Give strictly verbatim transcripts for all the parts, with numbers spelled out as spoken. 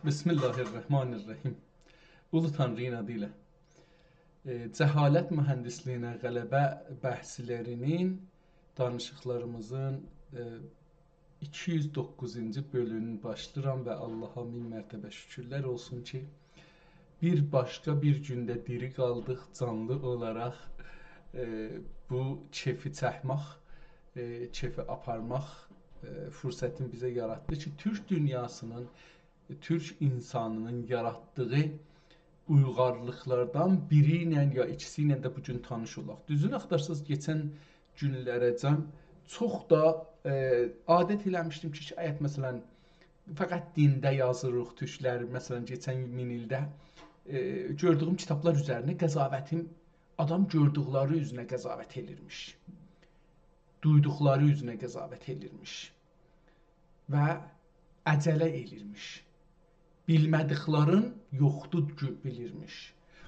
بسم الله الرحمن الرحیم. اولو تانری‌نین آدی ایله. ائ، جهالت مهندسلیگینه غلبه بحثلری‌نین، دانیشیقلاریمیزین، ائ، ایکی یوز دوققوزونجو بؤلومونو باشلاییرام و آللاها مین مرتبه شوکورلر اولسون کی، بیر باشقا بیر گونده دیری قالدیق، جانلی اولاراق، ائ، بو کئفی چکمک، ائ، کئفی آپارماق، ائ، فرصتینی بیزه یاراتدی کی، تورک دونیاسینین، ائ، تورک اینسانینین یاراتدیغی اویغارلیقلاردان بیری ایله یا ایکیسی ایله ده بو گون تانیش اولاق. دوزونو آختارساز، کئچن گونلره‌جن چوخ دا، ائ، عادت ائله‌میشدیم کی، شاید، مثلا، فقط دینده یازیریق تورکلر، مثلا، کئچن مین ایلده، ائ، گؤردویوم کیتابلار اوزرینه قضاوتیم، آدام گؤردوکلری اوزونه قضاوت ائلیرمیش. دویدوقلاری اوزونه قضاوت ائلیرمیش. و عجله ائلیرمیش. بیلمه‌دیکلرین یوخدور گؤ-، بیلیرمیش.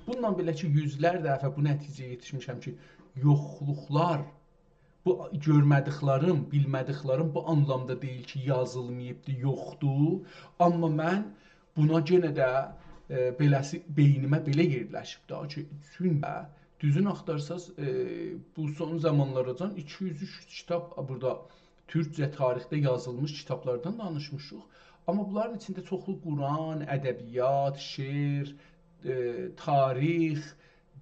بونونلا بئله کی، یوزلر دفعه بو نتیجه‌یه یئتیشمیشم کی، یوخلوقلار، بو گؤرمه‌دیکلریم، بیلمه‌دیکلریم بو آنلامدا دئییل کی، یازیلماییبدی، یوخدور. آمما من بونا یئنه ده، ائ، بئله‌سی بئینیمه بئله یئرلشیب دا کی، چونکی دوزون آختارساز، ائ، بو سون زامانلاراجان ایکی یوز اوچ یوز کیتاب بورادا تورکجه تاریخده یازیلمیش کیتابلاردان دانیشمیشیق. آمما بونلارین ایچینده چوخلو قرآن، ادبیات، شعر، ائ، تاریخ،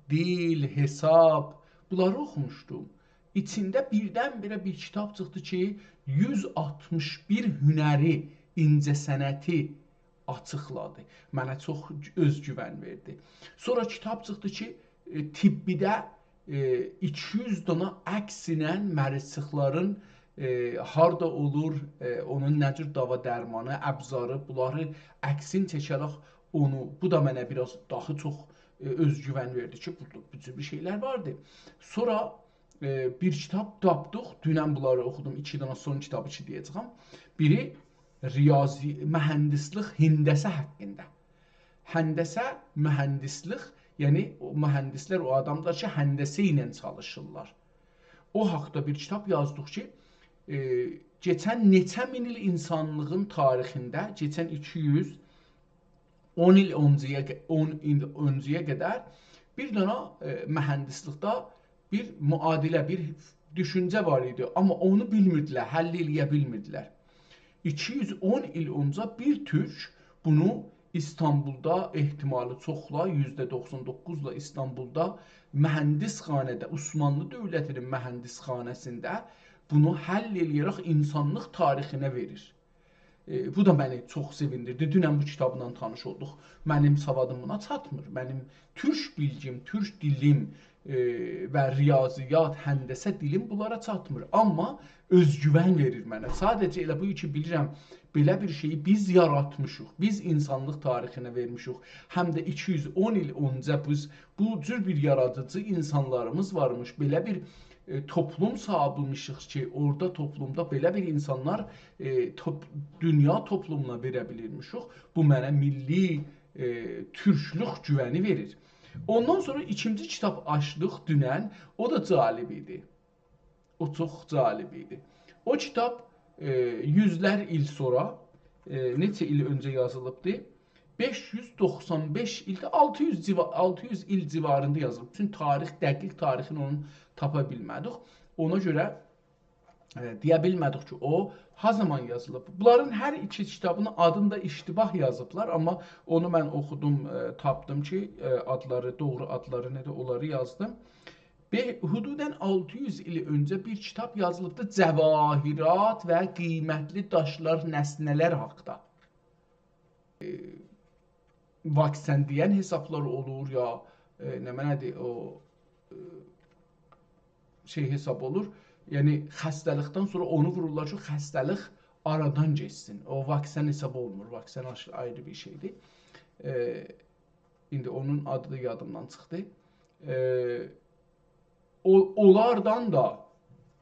دیل، حساب، بونلاری اوخوموشدوم. ایچینده بیردن-بیره بیر کیتاب چیخدی کی، یوز آلتمیش بیر هنری، اینجه‌صنعتی آچیقلادی. منه چوخ اؤزگوون وئردی. سونرا کیتاب چیخدی کی، ائ، طبیده، ائ، ایکی یوز دانا عکس ایله مریضچیقلارین، ائ، هاردا اولور، ائ، اونون نه جور داوا درمانی، ابزاری، بونلاری عکسین چکه‌رک اونو، بو دا منه بیر آز داها چوخ، ائ، اؤزگوون وئردی کی، بورادا بو جور بیر شئیلر واردی. سونرا ائ، بیر کیتاب تاپدیق. دونن بونلاری اوخودوم. ایکی دنه سون کیتابی کی دئیه‌جه‌یم. بیری ریاضی، مهندسلیک، هندسه حاقیندا. هندسه، مهندسلیک، یعنی او مهندسلر، او آداملار کی، هندسه ایله چالیشیرلار. او حاقدا بیر کیتاب یازدیق کی، ائ، کئچن نئچه مین ایل اینسانلیغین تاریخینده، کئچن ایکی یوز، اون ایل اؤنجه‌یه ق-، اون ایل اؤنجه‌یه قدر بیر دنه، ائ، مهندسلیکده بیر معادله، بیر دوشونجه وار ایدی. آمما اونو بیلمیردیلر، حل ائله‌یه بیلمیردیلر. ایکی یوز اون ایل اونجا بیر تورک بونو ایستانبولدا احتمالی چوخلا، یوزده دوخسان دوققوزلا ایستانبولدا مهندسخانه‌ده، عثمانلی دؤولتی‌نین مهندسخانه‌سینده بونو حل ائله‌یه‌رک اینسانلیق تاریخینه وئریر. ائ، بو دا منی چوخ سئویندیردی. دونن بو کیتابلا تانیش اولدوق. منیم سوادیم بونا چاتمیر. منیم تورک بیلگیم، تورک دیلیم، ائ، و ریاضیات، هندسه دیلیم بونلارا چاتمیر. آمما اؤزگوون وئریر منه. ساده‌جه ائله بو کی، بیلیرم، بئله بیر شئیی بیز یاراتمیشیق. بیز اینسانلیق تاریخینه وئرمیشیک. هم ده ایکی یوز اون ایل اؤنجه بیز بو جور بیر یارادیجی اینسانلاریمیز وارمیش. بئله بیر، ائ، توپلوم سالیبمیشیق کی، اورادا توپلومدا بئله بیر اینسانلار، ائ، توپ-، دونیا توپلومونا وئره بیلیرمیشیک. بو منه میللی، ائ، تورکلوک گوونی وئریر. اوندان سونرا ایکینجی کیتاب آچدیق دونن. او دا جالب ایدی. او چوخ جالب ایدی. او کیتاب، ائ، یوزلر ایل سونرا، ائ، نئچه ایل اؤنجه یازیلیبدی؟ بئش یوز دوخسان بئش ایلده، آلتی یوز جیوا-، آلتی یوز ایل جیواریندا یازیلیب. بوتون تاریخ، دقیق تاریخینی اونون تاپا بیلمه‌دیک. اونا گؤره، ائ، دئیه بیلمه‌دیک کی، او ها زامان یازیلیب. بونلارین هر ایکی کیتابین آدینی دا اشتباه یازیبلار، آمما اونو من اوخودوم، ائ، تاپدیم کی، ائ، آدلاری، دوغرو آدلاری نه‌دیر، اونلاری یازدیم. بئ-، حدوداً آلتی یوز ایل اؤنجه بیر کیتاب یازیلیبدی جواهرات و قیمتلی داشلار، نسنه‌لر حاقدا. ائ، واکسن دئین حسابلار اولور یا، ائ، نمنه‌دیر او، ائ، شئی حساب اولور. یعنی خسته‌لیکدن سونرا اونو وورورلار کی، خسته‌لیک آرادان گئتسین. او واکسن حساب اولمور. واکسن آش-، آیری بیر شئیدیر. ائ، ایندی اونون آدی دا یادیمدان چیخدی. ائ، او، اونلاردان دا،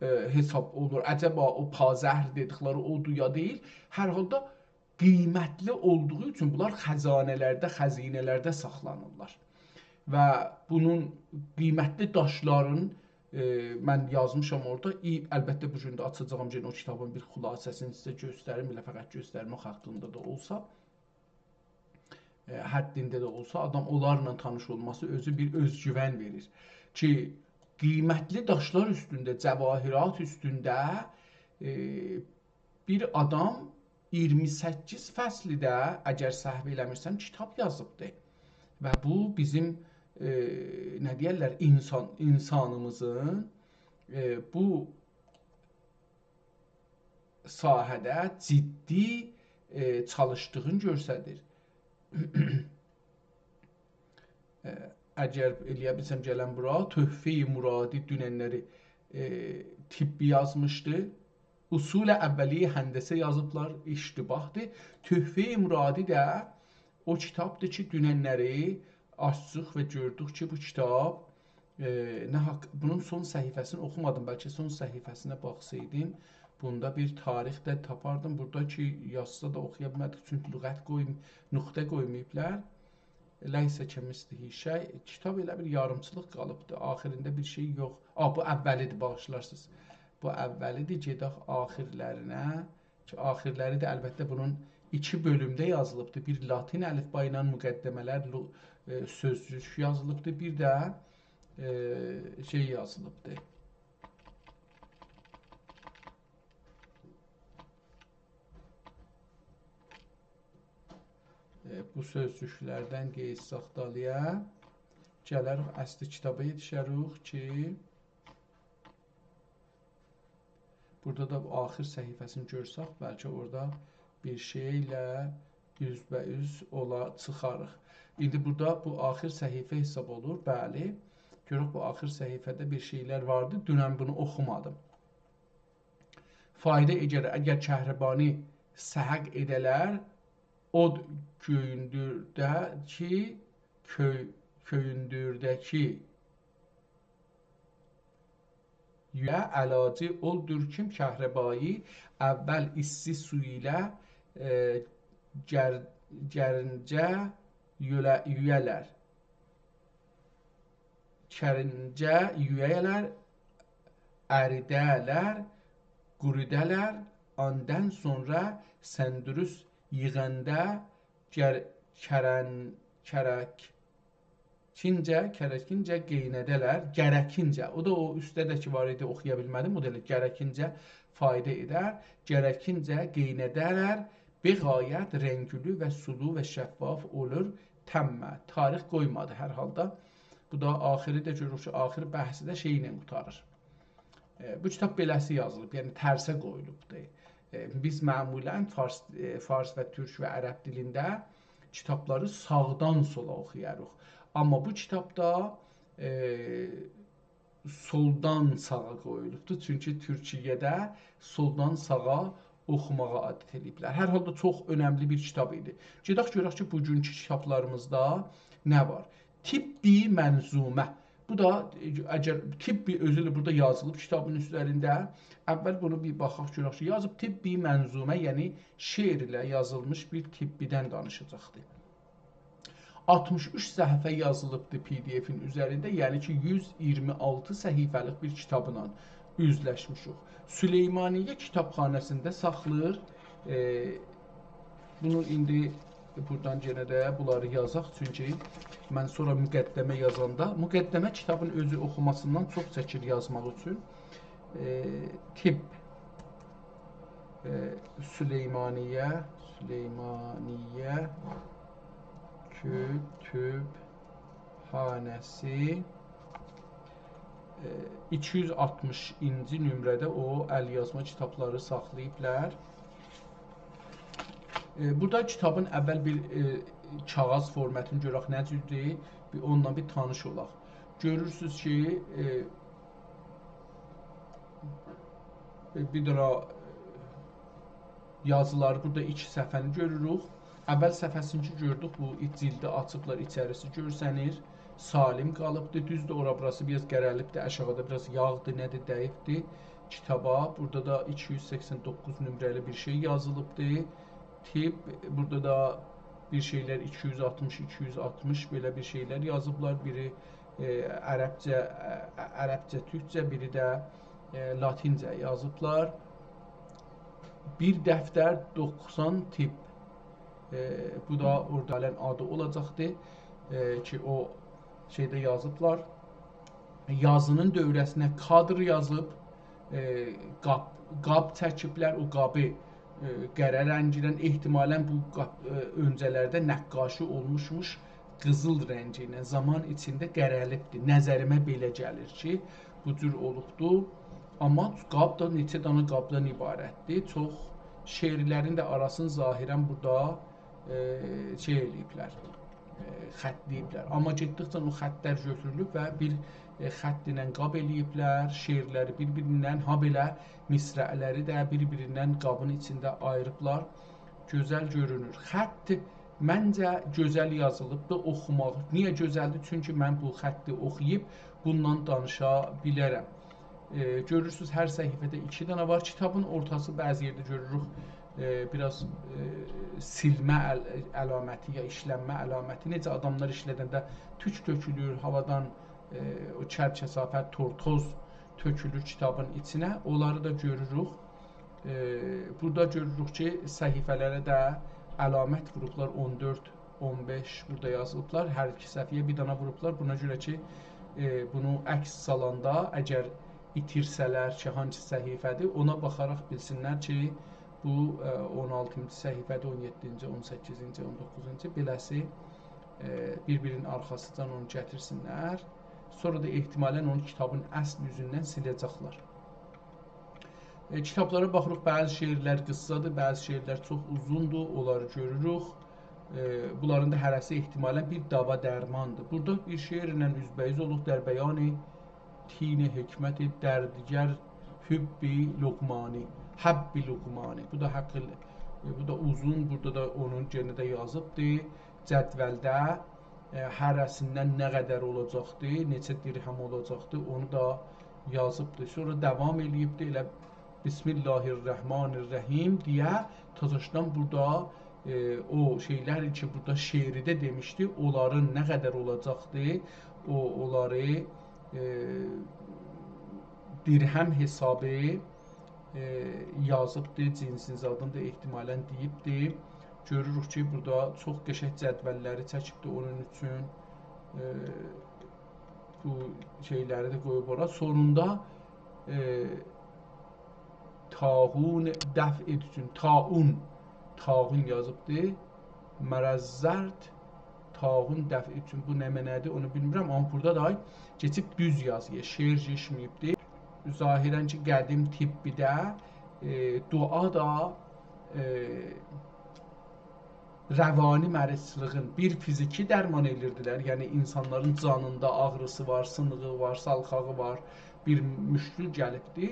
ائ، حساب اولور. عجبا او پازهر دئدیکلری اودور یا دئییل؟ هر حالدا قیمتلی اولدوغو اوچون بونلار خزانه‌لرده، خزینه‌لرده ساخلانیرلار. و بونون قیمتلی داشلارین، ائ، من یازمیشام اورادا. ای، البته، بو گون ده آچاجاغام، یئنه او کیتابین بیر خلاصه‌سینی سیزه گؤستریم. ائله فقط گؤسترمک حاقیندا دا اولسا. ائ، حدینده ده اولسا، آدام اونلارلا تانیش اولماسی اؤزو بیر اؤزگوون وئریر. کی، قیمتلی داشلار اوستونده، جواهرات اوستونده، ائ، بیر آدام اییرمی سککیز فصلی ده، اگر سهو ائله‌میرسم، کیتاب یازیبدی. و بو بیزیم، ائ، نه دئیرلر، اینسان، اینسانیمیزین، ائ، بو ساحه‌ده جدی، ائ، چالیشدیغینی گؤستریر. ائ، اگر ائلیه بیلسم گلم بورا، تحفهٔ مرادی دونن‌لری، ائ، طبی یازمیشدی. اصول اولیهٔ هندسه یازیبلار، اشتباهدیر. تحفهٔ مرادی ده او کیتابدیر کی، دونن‌لری آچدیق و گؤردوک کی، بو کیتاب، ائ، نه حاق، بونون سون صفحه‌سینی اوخومادیم، بلکه سون صفحه‌سینه باخسایدیم، بوندا بیر تاریخ ده تاپاردیم. بورادا کی، یازسا دا اوخویا بیلمه‌دیک، چونکی لغت قویم-، نقطه قویماییبلار. لیس کمثله شیء، کیتاب ائله بیر یاریمچیلیق قالیبدی، آخیرینده بیر شئی یوخ. آ، بو اولیدیر، باغیشلارسینیز. بو اولیدیر، گئدک آخیرلرینه. کی، آخیرلری ده البته بونون ایکی بؤلومده یازیلیبدی. بیر لاتین الفبا ایله مقدمه‌لر، لو-، ائ، سؤزلوک یازیلیبدی، بیر ده، ائ، شئی یازیلیبدی. ائ، بو سؤزلوکلردن قئییتساق دالییا، گلریک اصلی کیتابا یئتیشریک کی، بورادا دا آخیر صفحه‌سینی گؤرسک، بلکه اورادا بیر شئیله اوزبه‌اوز اولا چیخاریق. ایندی بورادا بو آخیر صفحه حساب اولور، بلی. گؤرک بو آخیر صفحه‌ده بیر شئیلر واردی، دونن بونو اوخومادیم. فایده ائدر، اگر کهربانی سهق ائده‌لر، اود کؤیوندورده‌کی، کؤی-، کؤیوندورده‌کی یویه علاجی اولدور کیم کهربایی اول ایستی سو ایله، ائ، گر-، گرینجه یؤله-، یویه‌لر. گرینجه یویه‌لر، اریده‌لر، قوروده‌لر، آندان سونرا سندروس ییغاندا گر-، کرن-، کرک-، کینجه، کرکینجه قئینه‌ده‌لر، گرکینجه. او دا او اوستده ده کی وار ایدی، اوخویا بیلمه‌دیم. او دا ائله گرکینجه فایده ائدر. گرکینجه قئینه‌ده‌لر، به غایت رنگلو و سولو و شفاف اولور، تمّه. تاریخ قویمادی هر حالدا. بو دا آخیری ده گؤروروک کی، آخیر بحثی ده شئی ایله قوتاریر. ائ، بو کیتاب بئله‌سی یازیلیب، یعنی ترسه قویولوبدور. ائ، بیز معمولاً فارس، ائ، فارس و تورک و عرب دیلینده کیتابلاری ساغدان سولا اوخویاریق. آمما بو کیتابدا، ائ، سولدان ساغا قویولوبدور. چونکی تورکیه‌ده سولدان ساغا اوخوماغا عادت ائله‌ییبلر. هر حالدا چوخ اؤنملی بیر کیتاب ایدی. گئدک گؤرک کی، بوگونکو کیتابلاریمیزدا نه وار؟ طبی منظومه. بو دا، ائ، اگر طبی اؤزو ائله بورادا یازیلیب کیتابین اوستلرینده، اول بونو بیر باخاق گؤرک کی، یازیب طبی منظومه، یعنی شعر ایله یازیلمیش بیر طبی‌دن دانیشاجاقدیر. آلتمیش اوچ صفحه یازیلیبدی پی دی افین اوزرینده، یعنی کی، یوز اییرمی آلتی صفحه‌لیک بیر کیتابلا اوزلشمیشیک. سلیمانیه کیتابخانه‌سینده ساخلاییر. ائ، بونو ایندی بورادان یئنه ده بونلاری یازاق، چونکی من سونرا مقدمه یازاندا، مقدمه کیتابین اؤزو اوخوماسیندان چوخ چکیر یازماق اوچون. ائ، طب، ائ، سلیمانیه، سلیمانیه کتابخانه‌سی، ائ، ایکی یوز آلتمیشینجی نمره‌ده او ال‌یازما کیتابلاری ساخلاییبلار. ائ، بورادا کیتابین اول بیر، ائ، کاغیذ فورماتینی گؤرک نه جوردور، بیر اونونلا بیر تانیش اولاق. گؤرورسونوز کی، ائ، ائ، بیر دنه یازیلار، بورادا ایکی صفحه‌نی گؤروروک. اول صفحه‌سینی کی گؤردوک، بو ایچ جیلدی آچیبلار، ایچریسی گؤرسنیر. سالم قالیبدی. دوزدور، اورا بوراسی بیر آز قره‌لیبدی، آشاغیدا بیر آز یاغدی، نه‌دیر، دَییبدی کیتابا. بورادا دا ایکی یوز سکسن دوققوز نمره‌لی بیر شئی یازیلیبدی. طب، بورادا دا بیر شئیلر ایکی یوز آلتمیش، ایکی یوز آلتمیش بئله بیر شئیلر یازیبلار. بیری، ائ، عربجه، ائ، عربجه، تورکجه، بیری ده، ائ، لاتینجه یازیبلار. بیر دفتر دوخسان طب ائ، بو دا اورادا الان آدی اولاجاقدی، ائ، کی، او شئیده یازیبلار. یازی‌نین دؤوره‌سینه کادر یازیب، ائ، قاب، قاب چکیبلر. او قابی، ائ، قره رنگی ایله، احتمالاً بو قاب، ائ، اؤنجه‌لرده نقاشی اولموشموش قیزیل رنگی ایله، زامان ایچینده قره‌لیبدیر. نظریمه بئله گلیر کی، بو جور اولوبدو. آمما قاب دا نئچه دانا قابدان عبارتدیر. چوخ شعرلرین ده آراسینی ظاهراً بورادا، ائ، شئی ائله‌ییبلر، ائ، خطله‌ییبلر. آمما گئتدیکجه او خطلر گؤتورولوب و بیر، ائ، خط ایله قاب ائله‌ییبلر. شعرلری بیر-بیریندن، هابئله مصرع‌لری ده بیر-بیریندن قابین ایچینده آییریبلار. گؤزل گؤرونور. خط منجه گؤزل یازیلیبدی، اوخوماق. نییه گؤزلدیر؟ چونکی من بو خطی اوخویوب بوندان دانیشا بیلرم. ائ، گؤرورسونوز، هر صفحه‌ده ایکی دنه وار. کیتابین اورتاسی، بعضی یئرده گؤروروک، ائ، بیر آز، ائ، سیلمه عل-، علامتی یا ایشلنمه علامتی. نئجه آداملار ایشله‌دنده توک تؤکولور، هاوادان، ائ، او چرب کثافت، تورتوز تؤکولور کیتابین ایچینه. اونلاری دا گؤروروک. ائ، بورادا گؤروروک کی، صفحه‌لره ده علامت ووروبلار، اون دؤرد، اون بئش بورادا یازیلیبلار. هر ایکی صفحه‌یه بیر دانا ووروبلار. بونا گؤره کی، ائ، بونو عکس سالاندا، اگر ایتیرسه‌لر کی، هانسی صفحه‌دیر، اونا باخاراق بیلسینلر کی، بو، ائ، اون آلتینجی صفحه‌دیر، اون یئددینجی، اون سککیزینجی، اون دوققوزونجو، بئله‌سی، ائ، بیر-بیرینین آرخاسیجان اونو گتیرسینلر. سونرا دا احتمالاً اونو کیتابین اصل اوزوندن سیله‌جکلر. ائ، کیتابلارا باخیریق، بعضی شعرلر قیسسادیر، بعضی شعرلر چوخ اوزوندور، اونلاری گؤروروک. ائ، بونلارین دا هره‌سی احتمالاً بیر داوا درماندیر. بورادا بیر شعرله اوزبه‌اوز اولوق: «در بیان طین حکمت دردگر حب لقمانی، حب لقمانی.» بو دا حق، ائ، بو دا اوزون، بورادا دا اونون یئنه ده یازیبدی جدولده. ائ، هره‌سیندن نه قدر اولاجاقدی، نئچه درهم اولاجاقدی، اونو دا یازیبدی. سونرا داوام ائله‌ییبدی، ائله «بسم الله الرحمن الرحیم» دئیه، تازاشدان بورادا، ائ، او شئیلر کی، بورادا شعرده دئمیشدی، اونلارین نه قدر اولاجاقدی، او، اونلاری، ائ، درهم حسابی، ائ، یازیبدی، جنسین زادینی دا احتمالاً دئییبدی. گؤروروک کی، بورادا چوخ قشنگ جدوللری چکیبدی اونون اوچون. ائ، بو شئیلری ده قویوب اورا. سونوندا، ائ، طاعون دفع اوچون، طاعون، طاعون یازیبدی. مرض زرد، طاعون دفع اوچون. بو نه معنادیر، اونو بیلمیرم، آمما بورادا دا کئچیب دوز یازییا، شعر کئچمه‌ییبدی. ظاهراً کی، قدیم طبده، ائ، دعا دا، ائ، روانی مریضلیغین، بیر فیزیکی درمان ائدیردیلر، یعنی اینسانلارین جانیندا آغریسی وار، سینیغی وار، سالخاغی وار، بیر مشکل گلیبدی،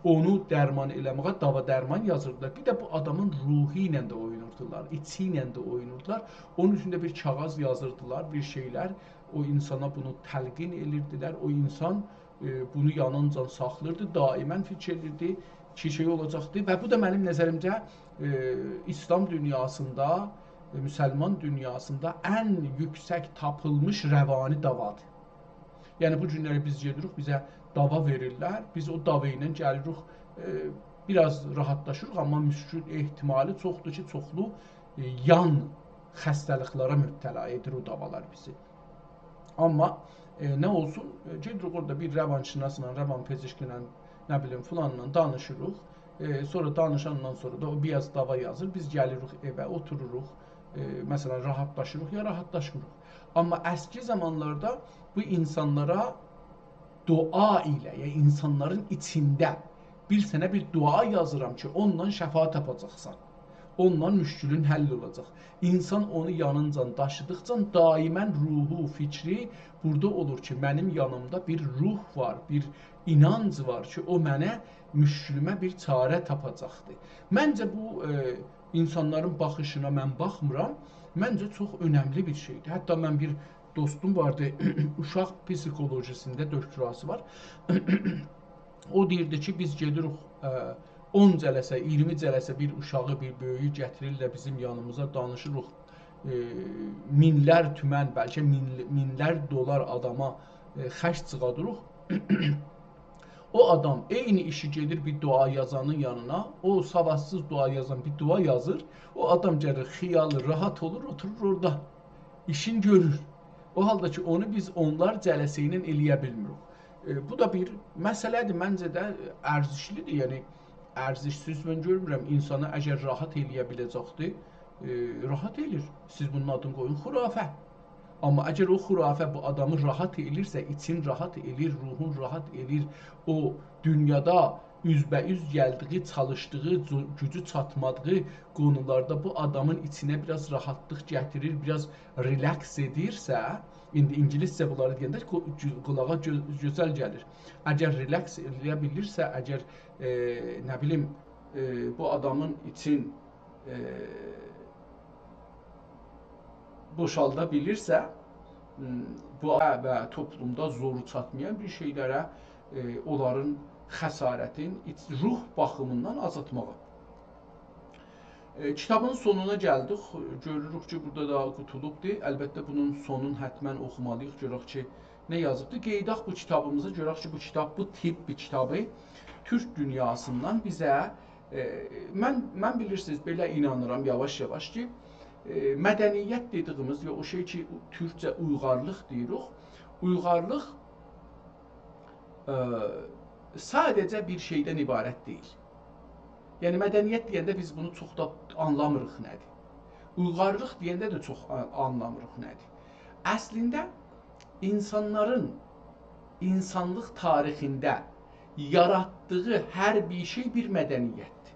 اونو درمان ائله‌مه‌یه داوا درمان یازیردیلار. بیر ده بو آدامین روحو ایله ده اوینوردولار، ایچی ایله ده اوینوردولار. اونون اوچون ده بیر کاغاذ یازیردیلار، بیر شئیلر، او اینسانا بونو تلقین ائدیردیلر. او اینسان، ائ، بونو یانینجان ساخلاییردی، دائماً فیکیر ائدیردی کی، شئی اولاجاقدی. و بو دا منیم نظریمجه، ائ، ایسلام دونیاسیندا، ائ، مسلمان دونیاسیندا ان یوکسک تاپیلمیش روانی داوادیر. یعنی، بو گونلری بیز گئدیریک، بیزه داوا وئریرلر، بیز او داوا ایله گلیریک، ائ، بیر آز راحاتلاشیریق، آمما مشکل احتمالی چوخدور کی، چوخلو، ائ، یان خسته‌لیکلره مبتلا ائدیر او داوالار بیزی. آمما، ائ، نه اولسون، ائ، گئدیریک اورادا بیر روانشناسلا، روان‌پزشکله، نه بیلیم، فلانلا دانیشیریق. ائ، سونرا دانیشاندان سونرا دا او بیر آز داوا یازیر، بیز گلیریک ائوه، اوتوروروق، ائ، مثلاً، راحاتلاشیریق یا راحاتلاشمیریق. آمما اسکی زامانلاردا بو اینسانلارا دعا ایله، یعنی اینسانلارین ایچینده بیر سنه بیر دعا یازیرام کی، اوندان شفا تاپاجاقسان. اوندان مشکلون حل اولاجاق. اینسان اونو یانینجان داشیدیقجا دائماً روحو، فیکری بورادا اولور کی، منیم یانیمدا بیر روح وار، بیر اینانج وار کی، او منه، مشکلومه بیر چاره تاپاجاقدیر. منجه بو، ائ، اینسانلارین باخیشینا من باخمیرام. منجه چوخ اؤنملی بیر شئیدیر. حتی من بیر دوستوم واردی، اوشاق پسیخولوژی‌سینده دکتراسی وار. او دئییردی کی، بیز گئدیریک، ائ، اون جلسه، اییرمی جلسه بیر اوشاغی، بیر بؤیویو گتیریرلر بیزیم یانیمیزا، دانیشیریق. ائ، مینلر تومن، بلکه مین، مینلر دلار آداما، ائ، خرج چیخادیریق. او آدام عینی ایشی گئدیر بیر دعا یازانین یانینا، او سوادسیز دعا یازان بیر دعا یازیر، او آدام گلیر، خیالی راحت اولور، اوتورور اورادا. ایشین گؤرور. او حالدا کی، اونو بیز اونلار جلسه ایله ائلیه بیلمیریک. ائ، بو دا بیر مسئله‌دیر، منجه ده، ائ، ارزشلی‌دیر. یعنی، ارزشسیز من گؤرمورم. اینسانی اگر راحت ائلیه بیله‌جکدیر، ائ، راحت ائلیر. سیز بونون آدینی قویون خرافه. آمما اگر او خرافه بو آدامی راحت ائلیرسه، ایچین راحت ائلیر، روحون راحت ائلیر، او دونیادا اوزبه‌اوز گلدیگی، چالیشدیغی، گو-، گوجو چاتمادیغی قونولاردا بو آدامین ایچینه بیر آز راحتلیق گتیریر، بیر آز ریلکس ائدیرسه، ایندی اینگیلیسجه بونلاری دئینده قو-، گو-، قولاغا گؤ-، گؤزل گلیر. اگر ریلکس ائلیه بیلیرسه، اگر، ائ، نه بیلیم، ائ، بو آدامین ایچین، ائ، بوشالدا بیلیرسه، م، بو و توپلومدا زورو چاتمایان بیر شئیلره، ائ، اونلارین خسارتین ایچ-، روح باخیمیندان آزالتماغا. ائ، کیتابین سونونا گلدیک. گؤروروک کی، بورادا دا قوتولوبدور. البته، بونون سونون حتماً اوخومالی‌ییق، گؤرک کی، نه یازیبدیر. قئییداق بو کیتابیمیزی، گؤرک کی، بو کیتاب، بو تیپ بیر کیتابی تورک دونیاسیندان بیزه، ائ، من، من بیلیرسینیز، بئله اینانیرام یاواش-یاواش کی، ائ، مدنیت دئدیگیمیز، یا او شئی کی، تورکجه اویغارلیق دئییریک، اویغارلیق، ائ، ساده‌جه بیر شئیدن عبارت دئییل. یعنی، مدنیت دئینده بیز بونو چوخ دا آنلامیریق نه‌دیر. اویغارلیق دئینده ده چوخ آ-، آنلامیریق نه‌دیر. اصلینده، اینسانلارین اینسانلیق تاریخینده یاراتدیغی هر بیر شئی بیر مدنیتدیر.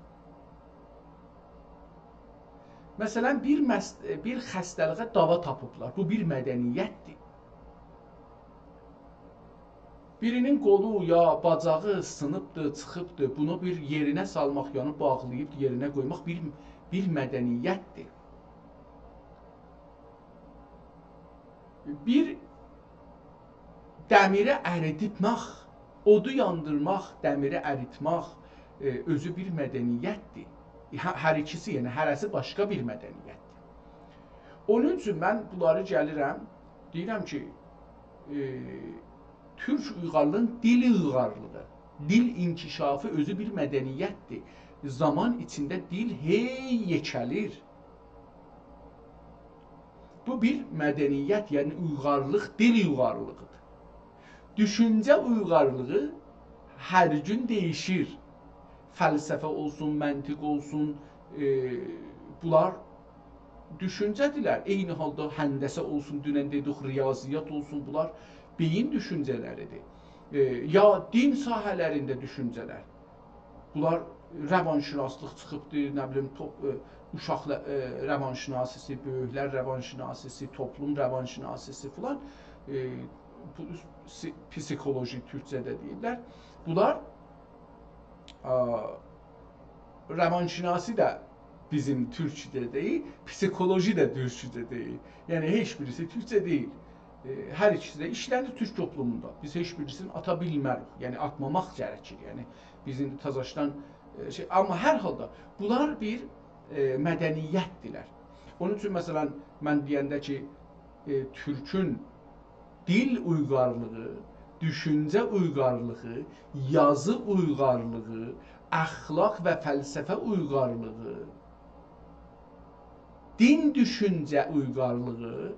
مثلاً، بیر مس-، بیر خسته‌لیگه داوا تاپیبلار. بو بیر مدنیتدیر. بیرینین قولو یا باجاغی سینیبدی، چیخیبدی. بونو بیر یئرینه سالماق، یعنی باغلاییب یئرینه قویماق بیر، بیر مدنیتدیر. بیر دمیری اریتمک، اودو یاندیرماق، دمیری اریتمک، ائ، اؤزو بیر مدنیتدیر. هه-، هر ایکیسی، یعنی هره‌سی باشقا بیر مدنیتدیر. اونون اوچون من بونلاری گلیرم، دئییرم کی، ائ، تورک اویغارلیغین دیل اویغارلیغی، دیل انکشافی اؤزو بیر مدنیتدیر. زامان ایچینده دیل هئی یئکه‌لیر. بو بیر مدنیت، یعنی اویغارلیق، دیل اویغارلیغیدیر. دوشونجه اویغارلیغی هر گون دییشیر. فلسفه اولسون، منطق اولسون، ائ، بونلار دوشونجه‌دیرلر. عینی حالدا هندسه اولسون، دونن دئدیک، ریاضیات اولسون، بونلار بئیین دوشونجه‌لریدیر. ائ، یا دین ساحه‌لرینده دوشونجه‌لر. بونلار روانشناسلیق چیخیبدیر، نه بیلیم، توپ-، ائ، اوشاقلا-، ائ، روانشناسی‌سی، بؤیوکلر روانشناسی‌سی، توپلوم روانشناسی‌سی فلان. ائ، بو، سی-، پسیکولوژی تورکجه‌ده دئییرلر. بونلار، آ، روانشناسی ده بیزیم تورکجه دئییل، پسیکولوژی ده تورکجه دئییل. یعنی، هئچ بیریسی تورکجه دئییل. ائ، هر ایکیسی ده ایشله‌نیر تورک توپلوموندا. بیز هئچ بیریسینی آتا بیلمه‌ریک. یعنی، آتماماق گرکیر. یعنی، بیز ایندی تازاشدان، ائ، شئی، آمما هر حالدا بونلار بیر، ائ، مدنیتدیرلر. اونون اوچون، مثلاً، من دئینده کی، ائ، تورکون دیل اویغارلیغی، دوشونجه اویغارلیغی، یازی اویغارلیغی، اخلاق و فلسفه اویغارلیغی، دین دوشونجه اویغارلیغی،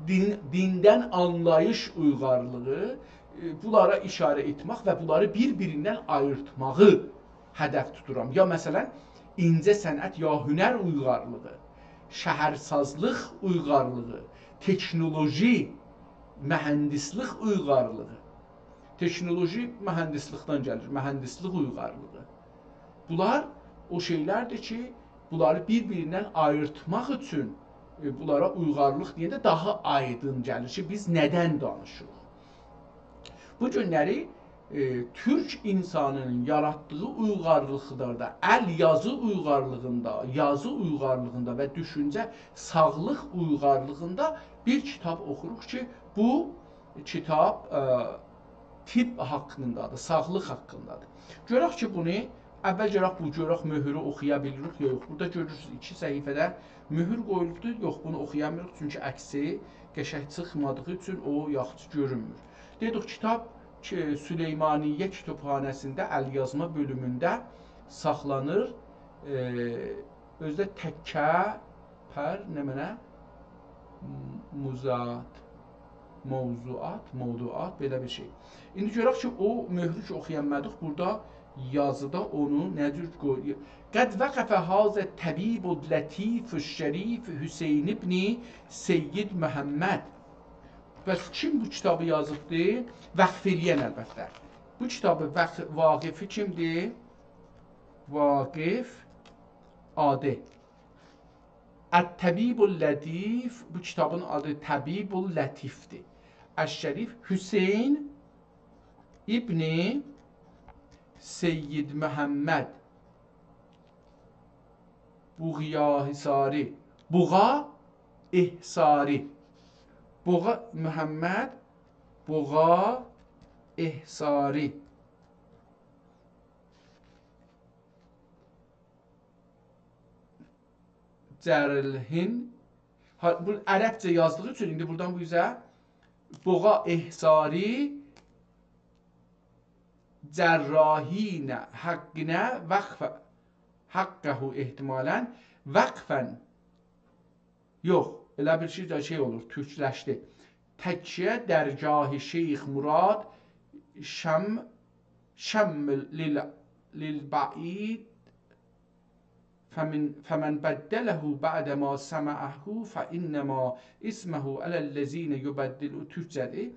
دین، دیندن آنلاییش اویغارلیغی، ائ، بونلارا ایشاره ائتمک و بونلاری بیر-بیریندن آییرتماغی هدف توتورام. یا، مثلاً، اینجه صنعت یا هنر اویغارلیغی، شهرسازلیق اویغارلیغی، تکنولوژی، مهندسلیک اویغارلیغی. تکنولوژی مهندسلیکدن گلیر، مهندسلیک اویغارلیغی. بونلار او شئیلردیر کی، بونلاری بیر-بیریندن آییرتماق اوچون، ائ، بونلارا اویغارلیق دئینده داها آیدین گلیر کی، بیز نه‌دن دانیشیریق. بو گونلری، ائ، تورک اینسانینین یاراتدیغی اویغارلیقلاردا، ال یازی اویغارلیغیندا، یازی اویغارلیغیندا و دوشونجه ساغلیق اویغارلیغیندا بیر کیتاب اوخوروق کی، بو کیتاب، ائ، طب حاقیندادیر، ساغلیق حاقیندادیر. گؤرک کی، بونو، اول گؤرک بو، گؤرک مؤهورو اوخویا بیلیریک، یا یوخ. بورادا گؤرورسونوز، ایکی صفحه‌ده مؤهور قویولوبدور. یوخ، بونو اوخویا بیلمیریک، چونکی عکسی قشنگ چیخمادیغی اوچون او یاخشی گؤرونمور. دئدیک، کیتاب کی، سلیمانیه کتابخانه‌سینده ال‌یازما بؤلومونده ساخلانیر. ائ، اؤزو ده تکه، پر، نمنه؟ موضوعات، موضوعات، موضوعات، بئله بیر شئی. ایندی گؤرک کی، او مؤهرو کی اوخویا بیلمه‌دیک، بورادا یازیدا اونو نه جور قوی-، «قد وقف هذا الطبیب اللطیف الشریف حسین ابن سید محمد». پس کیم بو کیتابی یازیبدی؟ وقف ائله‌ین البته. بو کیتابی وق-، واقفی کیمدیر؟ واقف آدی. الطبیب اللطیف، بو کیتابین آدی طبیب اللطیفدیر. الشریف حسین ابن سید محمد بوغیاحصاری، بوغا احصاری. بوغا، محمد بوغا احصاری. جرحین. ها، بو عربجه یازدیغی اوچون ایندی بورادان بو اوزه بوغا احصاری جراحین حقینه وقف، حقه احتمالاً وقفاً. یوخ، ائله بیر شئی ده شئی اولور، تورکلشدی. تکیه درگاه شیخ مراد شم، شم لل، للبعید، فمن، فمن بدله بعد ما سمعه فإنما إثمه على الذين يبدل، تورکجه‌دیر.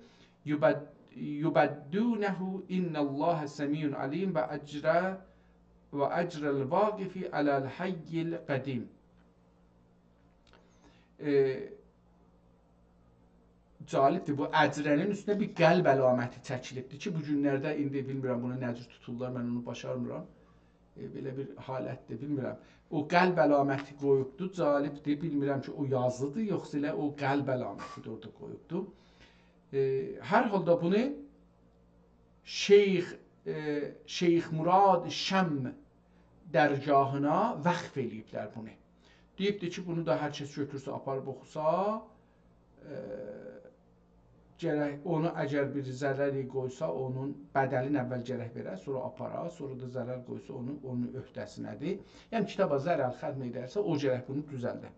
یبد، یبدلونه إن الله سمیع علیم و أجر، و أجر الواقف على الحی القدیم. ائ، جالبدیر. بو اجره‌نین اوستونه بیر قلب علامتی چکیلیبدیر کی، بو گونلرده ایندی بیلمیرم بونو نه جور توتورلار، من اونو باشارمیرام. ائ، بئله بیر حالتدیر، بیلمیرم. او قلب علامتی قویوبدو، جالبدیر. بیلمیرم کی، او یازیدیر، یوخسا ائله او قلب علامتیدیر، اورادا قویوبدو. ائ، هر حالدا بونو شیخ، ائ، شیخ مراد شم درگاهینا وقف ائله‌ییبلر بونو. دئییبدیر کی، بونو دا هر کس گؤتورسه، آپاریب اوخوسا، ائ، گرک اونو، اگر بیر ضرری قویسا، اونون بدلینی اول گرک وئره، سونرا آپارا، سونرا دا ضرر قویسا، اونون، اونون عهده‌سینه‌دیر. یعنی، کیتابا ضرر ختم ائدرسه، او گرک بونو دوزلده.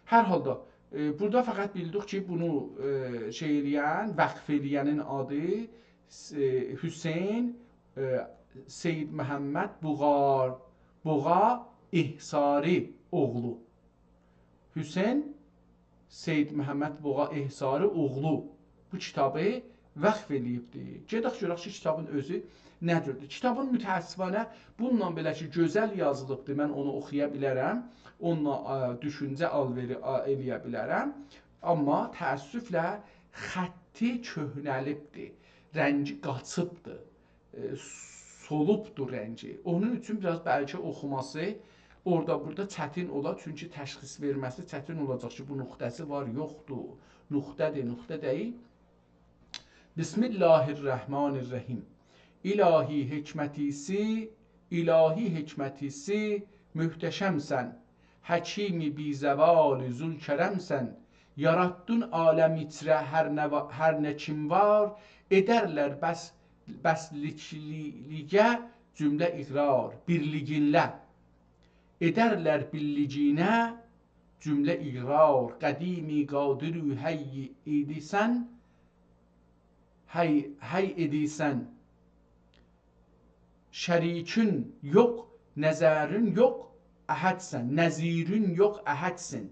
هر حالدا، ائ، بورادا فقط بیلدیک کی، بونو، ائ، شئی ائله‌ین، وقف ائله‌ینین آدی، ائ، حسین، ائ، سید محمد بوغار، بوغا احصاری اوغلو. حسین سید محمد بوغا احصاری اوغلو بو کیتابی وقف ائله‌ییبدی. گئدک گؤرک کی، کیتابین اؤزو نه جوردور. کیتابین متأسفانه بونونلا بئله کی، گؤزل یازیلیبدیر، من اونو اوخویا بیلرم، اونونلا، ا، دوشونجه آل‌وئری، ا، ائله‌یه بیلرم. آمما تأسفله خطی کؤهنه‌لیبدیر، رنگی قاچیبدیر، ائ، سولوبدور رنگی. اونون اوچون بیر آز بلکه اوخوماسی اورادا بورادا چتین اولا، چونکی تشخیص وئرمه‌سی چتین اولاجاق کی، بو نقطه‌سی وار، یوخدور، نقطه‌دیر، نقطه دئییل. بسم الله الرحمن الرحیم. الهی حکمتی‌سی، الهی حکمتی‌سی محتشم‌سن، حکیم بی‌زوال ذوالکرم‌سن. یاراتدین عالم ایچره هر نه وا، هر نه کیم وار، ائدرلر بس، بسلیکلیگه جمله اقرار، بیرلیگینله. ائدرلر بیرلیگینه جمله اقرار، قدیمی قادر و حی ایدیسن، حی، حی ایدیسن. شریکین یوخ، نظیرین یوخ، احدسن. نظیرین یوخ، احدسن.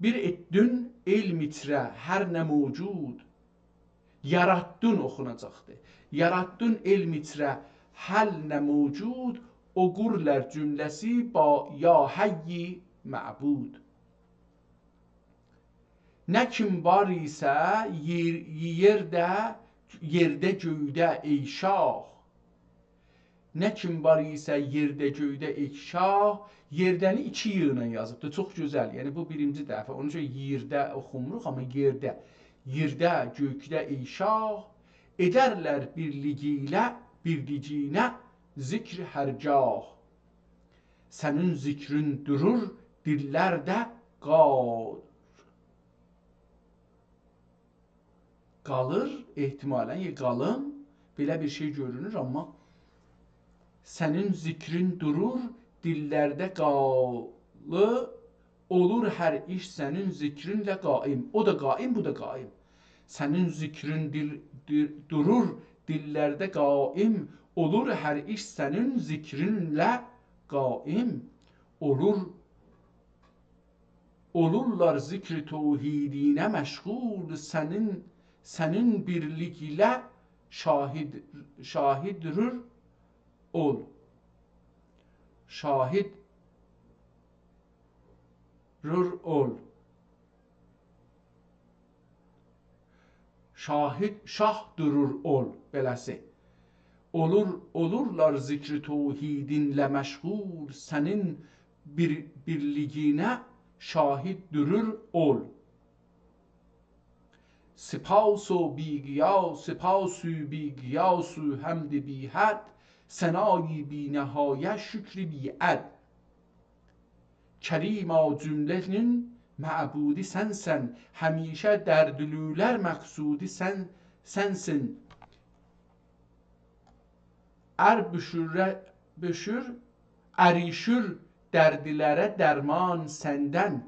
بیر ائتدین علم ایچره هر نه موجود. یاراتدین اوخوناجاقدیر. یاراتدین علم ایچره هر نه موجود، او قورلر جمله‌سی با یا حی معبود. نه کیم وار ایسه یئر، یئرده، یئرده گؤیده ای شاه. نه کیم وار ایسه یئرده گؤیده ای شاه، یئرده‌نی ایکی «ی» ایله یازیبدی. چوخ گؤزل. یعنی بو بیرینجی دفعه. اونون اوچون یئرده اوخوموروق، آمما یئرده. یئرده گؤیده ای شاه، ائدرلر بیرلیگی ایله، بیرلیگینه ذکر هر گاه. سنین ذکرین دورور دیللرده قار. قالیر، احتمالاً، یا قالیم، بئله بیر شئی گؤرونور، آمما سنین ذکرین دورور دیللرده قالی، اولور هر ایش سنین ذکرینله قایم. او دا قایم، بو دا قایم. سنین ذکرین دیل، دی، دورور دیللرده قایم، اولور هر ایش سنین ذکرینله قایم. اولور، اولورلار ذکر توحیدینه مشغول، سنین، سنین بیرلیگینه شاهد، شاهد رور اول. شاهد رور اول. شاهد، شاه دورور اول، بئله‌سی. اولور، اولورلار ذکر توحیدینله مشغول، سنین بیر، بیرلیگینه شاهد دورور اول. سپاس و بی‌قیاس، سپاس و بی‌قیاس و حمد بی‌حد، ثنای بی‌نهایت، شکر بی‌عد. کریما جمله‌نین معبودی سنسن، همیشه دردلی‌لر مقصودی سن، سنسن. ار بوشور، بوشور، اریشور دردلره درمان سندن.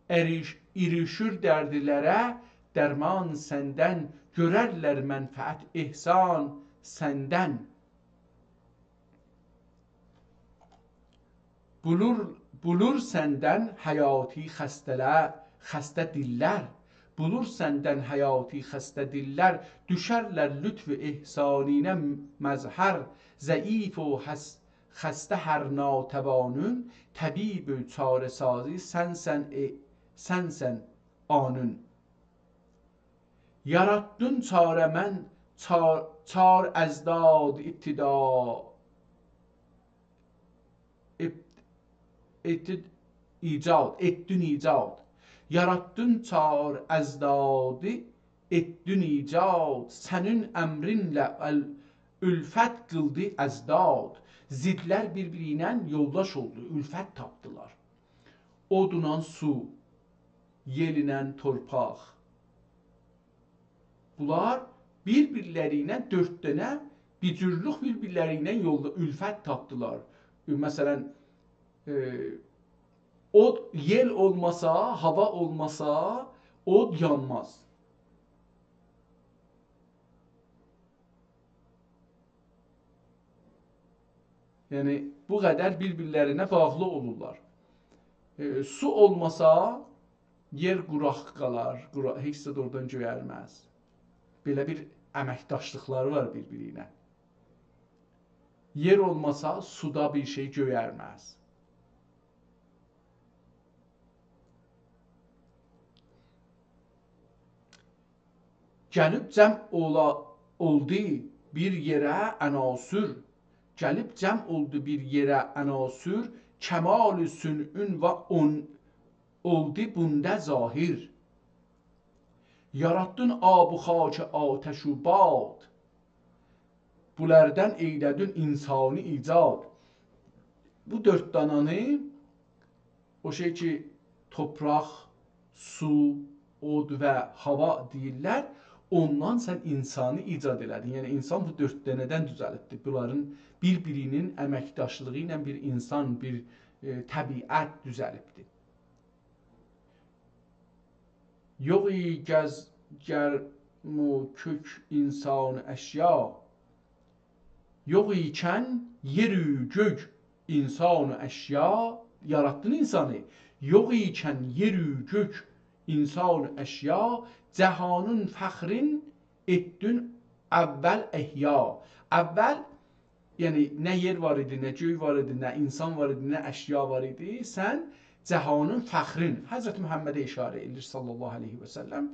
اریش، ایریشور دردلره درمان سندن. گؤررلر منفعت، احسان سندن. بولور، بولور سندن حیاتی خسته‌لر، خسته دیللر. بولور سندن حیاتی خسته دیللر، دوشرلر لطف و احسانینه مظهر. ضعیف و حس، خسته هر ناتوانین، طبیب و چاره‌سازی سنسن، ای، سنسن آنین. یاراتدین چاره‌مند، چار، چار اجداد ابتدا، اب، ابتد، ایجاد، ائتدین ایجاد. یاراتدین چار اجدادی، ائتدین ایجاد. سنین امرینله ال، الفت قیلدی اضداد. ضدلر بیر-بیری ایله یولداش اولدو، الفت تاپدیلار. اودلا سو، یئل ایله تورپاق. بونلار بیر-بیرلری ایله، دؤرد دنه بیر جورلوک بیر-بیرلری ایله یولدا الفت تاپدیلار. مثلا، ائ، اود، یئل اولماسا، هاوا اولماسا، اود یانماز. یعنی، بو قدر بیر-بیرلرینه باغلی اولورلار. ائ، سو اولماسا، یئر قوراق قالار، قورا، هئچ زاد اورادان گؤیرمز. بئله بیر امکداشلیقلاری وار بیر-بیری ایله. یئر اولماسا، سودا بیر شئی گؤیرمز. گلیب جمع اولا، اولدو بیر یئره عناصر. گلیب جمع اولدو بیر یئره عناصر، کمال صنعین و اون اولدو بوندا ظاهر. یاراتدین آب و خاک، آتش و باد. بونلاردان ائیله‌دین انسانی ایجاد. بو دؤرد دانانی، او شئی کی، تورپاق، سو، اود و هاوا دئییرلر، اوندان سن انسانی ایجاد ائله‌دین. یعنی، انسان بو دؤرد دنه‌دن دوزلیبدیر. بونلارین بیر-بیری‌نین امکداشلیغی ایله بیر انسان، بیر، ائ، طبیعت دوزلیبدیر. یوخ ایکن گرم و کؤک انسان و اشیا. یوخ ایکن یئر و گؤک، انسان و اشیا، یاراتدین انسانی. یوخ ایکن یئر و گؤک، انسان و اشیا، جهانین فخرین ائتدین اول احیا. اول، یعنی، نه یئر وار ایدی، نه گؤی وار ایدی، نه انسان وار ایدی، نه اشیا وار ایدی. سن جهانین فخرین، حضرت محمده اشاره ائدیر، صلی الله علیه و سلم،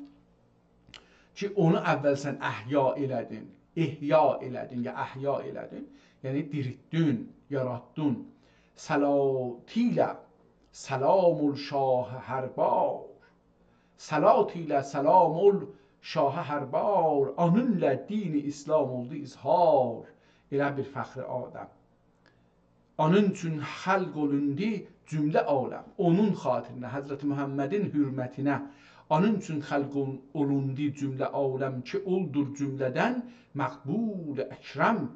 کی، اونو اول سن احیا ائله‌دین، احیا ائله‌دین یا احیا ائله‌دین. یعنی، دیریلتدین، یاراتدین. صلات ایله سلام اول شاه هر بار. صلات ایله سلام اول شاه هر بار، آنینلا دین اسلام اولدو اظهار. ائله بیر فخر آدم. آنین اوچون خلق اولوندو جمله عالم. اونون خاطرینه، حضرت محمدین حرمتینه، آنین اوچون خلق اول-، اولوندو جمله عالم کی، اولدور جمله‌دن مقبول اکرم.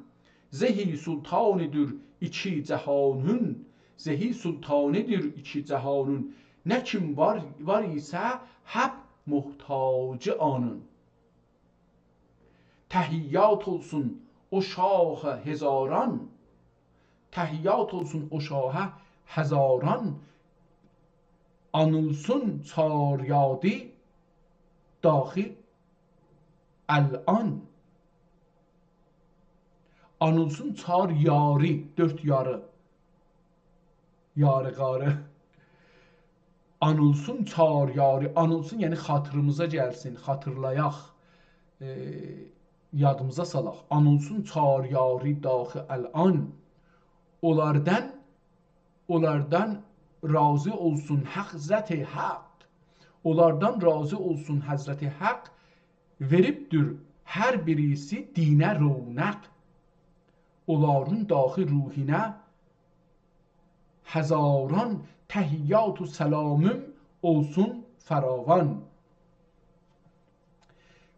زهی سلطانی‌دیر ایکی جهانین، زهی سلطانی‌دیر ایکی جهانین. نه کیم وار، وار ایسه حب محتاجی آنین. تحیات اولسون او شاه هزاران، تحیات اولسون او شاه هزاران، آنیلسین چار یادی داخی الان. آنیلسین چار یاری، دؤرد یاری. یاری غاری. آنیلسین چار یاری، آنیلسین، یعنی خاطیریمیزا گلسین، خاطیرلایاق، ائ، یادیمیزا سالاق. آنیلسین چار یاری داخی الان. اونلاردان، اونلاردان راضی اولسون حضرت حق. اونلاردان راضی اولسون حضرت حق. وئریبدیر هر بیریسی دینه رونق. اونلارین داخی روحونه هزاران تحیات و سلامیم اولسون فراوان.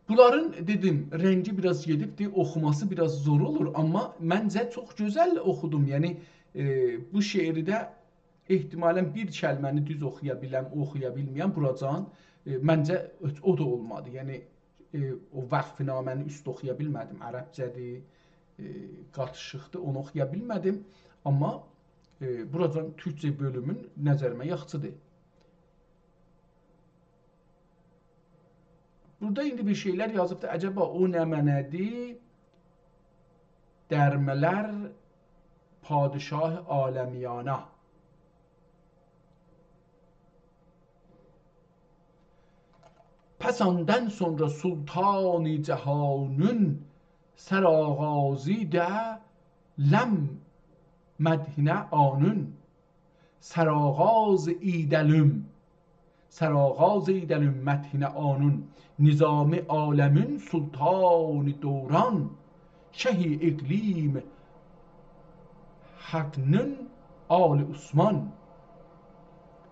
بونلارین، دئدیم، رنگی بیر آز گئدیبدی، اوخوماسی بیر آز زور اولور، آمما منجه چوخ گؤزل اوخودوم. یعنی، ائ، بو شعرده احتمالاً بیر کلمه‌نی دوز اوخویا بیلم، اوخویا بیلمه‌یم، بوراجان، ائ، منجه او، او دا اولمادی. یعنی، ائ، او وقف‌نامه‌نی اوست اوخویا بیلمه‌دیم، عربجه‌دیر، ائ، قاتیشیقدیر، اونو اوخویا بیلمه‌دیم. آمما، ائ، بوراجان تورکجه بؤلومون نظریمه یاخشیدیر. بورادا ایندی بیر شئیلر یازیبدی. عجبا او نمنه‌دیر؟ درمه‌لر پادشاه عالمیانا. پس آندان سونرا سلطان جهانین، سرآغازی ده لم مدحینه آنین. سرآغاز ایده‌لیم، سرآغاز ایده‌لیم مدحینه آنین. نظام عالمین سلطان دوران، شه اقلیم حق‌نین آل عثمان.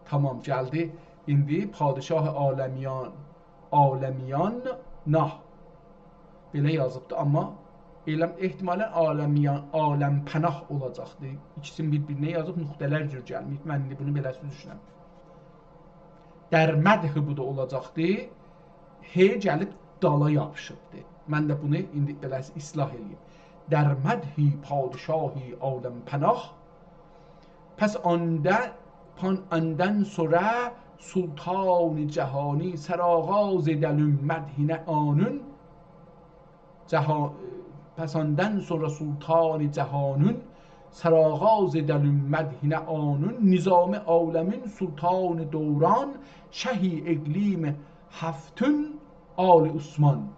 تمام، گلدی ایندی پادشاه عالمیان، عالمیان نه. بئله یازیبدی، آمما ائله احتمالاً عالمیان، عالم‌پناه اولاجاقدی. ایکیسینی بیر-بیرینه یازیب، نقطه‌لر جور گلمه‌ییب. من ایندی بونو بئله‌سی دوشونم. در مدح بو دا اولاجاقدی. ه گلیب دالا یاپیشیبدی. من ده بونو ایندی بئله‌سی اصلاح ائله‌ییم. در مدح پادشاه عالم‌پناه، پس آنده-، پان-، آندان سونرا سلطان جهانی، سرآغاز ائده‌لیم مدحینه آنین. جها-، پس آندان سونرا سلطان جهانین، سرآغاز ائده‌لیم مدحینه آنین. نظام عالمین سلطان دوران، شه اقلیم هفتین آل عثمان.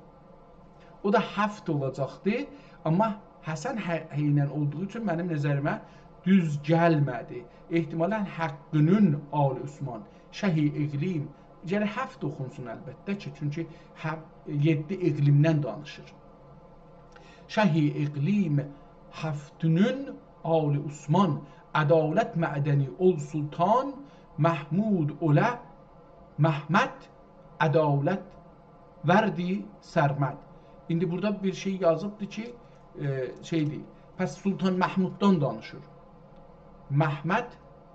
او دا هفت اولاجاقدی. آمما حسن ه-، ه ایله اولدوغو اوچون منیم نظریمه دوز گلمه‌دی. احتمالاً حق‌نین آل عثمان، شه اقلیم، گرک هفت اوخونسون البته کی، چونکی هف-، یئددی اقلیمدن دانیشیر. شه اقلیم هفتین آل عثمان، عدالت معدنی اول سلطان، محمود اوله محمد، عدالت وردی سرمد. ایندی بورادا بیر شئی یازیبدی کی، ائ، شئیدیر. پس سلطان محموددان دانیشیر. محمد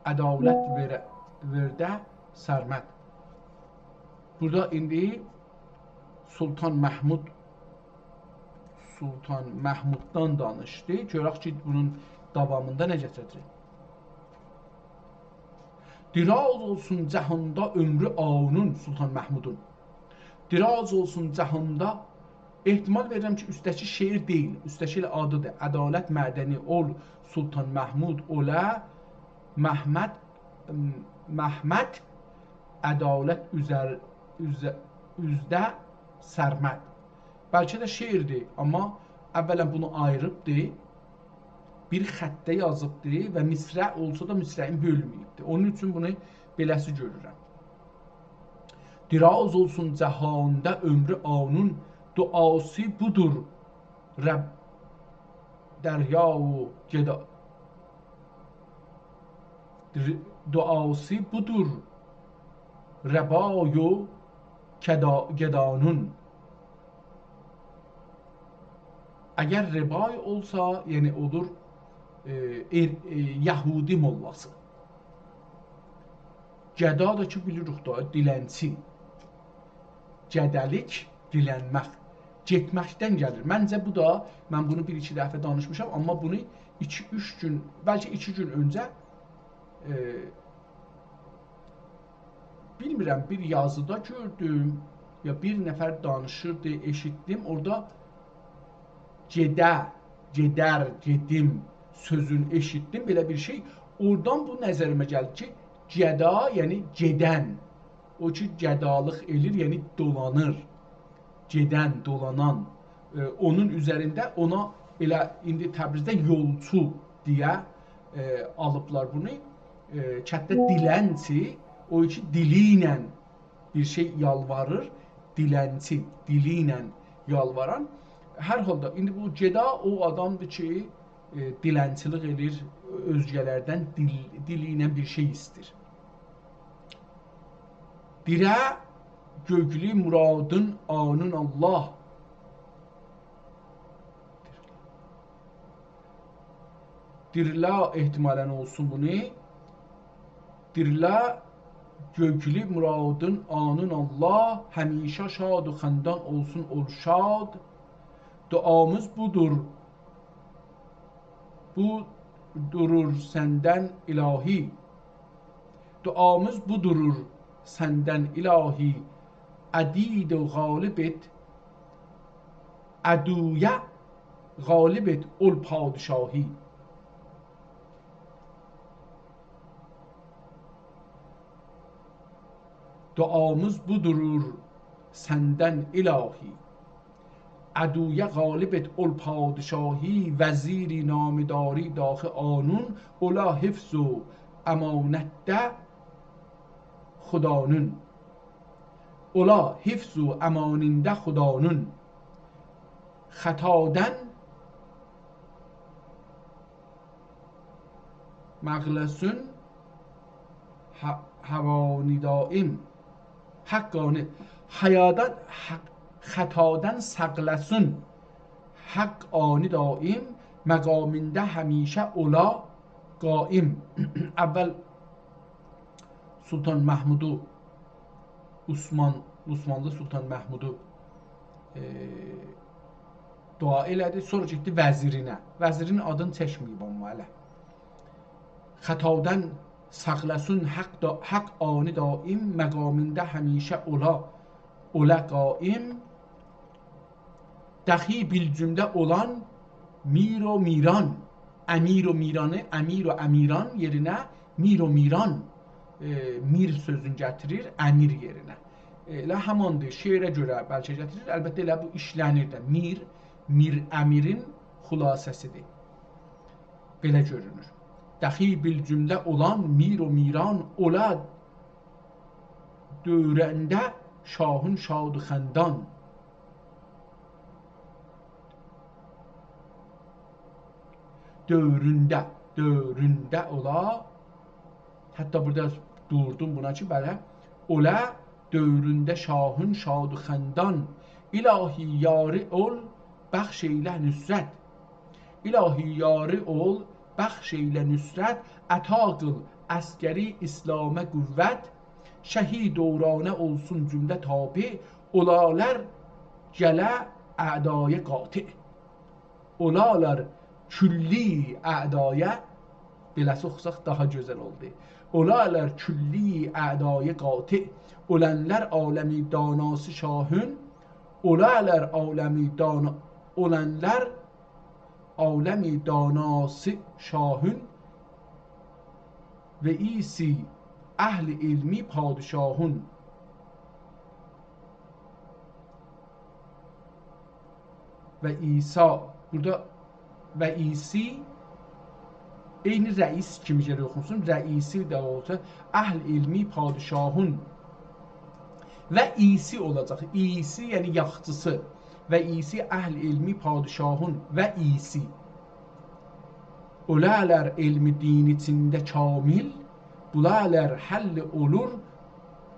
عدالت وئره-، ورده سرمد. بورادا ایندی سلطان محمود، سلطان محموددان دانیشدی. گؤرک کی، بونون داوامیندا نه گتیره‌جک. دراز اولسون جهاندا عؤمرو آنون، سلطان محمودون. دراز اولسون جهاندا، احتمال وئریرم کی، اوستده‌کی شعر دئییل، اوستده‌کی ائله آدیدیر. عدالت معدنی اول، سلطان محمود اوله، محمد، محمد، عدالت اوزر-، اوزه-، اوزده سرمد. بلکه ده شعردیر، آمما اولاً بونو آییریبدی، بیر خطده یازیبدی و مصرع اولسا دا مصرعین بؤلمه‌ییبدی. اونون اوچون بونو بئله‌سی گؤرورم. دراز اولسون جهاندا عؤمرو آنون، دعاسی بودور رب دریا و گدا-، ر-، دعاسی بودور ربای و کدا-، گدانون. اگر ربای اولسا، یعنی اولور، ائ، ائر-، ائ، یهودی موللاسی. گدا دا کی، بیلیریک دا، دیلنچی. گده‌لیک، دیلنمک. گئتمکدن گلیر. منجه، بو دا، من بونو بیر-ایکی دفعه دانیشمیشام، آمما بونو ایکی-اوچ گون، بلکه ایکی گون اؤنجه، ائ، بیلمیرم، بیر یازیدا گؤردوم، یا بیر نفر دانیشیردی، ائشیتدیم. اورادا گئده، گئدر، گئدیم سؤزون ائشیتدیم، بئله بیر شئی. اورادان بو نظریمه گلدی کی، گدا، یعنی گئدن. او کی، گدالیق ائله‌ییر، یعنی دولانیر. گئدن، دولانان. ائ، اونون اوزرینده اونا ائله ایندی تبریزده یولچو دئیه، ائ، آلیبلار بونو. ائ، کتده دیلنچی، او کی، دیلی ایله بیر شئی یالواریر، دیلنچی، دیلی ایله یالواران. هر حالدا، ایندی بو گدا او آدامدیر کی، ائ، دیلنچیلیک ائله‌ییر، اؤزگه‌لردن دیل، دیلی ایله بیر شئی ایسته‌ییر. دیره، گؤیلو مرادین آنون الله. دیرله، احتمالاً اولسون بونو. دیرله، گؤیلو مرادین آنون الله، همیشه شاد و خندان اولسون اول شاد. دعامیز بودور، بودورور سندن الهی. دعامیز بودورور سندن الهی، عدید و غالب ائت، عدویه غالب ائت اول پادشاهی. دعامیز بودورور سندن الهی، عدویه غالب ائت اول پادشاهی، وزیری نامداری داخی آنون، اولا حفظ و امانتده خدانون. اولا حفظ و امانینده خدانون. خطادن مغلسون ح، حقانی دائم. حقانی، حیادان، حق، خطادن ساغلاسین. حقانی دائم، مقامینده همیشه اولا قائم. اول سلطان محمودو، عثمان، عثمانلی سلطان محمودو، ائ، دعا ائله‌دی، سونرا گئتدی وزیرینه. وزیرین آدینی چکمه‌ییب آمما هله. خطادن ساغلاسین حق دا، حقانی دائم، مقامینده همیشه اولا، اولا قائم. دخی بالجمله اولان میر و میران. امیر و میرانی، امیر و امیران یئرینه میر و میران، ائ، میر سؤزونو گتیریر، امیر یئرینه. ائ، ائله هماندیر، شعره گؤره بلکه گتیریر. البته، ائله بو ایشله‌نیر ده. میر، میر امیرین خلاصه‌سیدیر. بئله گؤرونور. دخی بالجمله اولان میر و میران، اولا دؤورنده شاهین شاد و خندان. دؤورونده، دؤورونده اولا، حتی بورادا دوردوم بونا کی، بله، اولا دؤورونده شاهین شاد و خندان، الهی یاری اول، بخش ائیله نصرت. الهی یاری اول، بخش ائیله نصرت، عطا قیل عسکری اسلاما قوت، شهی دورانه اولسون جمله تابع، اولالار گله اعدای قاطع. اولالار کلی اعدایا، بئله‌سی اوخوساق داها گؤزل اولدو. اولالار کلی اعدای قاطع، اولانلار عالمی داناسی شاهین، اولالار عالمی دانا، اولانلار عالمی داناسی شاهین، و عیسی اهل علمی پادشاهین. و عیسی، بورادا و عیسی عینی رئیس کیمی گرک اوخونسون. رئیسی ده اولسا، اهل علمی پادشاهین. و عیسی اولاجاق. عیسی، یعنی یاخچیسی. و عیسی اهل علمی پادشاهین و عیسی. اولالار علم دین ایچینده کامل، بولالار حل اولور،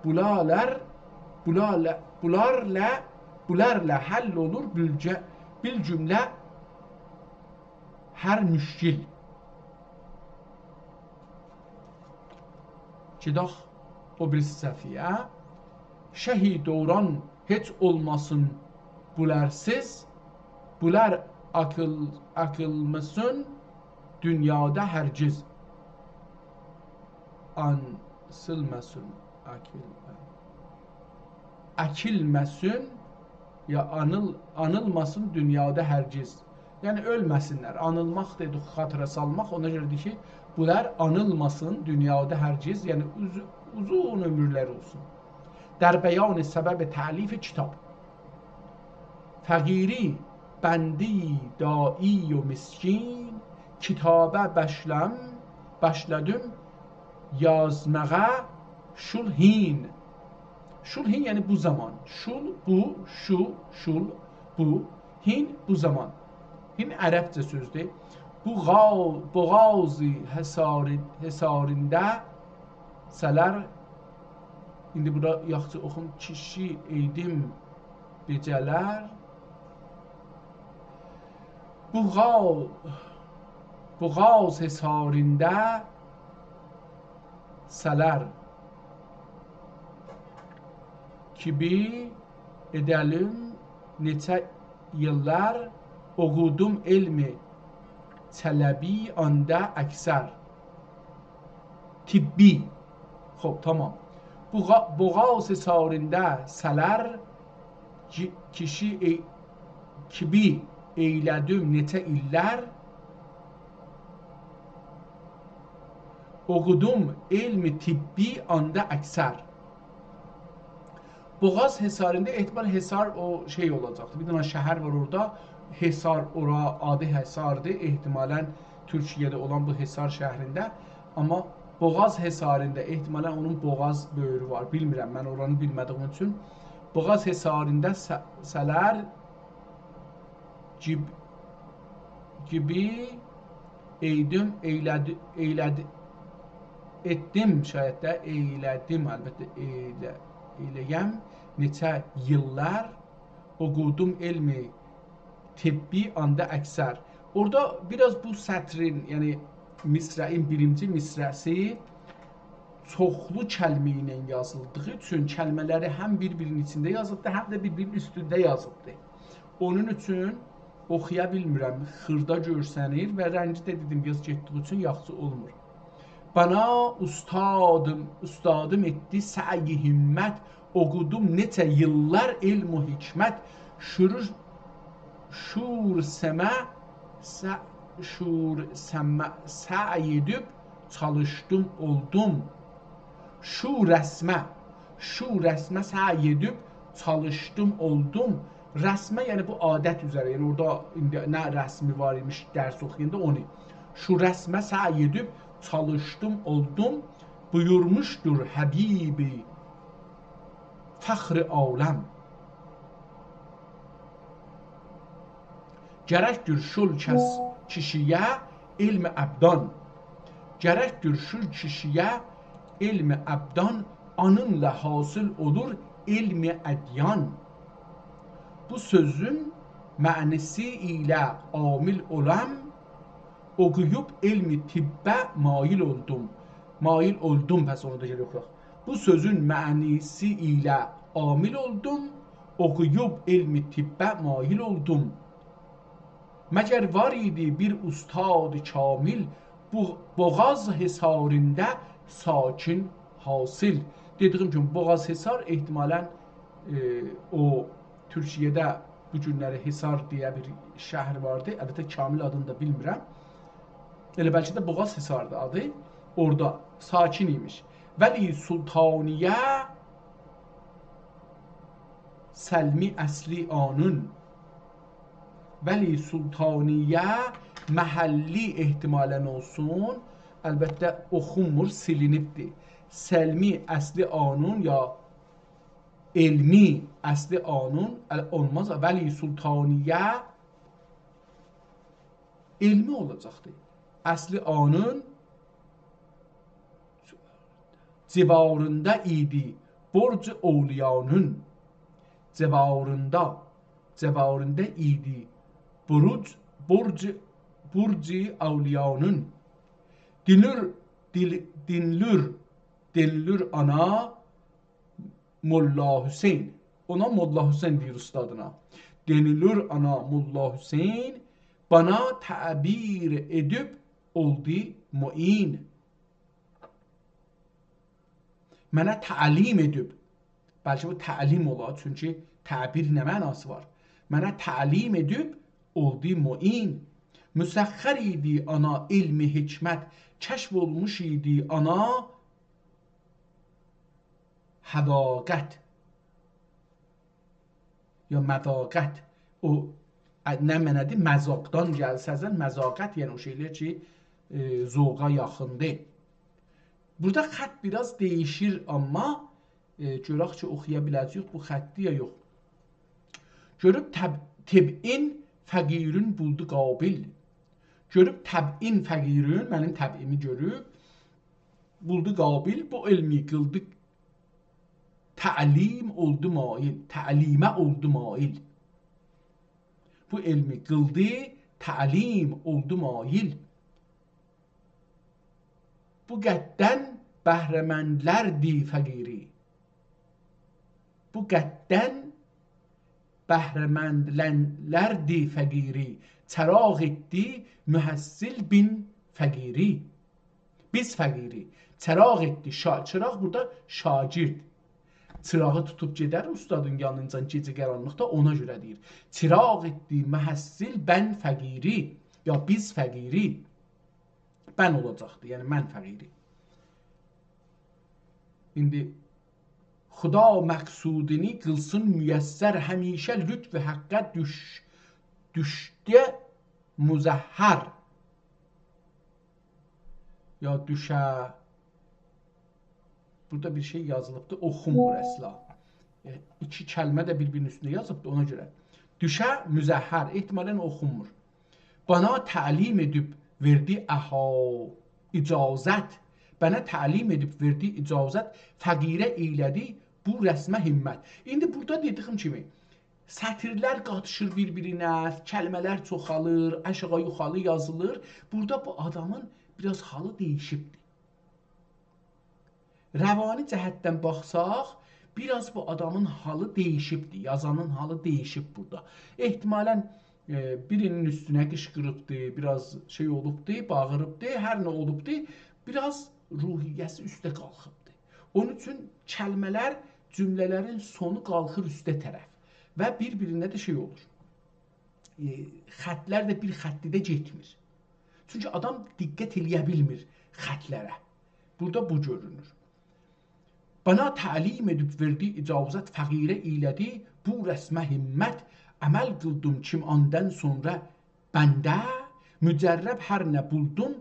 بولالار، بولالا، بونلارلا، بونلارلا حل اولور بیلگه-، بیل‌جمله هر مشکل. گئدک او بیریسی صفحه‌یه. شهی دوران هئچ اولماسین بونلارسیز، بونلار آکیل-، آکیلماسین دونیادا هرگز. آنیلماسین، آکیل-، آکیلماسین، یا آنیل-، آنیلماسین دونیادا هرگز. یعنی اؤلمه‌سینلر. آنیلماق دئدیک، خاطره سالماق. اونا گؤره دئییر کی، بونلار آنیلماسین دونیادا هرگز، یعنی اوز-، اوزون عؤمورلری اولسون. در بیان سبب تألیف کتاب. فقیری، بنده‌ای داعی و مسکین، کتابه باشلام، باشلادیم یازماغا شول هین. شول هین یعنی بو زامان. شول، بو، شو، شول، بو. هین، بو زامان. هین عربجه سؤزدور. بوغا-، بوغازی حصاری-، حصاریندا سالار. ایندی بورا یاخشی اوخوم. کیشی ائیدیم گئجه‌لر. بوغا-، بوغاز حصاریندا سالار کیمی ائده‌لیم نئچه ایللر، اوخودوم علم طلبی آندا اکثر. طبی. خوب، تامام. بوغا-، بوغاز حصاریندا سالار کی-، کیشی ائ-، کیمی ائیله‌دیم نئچه ایللر، اوخودوم علم طبی آندا اکثر. بوغاز حصاریندا، احتمال حصار او شئی اولاجاقدیر. بیر دنه شهر وار اورادا. حصار، اورا آدی حصاردیر. احتمالاً تورکیه‌ده اولان بو حصار شهرینده. آمما بوغاز حصاریندا احتمالاً اونون بوغاز بؤیرو وار. بیلمیرم، من اورانی بیلمه‌دیییم اوچون. بوغاز حصاریندا سه-، سالار کیب-، کیمی ائیدیم، ائیله‌دی-، ائیله‌دی-، ائتدیم، شاید ده ائیله‌دیم، البته ائیله-، ائیله‌یم، نئچه ایللر اوخودوم علم طبی آندا اکثر. اورادا بیر آز بو سطرین، یعنی مصرعین بیرینجی مصرعسی چوخلو کلمه ایله یازیلدیغی اوچون کلمه‌لری هم بیر-بیرینین ایچینده یازیبدی، هم ده بیر-بیرینین اوستونده یازیبدی. اونون اوچون اوخویا بیلمیرم، خیردا گؤرسنیر و رنگی ده دئدیم، بیر آز گئتدیگی اوچون یاخشی اولمور. بانا اوستادیم، اوستادیم ائتدی سعی همت، اوخودوم نئچه ایللر علم و حکمت، شورور، شور سمه، سع-، شور سمه، سعی ائدیب چالیشدیم، اولدوم. شو رسمه، شو رسمه سعی ائدیب چالیشدیم، اولدوم. رسمه، یعنی بو عادت اوزره، یعنی اورادا ایندی نه رسمی وار ایمیش درس اوخویاندا اونو. شو رسمه سعی ائدیب چالیشدیم، اولدوم. بویورموشدور حبیبی فخر عالم. گرکدیر شول کس-، کیشییه علم ابدان. گرکدیر شول کیشییه علم ابدان، اونونلا حاصل اولور علم ادیان. بو سؤزون معنی‌سی ایله عامل اولام، اوخویوب علم طبه مایل اولدوم. مایل اولدوم، پس اونو دا گرک اوخویاق. بو سؤزون معنی‌سی ایله عامل اولدوم، اوخویوب علم طبه مایل اولدوم. مگر وار ایدی بیر اوستاد کامل، بو-، بوغاز حصاریندا ساکن حاصل. دئدیییم کیمی، بوغاز حصار احتمالاً، ائ، او تورکیه‌ده بو گونلری حصار دئیه بیر شهر واردی. البته، کامل آدینی دا بیلمیرم. ائله بلکه ده بوغاز حصاردی آدی. اورادا ساکن ایمیش. ولی سلطانیه سلمی اصلی آنون. ولی سلطانیه محلی احتمالاً اولسون. البته، اوخونمور، سیلینیبدیر. سلمی اصلی آنون یا علمی اصلی آنون، ال-، اولماز. ولی سلطانیه علمی اولاجاقدی. اصلی آنون جواریندا ایدی برج اولیانون. جواریندا، جواریندا ایدی. بروج، برج، برج اولیانین. دینلور، دیل، دینلور، دینلور آنا ملا حسین. اونا ملا حسین دئییر اوستادینا. دینلور آنا ملا حسین، بانا تعبیر ائدیب اولدو معین. منه تعلیم ائدیب. بلکه بو تعلیم اولا، چونکی تعبیر نه معناسی وار؟ منه تعلیم ائدیب اولدو معین. مسخر ایدی آنا علم حکمت، کشف اولموش ایدی آنا حداقت. یا مذاقت. او، ا، نه معنادیر؟ مذاقدان گلسه ازن، مذاقت، یعنی او شئیلر کی، ائ، ذوقا یاخیندیر. بورادا خط بیر آز دییشیر، آمما، ائ، گؤرک کی، اوخویا بیله‌جه‌ییک بو خطی یا یوخ. گؤروب طب، طبعین فقیرین بولدو قابل. گؤروب طبعین فقیرین، منیم طبعیمی گؤروب، بولدو قابل، بو علمی قیلدی تعلیم اولدو مایل، تعلیمه اولدو مایل. بو علمی قیلدی تعلیم اولدو مایل. بو قددن بهره‌مندلردی فقیری. بو قددن بهره‌مندلردی فقیری، چراغ ائتدی محصل بیز فقیری. بیز فقیری. چراغ ائتدی، شا، چراغ بورادا شاگرد. چیراغی توتوب گئدر اوستادین یانینجان گئجه قارانلیقدا، اونا گؤره دئییر. چراغ ائتدی محصل بیز فقیری، یا بیز فقیری. بیز اولاجاقدی، یعنی من فقیری. ایندی خدا مقصودینی قیلسین میسر، همیشه لطف حقه دوش، دوشده مظهر. یا دوشه. بورادا بیر شئی یازیلیبدی، اوخونمور اصلا. ائ، ایکی کلمه ده بیر-بیرینین اوستونده یازیبدی، اونا گؤره. دوشه مظهر، احتمالاً اوخونمور. بانا تعلیم ائدیب وئردی اها اجازت. بانا تعلیم ائدیب وئردی اجازت، فقیره ائیله‌دی بو رسمه همت. ایندی بورادا دئدیگیم کیمی، سطیرلر قاتیشیر بیر-بیرینه، کلمه‌لر چوخالیر، آشاغی یوخاری یازیلیر. بورادا بو آدامین بیر آز حالی دییشیبدیر. روانی جهتدن باخساق، بیر آز بو آدامین حالی دییشیبدیر، یازانین حالی دییشیب بورادا. احتمالاً، ائ، بیرینین اوستونه قیشقیریبدی، بیر آز شئی اولوبدو، باغیریبدی، هر نه اولوبدو، بیر آز روحیه‌سی اوسته قالخیبدی. اونون اوچون کلمه‌لر، جمله‌لرین سونو قالخیر اوسته طرف و بیر-بیرینه ده شئی اولور. ائ، خطلر ده بیر خطده گئتمیر. چونکی آدام دقت ائله‌یه بیلمیر خطلره. بورادا بو گؤرونور. بانا تعلیم ائدیب وئردی اجازت، فقیره ائیله‌دی بو رسمه همت. عمل قیلدیم کیم آندان سونرا بنده، مجرب هر نه بولدوم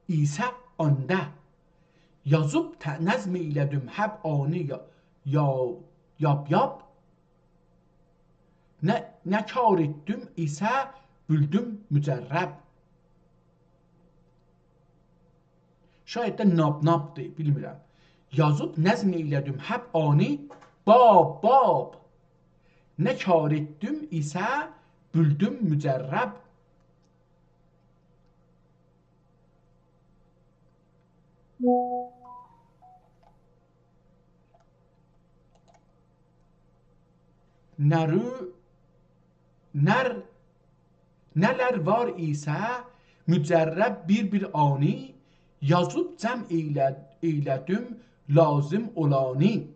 ایسه آندا. یازیب ته، نظم ائیله‌دیم حب آنی یا، یا، یاب یاب. نه، نه کار ائتدیم ایسه بولدوم مجرب. شاید ده ناب نابدیر، بیلمیرم. یازیب نظم ائیله‌دیم حب آنی باب باب. نه کار ائتدیم ایسه بولدوم مجرب. نرو، نر، نه‌لر وار ایسه مجرب بیر-بیر آنی، یازیب جمع ائیله، ائیله‌دیم لازم اولانی.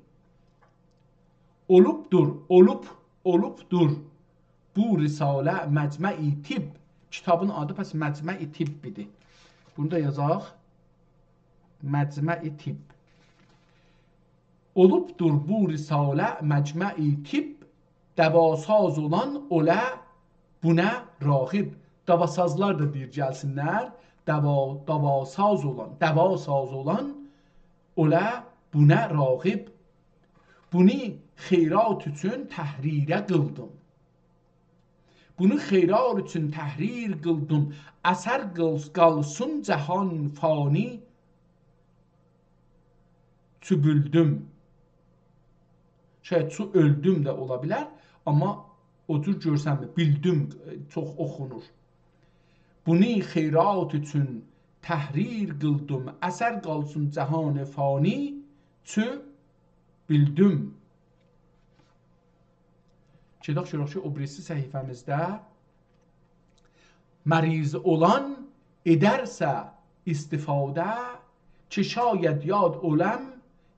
اولوبدور، اولوب، اولوبدور بو رساله مجمع طب. کیتابین آدی پس مجمع طب ایدی. بونو دا یازاق. مجمع طب. اولوبدور بو رساله مجمع طب، دواساز اولان اوله بونه راغب. دواسازلار دا دئییر گلسینلر. دوا، دواساز اولان، دواساز اولان اوله بونه راغب. بونو خیرات اوچون تحریره قیلدیم. بونو خیرات اوچون تحریر قیلدیم. اثر قیل، قالسین جهان فانی، چو بولدوم. شاید چو اؤلدوم ده اولا بیلر. آمما او جور گؤرسنمیر. بیلدیم، ائ، چوخ اوخونور. «بونو خیرات اوچون تحریر قیلدیم، اثر قالسین جهان فانی، چو بیلدیم.» گئدک گؤرک کی، او بیریسی صفحه‌میزده «مریض اولان ائدرسه استفاده، که شاید یاد اولم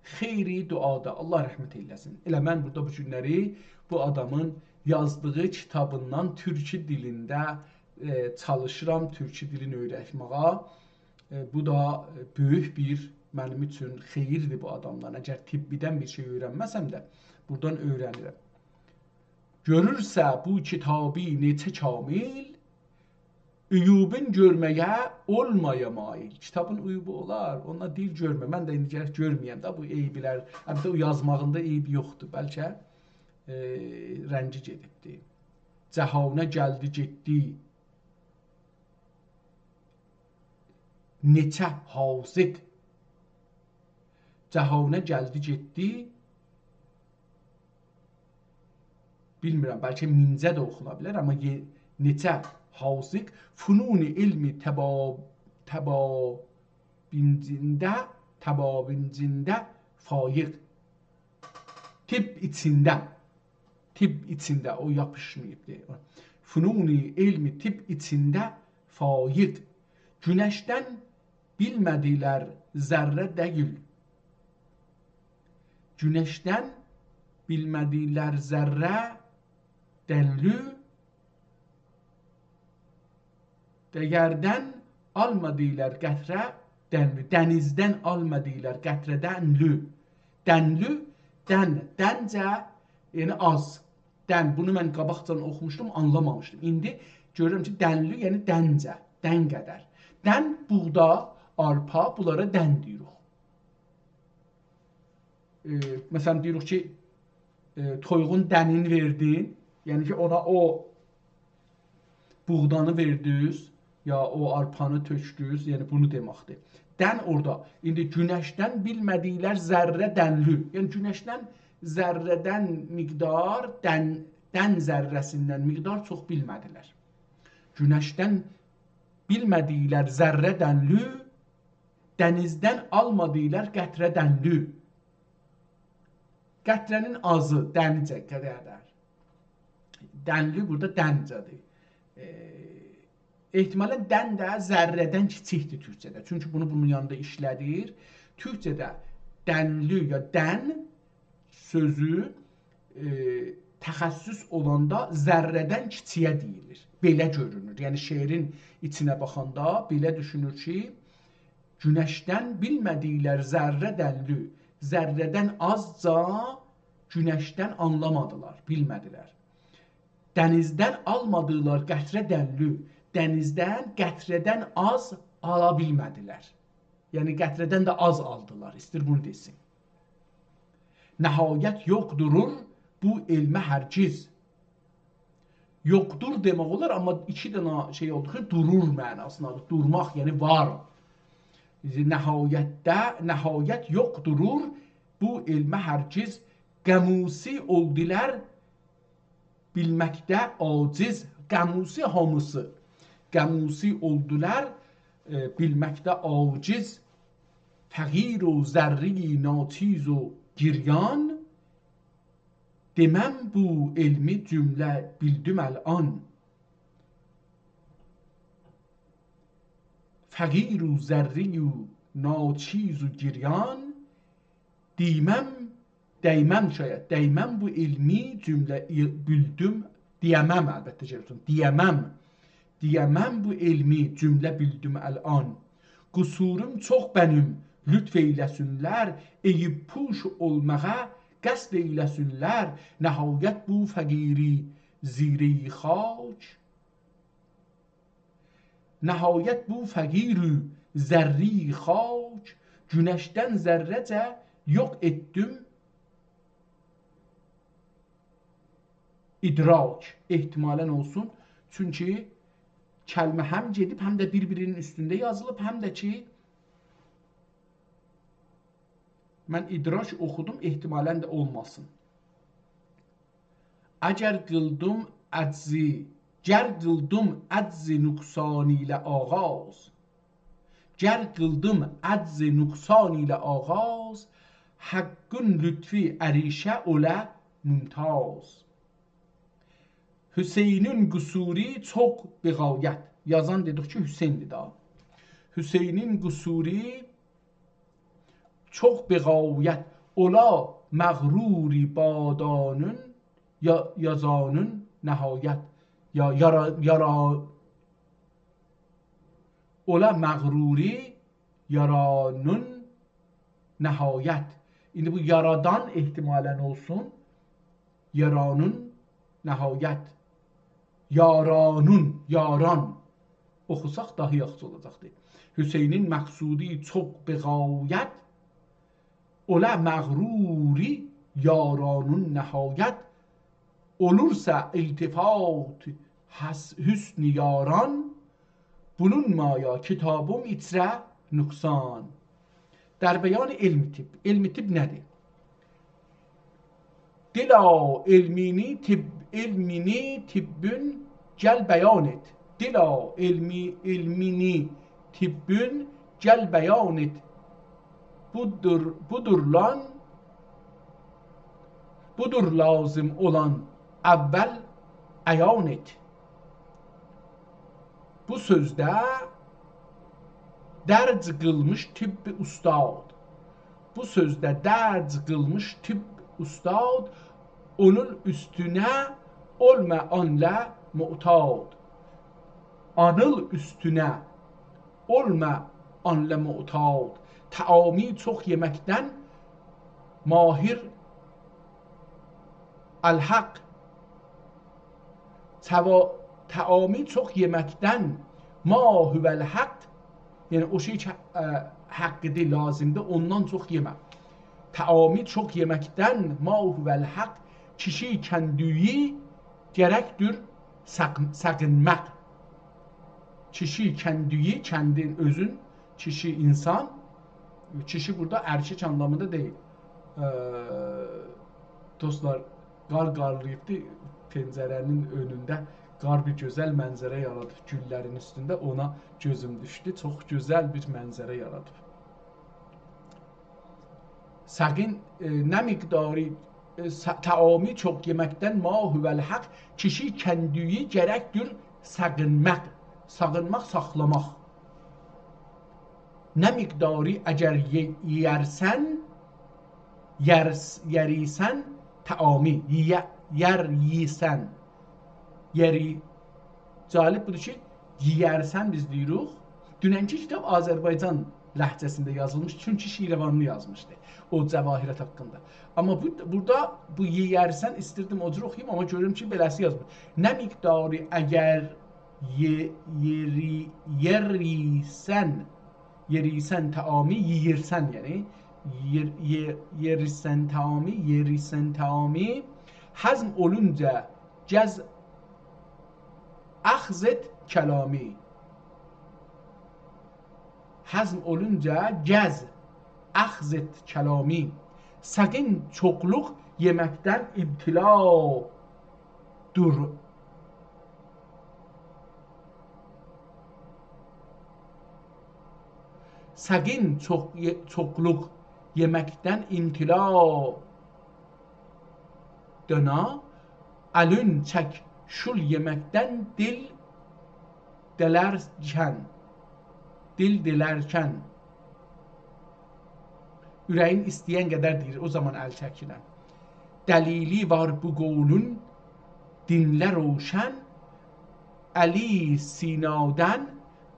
خیر دعاده.» الله رحمت ائیله‌سین. ائله من بورادا بو گونلری بو آدامین یازدیغی کیتابیندان تورکو دیلینده، ائ، چالیشیرام تورکو دیلینی اؤیرتمه‌یه. ائ، بو دا، ائ، بؤیوک بیر منیم اوچون خئییردیر بو آدامدان. اگر طبیدن بیر شئی اؤیرنمه‌سم ده، بورادان اؤیرنیرم. «گؤرورسه بو کیتابی نئچه کامل، عیوبون گؤرمه‌یه اولمایا مایل.» کیتابین عیوبو اولار، اوندا دئییر گؤرمه. من ده ایندی گرک گؤرمه‌یم ده بو عیبلر. البته، او یازماغیندا عیب یوخدور. بلکه، ائ، رنگی گئدیبدی. «جهانه گلدی گئتدی نئچه حاذق.» جهانه گلدی گئتدی. بیلمیرم، بلکه مینجه ده اوخونا بیلر، آمما یئ-، نئچه حاذق. «فنون علم طبا-، طبابینجینده، طبابینجینده فایق.» طب ایچینده. طب ایچینده، او یاپیشماییبدیر. «فنون علم طب ایچینده فایق. گونشدن بیلمه‌دیلر ذره دئییل.» گونشدن بیلمه‌دیلر ذره دئییل. دئیردن آلمادیلار قطره دنلی. دنیزدن آلمادیلار قطره دنلی. دنلی، دن، دنجه، یعنی آز. دن، بونو من قاباقجادان اوخوموشدوم، آنلامامیشدیم. ایندی گؤرورم کی، دنلی، یعنی دنجه، دن قدر. دن، بوغدا، آرپا، بونلارا دن دئییریک. ائ، مثلا، دئییریک کی، ائ، تویوغون دنینی وئردین، یعنی کی، اونا او بوغدانی وئردینیز، یا او آرپانی تؤکدونوز، یعنی بونو دئمکدیر. دن اورادا. ایندی گونشدن بیلمه‌دیلر ذره دنلی. یعنی گونشدن ذره‌دن مقدار، دن، دن ذره‌سیندن مقدار چوخ بیلمه‌دیلر. گونشدن بیلمه‌دیلر ذره دنلی، دنیزدن آلمادیلار قطره دنلی. قطره‌نین آزی، دنیجه قدر. دنلی بورادا دنجه‌دیر. ائ، احتمالا دن ده ذره‌دن کیچیکدیر تورکجه‌ده. چونکی بونو بونون یانیندا ایشله‌دیر. تورکجه‌ده دنلی یا دن سؤزو، ائ، تخصص اولاندا ذره‌دن کیچییه دئییلیر. بئله گؤرونور. یعنی شعرین ایچینه باخاندا بئله دوشونور کی، گونشدن بیلمه‌دیلر ذره دنلی. ذره‌دن آزجا گونشدن آنلامادیلار، بیلمه‌دیلر. دنیزدن آلمادیلار قطره دنلی. دنیزدن قطره‌دن آز آلا بیلمه‌دیلر. یعنی، قطره‌دن ده آز آلدیلار، ایسته‌ییر بونو دئسین. نهایت یوخدور بو علمه هرگز. یوخدور دئمک اولار، آمما ایکی دنه شئی اولدوغو اوچون دورور معناسیندادیر. دورماق، یعنی وار. نهایتده، نهایت یوخدور بو علمه هرگز. قاموسی اولدولار بیلمکده عاجز، قاموسی هامیسی. قاموسی اولدولار، ائ، بیلمکده عاجز. فقیر و زری ناچیز و گریان، دئمم بو علمی جمله بیلدیم الان. فقیر و زری و ناچیز و گریان، دئیمم، دئیمم شاید، دئیمم بو علمی جمله ای-، بیلدیم، دئیه‌مم، البته کی، دئیه‌مم. دئیه‌مم بو علمی جمله بیلدیم الان. قصوروم چوخ منیم، لطف ائیله‌سینلر، عیب پوش اولماغا قصد ائیله‌سینلر. نهایت بو فقیری زیره‌ی خاک، نهایت بو فقیر و زری خاک، گونشدن ذره‌جه یوخ ائتدیم ادراک. احتمالا اولسون، چونکی کلمه هم گئدیب، هم ده بیر-بیرینین اوستونده یازیلیب، هم ده کی، من ادراک اوخودوم، احتمالا ده اولماسین. اگر قیلدیم عجزی، گر قیلدیم عجز نقصان ایله آغاز، گر قیلدیم عجز نقصان ایله آغاز، حقین لطفی عریشه اوله ممتاز. حسینین قصوری چوخ به غایت. یازان دئدیک کی، حسیندیر دا. حسینین قصوری چوخ به غایت، اولا مغرور بادانین، یا، یازانین نهایت. یا، یارا، یارا، اولا مغرور یارانین نهایت. ایندی بو یارادان احتمالاً اولسون، یارانین نهایت. یارانین، یاران اوخوساق داها یاخشی اولاجاقدی. حسینین مقصوری چوخ به غایت، اولا مغرور یارانین نهایت. اولورسا التفات حس-، حسن یاران، بولونمایا کتابیم ایچره نقصان. در بیان علم طب. علم طب نه‌دیر؟ دلا علمینی طب، علمینی طبین گل بیان ائت. دلا علمی، علمینی طبین گل بیان ائت. بودور، بودور لان، بودور لازم اولان، اول عیان ائت. بو سؤزده درج قیلمیش طب اوستاد. بو سؤزده درج قیلمیش طب اوستاد، اونون اوستونه اولما آنله معتاد. آنیل اوستونه اولما آنله معتاد. طعامی چوخ یئمکدن ماهو الحق. طعا-، طعامی چوخ یئمکدن ما هو الحق، یعنی او شئی کی، اه، حقیدیر، لازیمدیر، اوندان چوخ یئمه. طعامی چوخ یئمکدن ما هو الحق، کیشی کندویی گرکدیر ساق-، ساقینماق. کیشی کندویی، کندین اؤزون، کیشی انسان، کیشی بورادا ارکک آنلامیندا دئییل. اه، دوستلار، قار قارلاییبدی، پنجره‌نین اؤنونده قار بیر گؤزل منظره یارادیب، گوللرین اوستونده اونا گؤزوم دوشدو. چوخ گؤزل بیر منظره یارادیب. ساقین، ائ، نه مقداری، ائ، سا-، طعامی چوخ یئمکدن ما هو الحق، کیشی کندویی گرکدیر ساقینماق. ساقینماق، ساخلاماق. نه مقداری اگر یئ-، یئیرسن، یئرس-، یئریسن طعامی، یئیه-، یئر یئیسن، یئری-، جالب بودور کی، یئیرسن بیز دئییریک. دوننکی کیتاب آذربایجان لهجه‌سینده یازیلمیش، چونکی شیروانلی یازمیشدی او جواهرات حاقیندا. آمما بو، بورادا بو یئیرسن ایستیردیم او جور اوخویوم، آمما گؤرورم کی، بئله‌سی یازمیر. نه مقداری اگر یئ-، یئری-، یئریسن، یئریسن طعامی، یئییرسن، یعنی، یئر-، یئ-، یئریسن طعامی، یئریسن طعامی، هضم اولونجا گز اخذ ائت کلامی. هضم اولونجا گز اخذ ائت کلامی. ساقین چوخلوق یئمکدن امتلا دور. ساقین چوخ-، یئ-، چوخلوق یئمکدن امتلا دونا، الین چک شول یئمکدن دیل دلرکن، دیل دلرکن. اوره‌یین ایسته‌ین قدر دئییر، او زامان ال چکیلن. دلیلی وار بو قولون، دینله روشن، علی سینادن،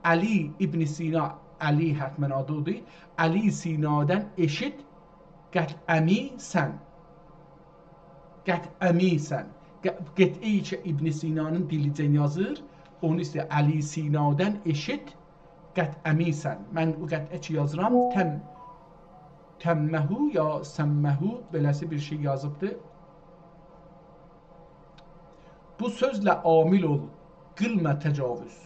علی ابن سینا، علی حتماً آدی اودور، علی سینادن ائشیت، قطعه می‌سن. قطعه می‌سن. ق-، قطعه‌ای کی، ابن سینانین دیلیجن یازیر، اونو ایسته‌ییر علی سینادن ائشیت، قطعه می‌سن. من او قطعه کی یازیرام، تم-، تمه یا سمه، بئله‌سی بیر شئی یازیبدی. بو سؤزله عامل اول، قیلما تجاوز.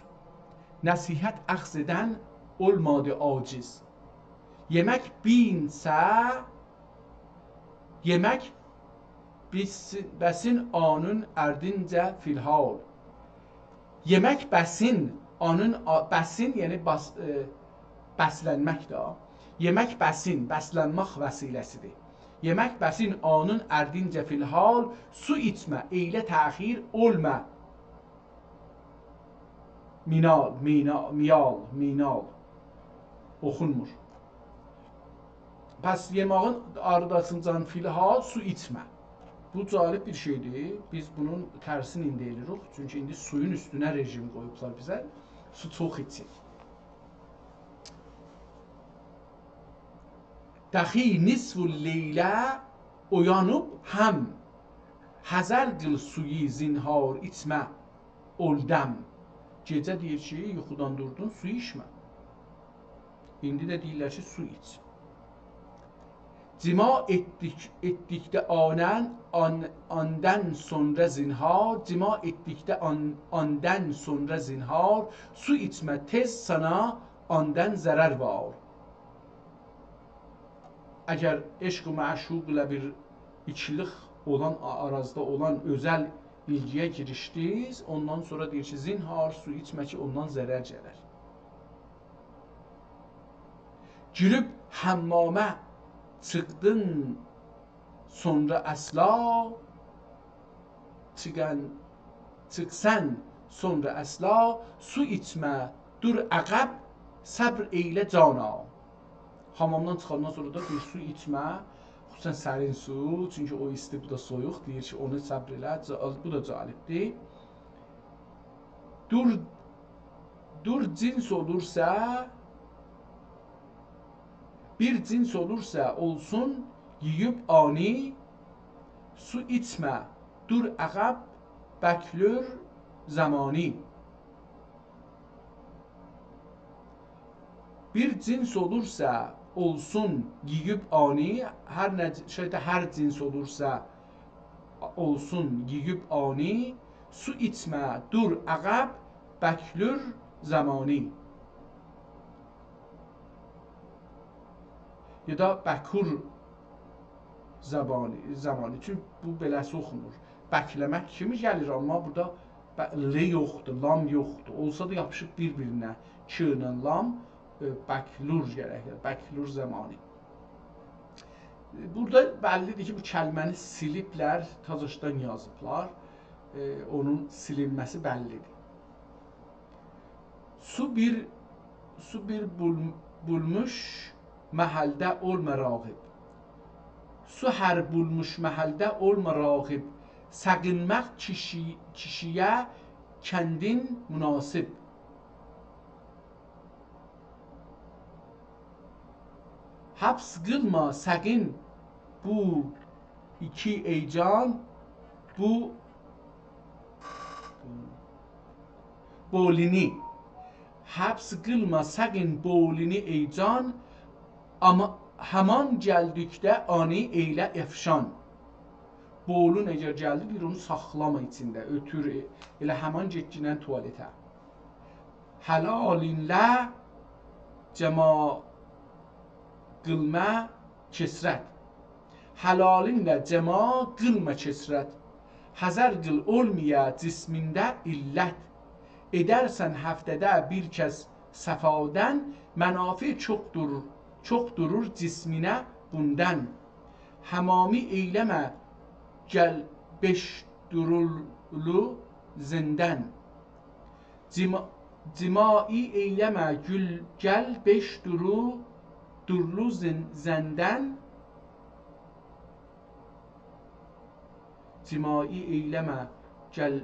نصیحت اخذ ائدن اولمادی عاجز. یئمک بینسه، یئمک بیس-، بسین آنون اردینجه فی‌الحال. یئمک بسین، آنون آ-، بسین، یعنی باس-، ائ، بسلنمک ده. یئمک بسین، بسلنمک وسیله‌سی‌دیر. یئمک بسین آنون اردینجه فی‌الحال، سو ایچمه، ائیله تأخیر اولما. مینال، مینا-، میال، مینال. اوخونمور. پس یئماغین آردینجه فی‌الحال سو ایچمه. بو جالب بیر شئی‌دیر. بیز بونون ترسینی ایندی ائله‌ییریک. چونکی ایندی سویون اوستونه رژیم قویوبلار بیزه. سو چوخ ایچین. دخی نصف اللیله اویانیب هم، حذر قیل سویو زینهار ایچمه اولدم. گئجه دئییر کی، یوخودان دوردون، سو ایچمه. ایندی ده دئییرلر کی، سو ایچ. جماع ائتدیک، ائتدیکده آنن، آن-، آندن سونرا زینهار، جماع ائتدیکده آن-، آندن سونرا زینهار، سو ایچمه تئز، سانا آندن ضرر وار. اگر عشق و معشوق ایله بیر ایکیلیک اولان، آ-، آرازدا اولان اؤزل ایلگی‌یه گیریشدینیز، اوندان سونرا دئییر کی، زینهار سو ایچمه کی، اوندان ضرر گلر. گیریب حمامه چیخدین سونرا اصلا، چیخان، چیخسان سونرا اصلا، سو ایچمه، دور عقب، صبر ائیله جانا. حامامدان چیخاندان سونرا دا بیر سو ایچمه، خصوصاً سرین سو، چونکی او ایستی، بو دا سویوق، دئییر کی، اونو صبر ائله، جا-، بو دا جالبدیر. دور، دور جنس اولورسا، بیر جنس اولورسا اولسون یئییب آنی، سو ایچمه، دور عقب، بکلور زامانی. بیر جنس اولورسا اولسون یئییب آنی، هر نه، شئیده، هر جنس اولورسا اولسون یئییب آنی، سو ایچمه، دور عقب، بکلور زامانی. یا دا بکور زامانی، زامانی. چونکی بو بئله‌سی اوخونور. بکله‌مک کیمی گلیر، آمما بورادا ب-، ل یوخدور، لام یوخدور. اولسا دا یاپیشیب بیر-بیرینه، ک ایله لام، ائ، بکلور گرک، بکلور زامانی. بورادا بللی‌دیر کی، بو کلمه‌نی سیلیبلر، تازاشدان یازیبلار. ائ، اونون سیلینمه‌سی بللی‌دیر. سو بیر، سو بیر بول-، بولموش محلده اولما راغب. سو هر بولموش محلده اولما راغب. ساغینماق کیشی-، کیشی‌یه کندین مناسب. حبس قیلما ساغین بو ایکی ای جان، بو بولونو. حبس قیلما ساغین بولونو ای جان، آمما هامان گلدیکده آنی ائیله افشان. بولون اگر گلدی، دئییر، اونو ساخلاما ایچینده، اؤتور، ائ-، ائله هامان گئتگینن توالئته. حلالینله جماع قیلما کثرت. حلالینله جماع قیلما کثرت. حذر قیل اولمایا جسمینده علت. ائدرسن هفته‌ده بیر کز صفادن، منافع چوخدور، چوخ دورور جسمینه بوندان. حمامی ائیله‌مه گل بئش دورلو زندن. جما-، جماعی ائیله‌مه گل، گل بئش دورو، دورلو زن-، زندن. جماعی ائیله‌مه گل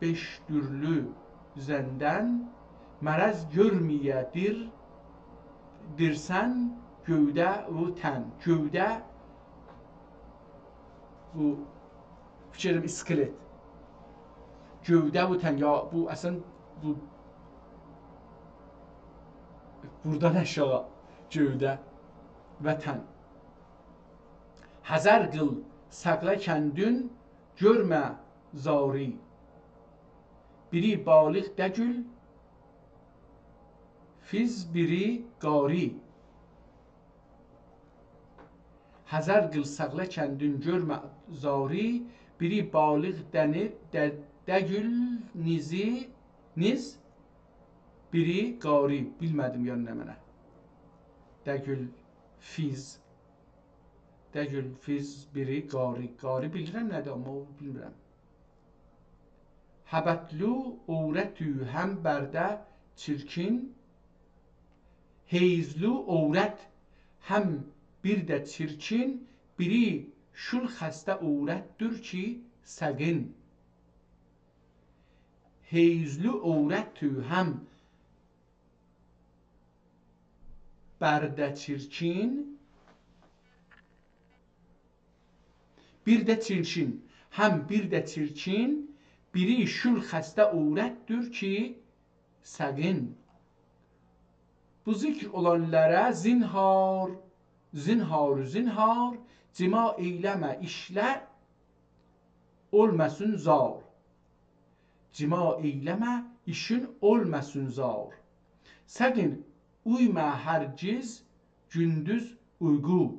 بئش دورلو زندن، مرض گؤرمه‌یه دیر، دیرسن گؤوده و تن. گؤوده، بو، فیکر ائدیرم، اسکلت. گؤوده و تن، یا بو، اصلاً بو، بورادان آشاغی گؤوده و تن. حذر قیل، ساخلا کندین، گؤرمه زاری. بیری بالغ دئییل، فیز بیری قاری. حذر قیل ساغلا کندین گؤرمه زاری، بیری بالغ دنی-، ده-، دگیل نیزی، نیز بیری قاری. بیلمه‌دیم یعنی نمنه. دگیل فیز. دگیل فیز بیری قاری. قاری بیلیرم نه‌دیر، آمما او بیلمیرم. هبتلو عورتو هم برده چیرکین، حیضلو عورت هم بیر ده چیرکین، بیری شول خسته عورتدور کی، سقین. حیضلو عورتو هم برده چیرکین، بیر ده چیرکین، هم بیر ده چیرکین، بیری شول خسته عورتدور کی، سقین. بو ذکر اولانلارا زینهار، زینهار، زینهار، جماع ائیله‌مه، ایشله اولماسین زار. جماع ائیله‌مه، ایشین اولماسین زار. سقین اویما هرگیز گوندوز اویقو.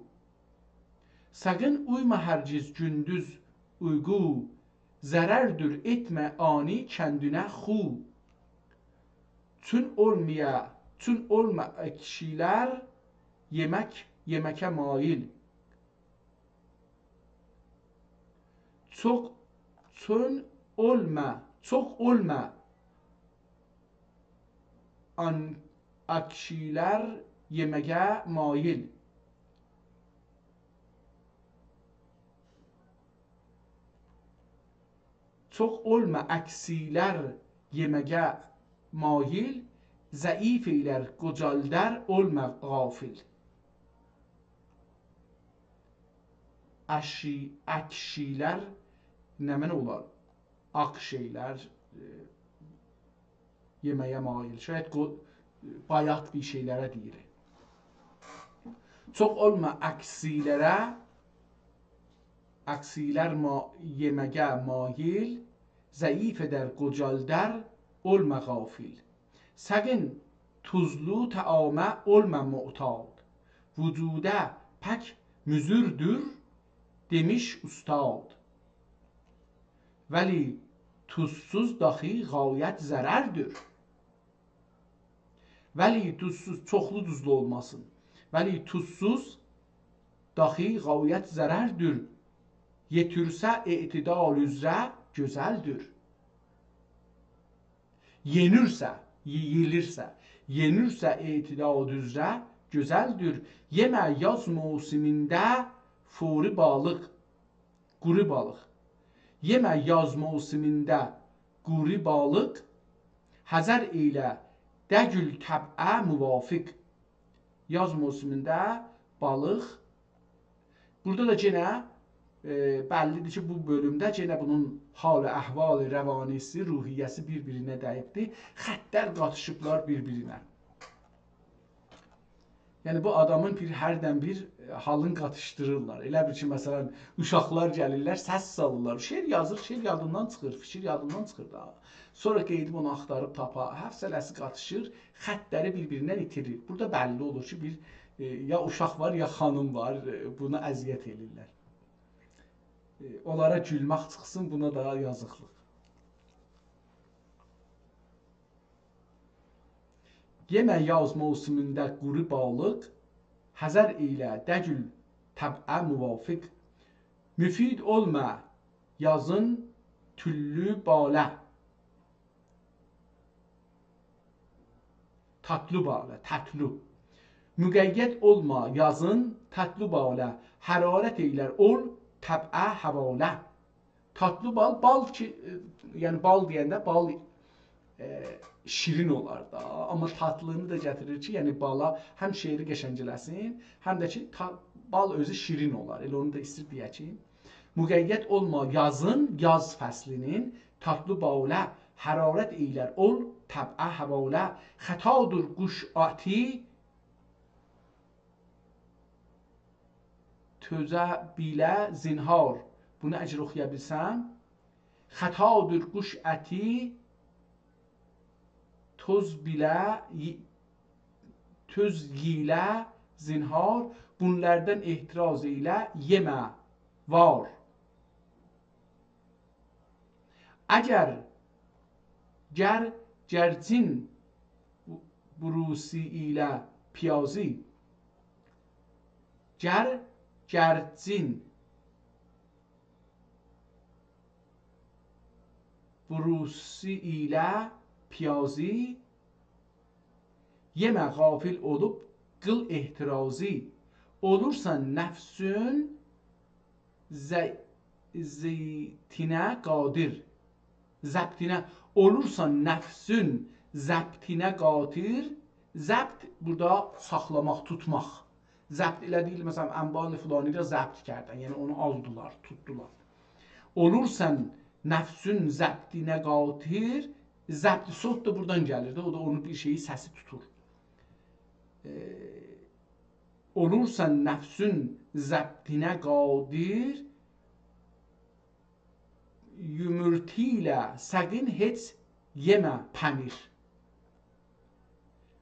سقین اویما هرگیز گوندوز اویقو، ضرردور ائتمه آنی کندینه خو. چون اولمایا، چون اولما کیشیلر یئمک، یئمکه مایل. چوخ، چون اولما، چوخ اولما آن-، آکشیلر یئمگه مایل. چوخ اولما آکشیلر یئمگه مایل، ضعیف ائیلر قوجالدار، اولما غافل. آکشی-، آکشیلر نمنه اولار؟ آک شئیلر، ائ، یئمگه مایل. شاید قو-، بایات بیر شئیلره دئییر. چوخ اولما آکشیلره، آکشیلر ما-، یئمگه مایل، ضعیف ائدر قوجالدار، اولما غافل. سقین دوزلو طعامه اولما معتاد، وجوده پک مضردور، دئمیش اوستاد. ولی دوزسوز داخی غایت ضرردور. ولی دوزسوز، چوخلو دوزلو اولماسین. ولی دوزسوز داخی غایت ضرردور. یئتیرسه اعتدال اوزره گؤزلدور. یئنیرسه، یئییلیرسه، یئنیرسه اعتدال اوزره گؤزلدور. یئمه یاز موسمینده فوری بالیق، قورو بالیق. یئمه یاز موسمینده قورو بالیق، حذر ائیله، دگیل طبعه موافق. یاز موسمینده بالیق. بورادا دا یئنه، ائ، بللی‌دیر کی، بو بؤلومده یئنه بونون حال و احوال روانی‌سی، روحیه‌سی بیر-بیرینه دَییبدیر. خطلر قاتیشیبلار بیر-بیرینه. یعنی، بو آدامین بیر، هردن بیر، ائ، حالین قاتیشدیریرلار. ائله بیل کی، مثلا، اوشاقلار گلیرلر، سس سالیرلار. شعر یازیر، شعر یادیندان چیخیر، فیکیر یادیندان چیخیر دا. سونرا قئییدیب اونو آختاریب تاپا، حوصله‌سی قاتیشیر، خطلری بیر-بیریندن ایتیریر. بورادا بللی اولور کی، بیر، ائ، یا اوشاق وار، یا خانیم وار، ائ، بونا اذیت ائله‌ییرلر. ائ، اونلارا گولمک چیخسین، بونا دا یازیقلیق. یئمه یاز موسمینده قورو بالیق، حذر ائیله، دگیل طبعه موافق. مفید اولما یازین توللو باله، تاتلی باله، تاتلی. مقید اولما یازین تاتلی باله، حرارت ائیلر اول طبعه حواله. تاتلی بال، بال کی، ائ، یعنی بال دئینده بال، ائ، شیرین اولار دا. آمما تاتلینی دا گتیریر کی، یعنی بالا هم شعری قشنگ ائله‌سین، هم ده کی، تا-، بال اؤزو شیرین اولار. ائله اونو دا ایستیر دئیه کی، مقید اولما یازین، یاز فصلینین، تاتلی باله، حرارت ائیلر اول طبعه حواله. خطادیر قوش اتی، توزه بیله زینهار. بونو اگر اوخویا بیلسم، خطادیر قوش اتی، توز بیله، ی-، توز ییله زینهار، بونلاردان احتراز ائیله، یئمه، وار. اگر، گر، گرجین بوروسی ایله پیازی، گر، گرجین بوروسی ایله پیازی، یئمه غافل اولوب قیل احترازی. اولورسان نفسون ض-، ضبطینه قادر. ضبطینه، اولورسان نفسون ضبطینه قادر. ضبط بورادا ساخلاماق، توتماق. ضبط ائله دئییل، مثلا، انبان فلانی را ضبط کردن، یعنی اونو آلدیلار، توتدولار. اولورسان نفسون ضبطینه قادر، ضبط صوت دا بورادان گلیر ده، او دا اونو بیر شئیی، سسی توتور. ائ، اولورسان نفسون ضبطینه قادر، یومورتا ایله ساغین هئچ یئمه پنیر.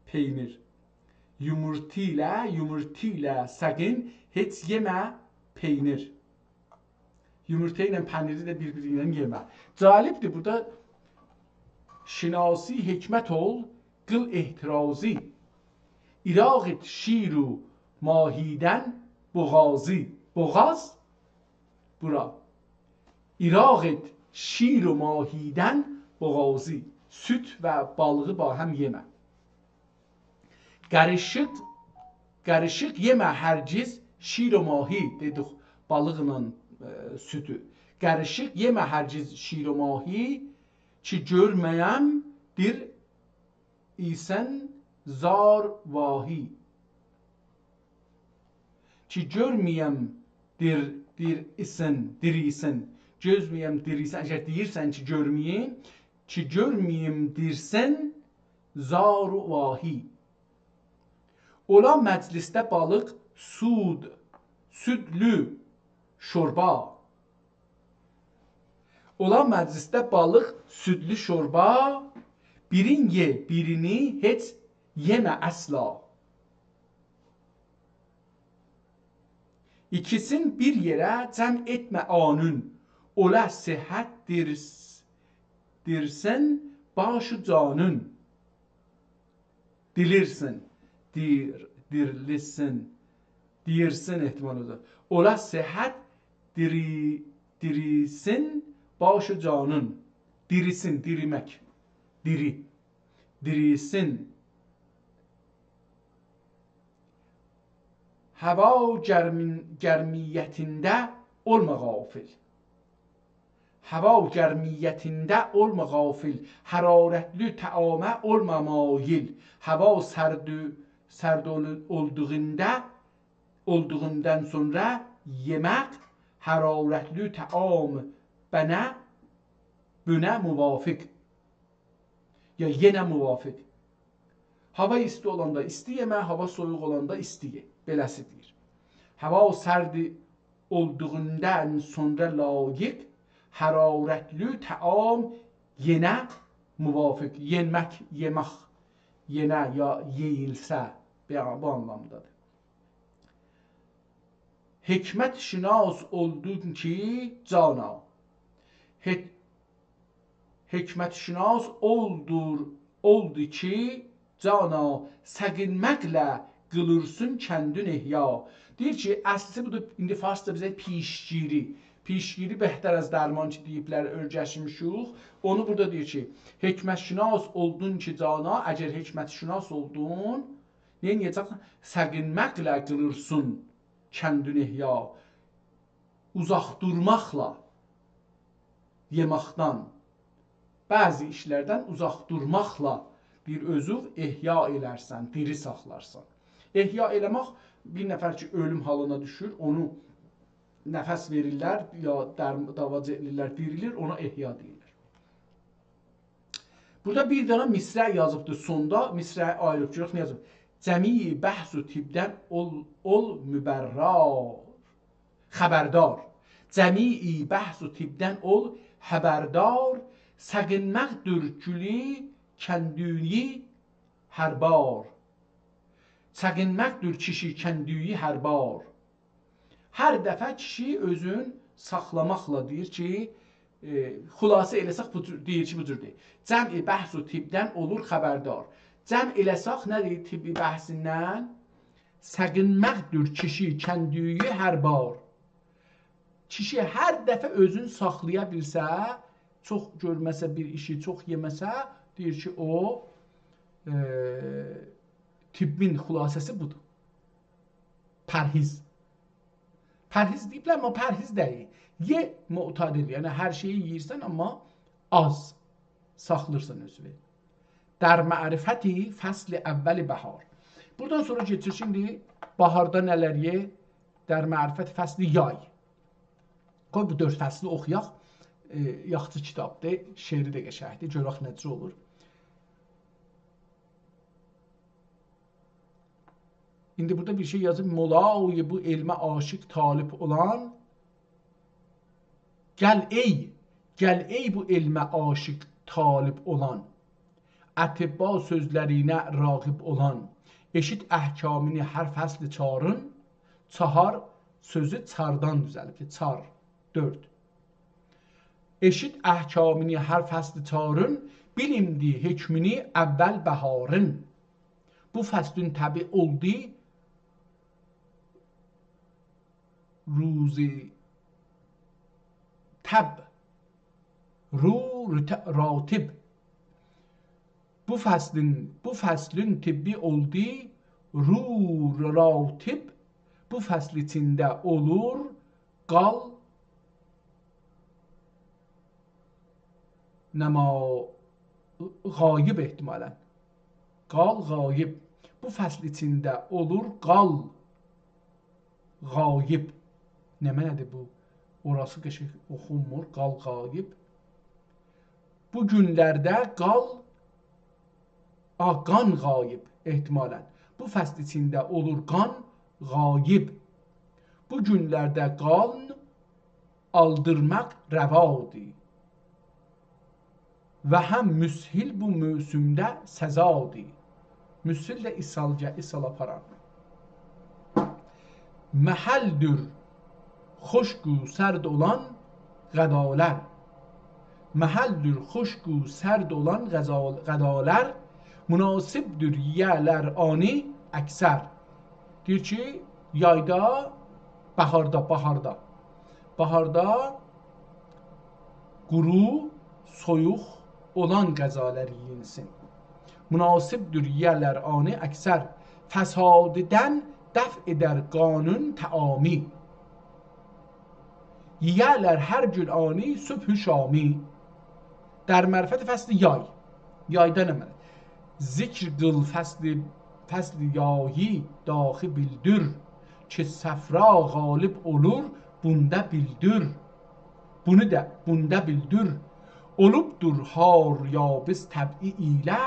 پئینیر. یومورتا ایله، یومورتا ایله ساغین هئچ یئمه پئینیر. یومورتا ایله پنیری ده بیر-بیری ایله یئمه. جالبدیر، بورادا شناسی حکمت اول، قیل احترازی. ایراق ائت شیر و ماهیدن بوغازی. بوغاز، بورا. ایراق ائت شیر و ماهیدن بوغازی. سود و بالیغی باهم یئمه. قاریشیق، قاریشیق یئمه هرگیز شیر و ماهی، دئدیک، بالیقلا، ائ، سودو. قاریشیق یئمه هرگیز شیر و ماهی، کی گؤرمه‌یم دیر ایسن زار واهی. کی گؤرمه‌یم دیر، دیر ایسن، دیر ایسن. گؤرمه‌یم دیر ایسن، اگر دئییرسن کی گؤرمه‌ییم، کی گؤرمه‌ییم دیر ایسن زار واهی. اولا مجلسده بالیق سود، سودلو شوربا. اولا مجلسده بالیق سودلو شوربا، بیرین یئ، بیرینی هئچ یئمه اصلا. ایکیسین بیر یئره جمع ائتمه آنون، اولا صحت دیرس-، دیرسین باش و جانون. دیلیرسین، دیر-، دیریلیسین، دییرسین احتمال اولور. اولا صحت دیری-، دیریسین باش و جانون. دیریسین، دیریمک. دیری. دیریسین. هاوا گرمین-، گرمیتینده اولما غافل. هاوا گرمیتینده اولما غافل، حرارتلی طعاما اولما مایل. هاوا سرد، سرد اول-، اولدوغوندا، اولدوغوندان سونرا یئمک، حرارتلی طعام بنه، بونه موافق. یا یئنه موافق. هاوا ایستی اولاندا ایستی یئمه، هاوا سویوق اولاندا ایستی یئ. بئله‌سی دئییر. هاوا سرد اولدوغوندان سونرا لایق، حرارتلی طعام یئنه موافق. یئنمک، یئمک. یئنه یا یئییلسه، بو، بو آنلامدادیر. حکمت‌شناس اولدون کی جانا. حک-، حکمت‌شناس اولدور، اولدو کی جانا، سگینمکله قیلیرسین کندین احیا. دئییر کی، اصلیسی بودور، ایندی فارسدا بیزه پیشگیری. پیشگیری بهتر از درمان کی دئییبلر، اؤیرشمیشیک. اونو بورادا دئییر کی، حکمت‌شناس اولدون کی جانا، اگر حکمت‌شناس اولدون، نه ائده‌جکسن؟ سگینمکله قیلیرسین کندین احیا. اوزاق دورماقلا یئمکدن، بعضی ایشلردن اوزاق دورماقلا بیر اؤزو احیا ائلرسن، دیری ساخلارسان. احیا ائله‌مک، بیر نفر کی اؤلوم حالینا دوشور، اونو نفس وئریرلر، یا در-، داواجی ائله‌ییرلر، دیریلیر، اونا احیا دئییرلر. بورادا بیر دنه مصرع یازیبدی سوندا، مصرعی آییریب گؤرک نه یازیب. جمیع بحث و طبدن اول، اول مبرّا، خبردار. جمیع بحث و طبدن اول خبردار، سگینمک دورکولو کندونی هر بار. چگینمکدیر کیشی کندویی هر بار. هر دفعه کیشی اؤزون ساخلاماقلا دئییر کی، ائ، خلاصه ائله‌سک بو جور، دئییر کی، بو جور دئییر. جمع بحث و طبدن اولور خبردار. جمع ائله‌سک نه دئییر طبی بحثیندن؟ چگینمکدیر کیشی کندویی هر بار. کیشی هر دفعه اؤزون ساخلایا بیلسه، چوخ گؤرمه‌سه بیر ایشی، چوخ یئمه‌سه، دئییر کی، او، ائ، طبین خلاصه‌سی بودور. پرهیز. پرهیز دئییبلر، آمما پرهیز دئییل. یئ معتدل، یعنی هر شئیی یئییرسن، آمما آز ساخلاییرسان اؤزونو. در معرفت فصل اول بهار. بورادان سونرا کئچیر ایندی باهاردا نه‌لر یئ؟ در معرفت فصل یای. قوی بو دؤرد فصلی اوخویاق. ائ، یاخشی کیتابدیر، شعری ده قشنگدیر. گؤرک نئجه اولور. ایندی بورادا بیر شئی یازیب. مولای بو علمه عاشق طالب اولان، گل ای، گل ای بو علمه عاشق طالب اولان، اطبا سؤزلرینه راغب اولان، ائشیت احکامینی هر فصل چارین، چهار سؤزو چاردان دوزلیبدیر. چار، دؤرد. ائشیت احکامینی هر فصل چارین، بیل ایمدی حکمینی اول بهارین. بو فصلین طبی اولدو روز طب، رو رت-، راتب. بو فصلین، بو فصلین طبی اولدو رو راتب. بو فصل ایچینده اولور قال نما-، غایب احتمالاً. قال غایب. بو فصل ایچینده اولور قال غایب. نمنه‌دیر بو؟ اوراسی قشنگ اوخونمور. قال غایب. بو گونلرده قال، آ، قان غایب احتمالاً. بو فصل ایچینده اولور قان غایب. بو گونلرده قان آلدیرماق روادی. و هم مسهل بو موسومده سزادی. مسهل ده اسهال، اسهال آپاران. محلدیر خوشک و سرد اولان غذالر. محلدیر خوشک و سرد اولان غذا-، غذالر، مناسبدیر یئیه‌لر آنی اکثر. دئییر کی، یایدا، باهاردا، باهاردا. باهاردا قورو، سویوق اولان غذالر یئییلسین. مناسبدیر یئیه‌لر آنی اکثر، فساددن دفع ائدر قانون طعامی. یئیه‌لر هر گون آنی صبح و شامی. در معرفت فصل یای. یایدا نمنه؟ ذکر قیل فصل، فصل یایی داخی بیلدیر، کی صفرا غالب اولور بوندا بیلدیر. بونو دا بوندا بیلدیر. اولوبدور هار یابس طبعی ایله،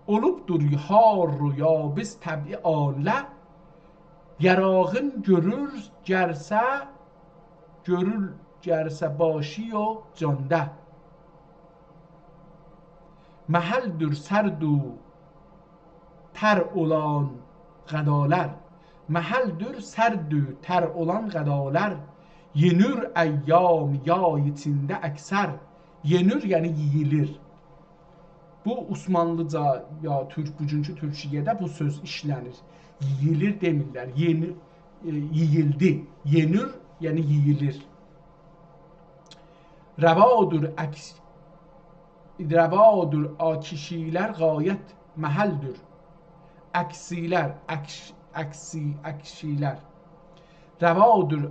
اولوبدور هار و یابس طبعی آله، یاراغین گؤرور گرسه، گؤرور گرسه باشی و جاندا. محلدیر سرد و تر اولان غذالر. محلدیر سرد و تر اولان غذالر، یئنیر ایام یای ایچینده اکثر. یئنیر، یعنی یئییلیر. بو عثمانلیجا یا تورک، بوگونکو تورکیه‌ده بو سؤز ایشله‌نیر. یئییلیر دئمیرلر، یئنی-، ائ، یئییلدی. یئنیر، یعنی یئییلیر. روادیر عکس، روادیر آ کیشیلر غایت محلدیر. عکسیلر، عکس-، عکسی، عکسیلر. روادیر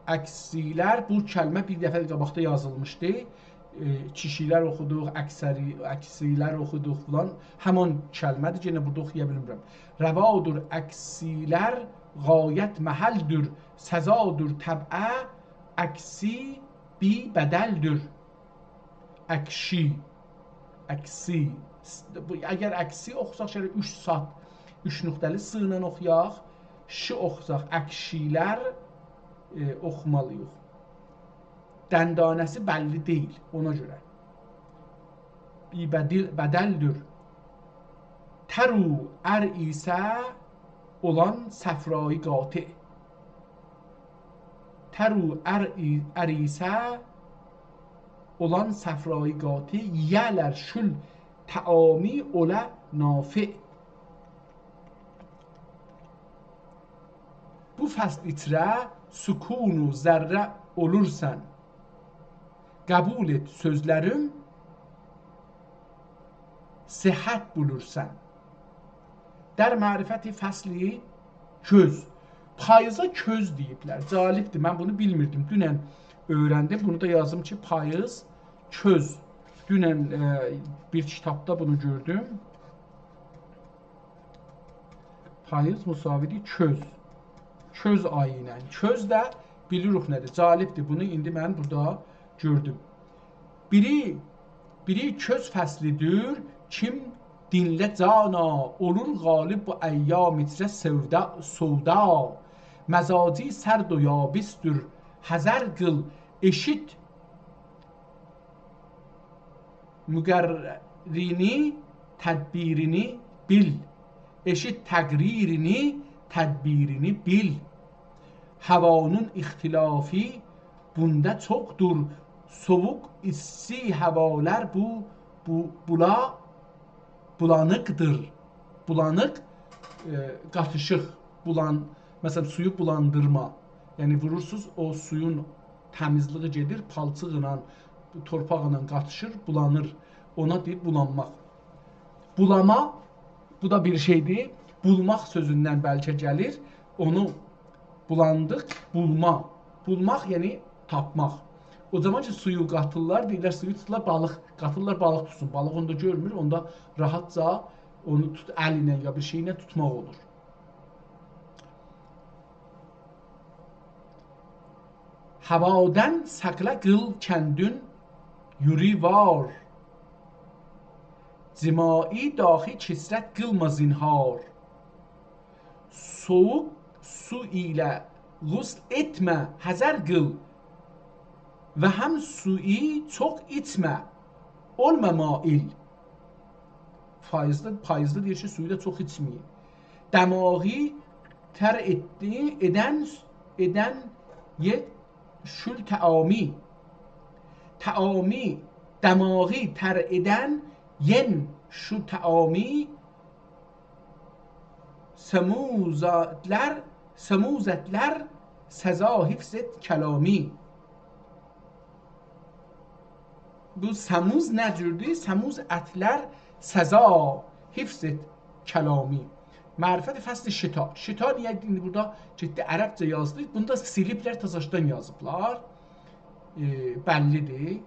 عکسیلر، بو کلمه بیر دفعه قاباقدا یازیلمیشدی. ائ، کیشیلر اوخودوق، عکسری-، عکسیلر اوخودوق فلان. همان کلمه‌دیر، یئنه بورادا اوخویا بیلمیرم. روادیر عکسیلر غایت محلدیر، سزادیر طبعه عکسی بی‌بدلدیر. عکشی، عکسی. بو، اگر عکسی اوخوساق، شئیله اوچ سات، اوچ نقطه‌لی س ایله اوخویاق، شی اوخوساق، عکشیلر، ائ، اوخومالی‌ییق. دندانه‌سی بللی دئییل، اونا گؤره. بی‌بدل، بدلدیر. تر او ار ایسه اولان صفرایی قاطع. تر او ار ای-، ار ایسه اولان صفرایی قاطع، یئیه‌لر شول طعامی اولا نافع. بو فصل ایچره سکون و ذره اولورسان. قبول ائت سؤزلریم، صحت بولورسان. در معرفت فصل کؤز. پاییزا کؤز دئییبلر. جالبدیر، من بونو بیلمیردیم. دونن اؤیرندیم. بونو دا یازیم کی، پاییز، کؤز. دونن، ائ، بیر کیتابدا بونو گؤردوم. پاییز مساوی‌دیر کؤز. کؤز آیی ایله. کؤز ده بیلیریک نه‌دیر. جالبدیر. بونو ایندی من بورادا گؤردوم. بیری، بیری کؤز فصلی‌دیر، کیم دینله جانا، اولور غالب بو ایام ایچره سودا، سودا. مزاجی سرد و یابس‌دیر، حذر قیل، ائشیت مقررینی، تدبیرینی بیل. ائشیت تقریرینی، تدبیرینی بیل. هوانین اختلافی بوندا چوخدور. سویوق، ایستی هوالار بو، بو، بولا، بولانیقدیر. بولانیق، ائ، قاتیشیق، بولان-، مثلا، سویو بولاندیرما. یعنی، وورورسوز، او سویون تمیزلیگی گئدیر، پالچیقلا، تورپاقلا قاتیشیر، بولانیر. اونا دئییر بولانماق. بولاما، بو دا بیر شئیدیر. بولماق سؤزوندن بلکه گلیر. اونو بولاندیق، بولما. بولماق، یعنی تاپماق. او زامان کی، سویو قاتیرلار، دئییرلر، سویو توتورلار، بالیق، قاتیرلار، بالیق توتسون. بالیق اوندا گؤرمور، اوندا راحاتجا اونو توت، ال ایله یا بیر شئی ایله توتماق اولور. هوادن ساخلا قیل کندین یوری وار. جماعی داخی کثرت قیلما زنهار. سویوق سو ایله غسل ائتمه، حذر قیل. و هم سویو چوخ ایچمه، اولما مایل. پاییزدا، پاییزدا دئییر کی، سویو دا چوخ ایچمه‌یین. دماغی تر ائتدی، ائدن، ائدن یئن شول طعامی. طعامی، دماغی تر ائدن یئن شول طعامی، سموزتلر، سموزتلر سزا حفظ ائت کلامی. بو سموز نه جوردور؟ سموز اتلر سزا حفظ ائت کلامی. معرفت فصل شتا. شتا نییه ایندی بورادا گئتدی عربجه یازدی؟ بونو دا سیلیبلر، تازاشدان یازیبلار. ائ، بللی‌دیر.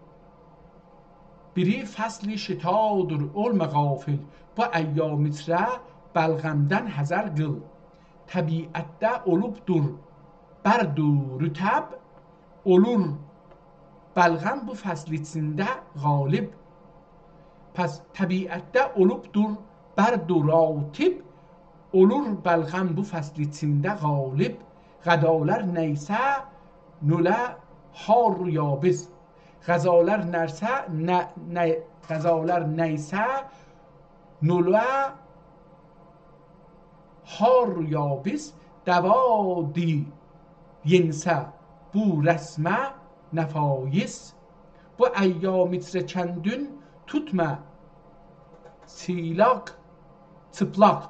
بیری فصل شتادیر، اولما غافل. بو ایام ایچره بلغمدن حذر قیل. طبیعتده اولوبدور برد و رطب، اولور بلغم بو فصل ایچینده غالب. پس طبیعتده اولوبدور برد و رطب، اولور بلغم بو فصل ایچینده غالب. غذالار نرسه، نوله هار و یابس. غذالار نرسه، نه، نه، غذالار نرسه، نوله هار و یابس، دوادی یئنسه بو رسمه نفایس. بو ایام ایچره کندین توتما چیلاق، چیپلاق.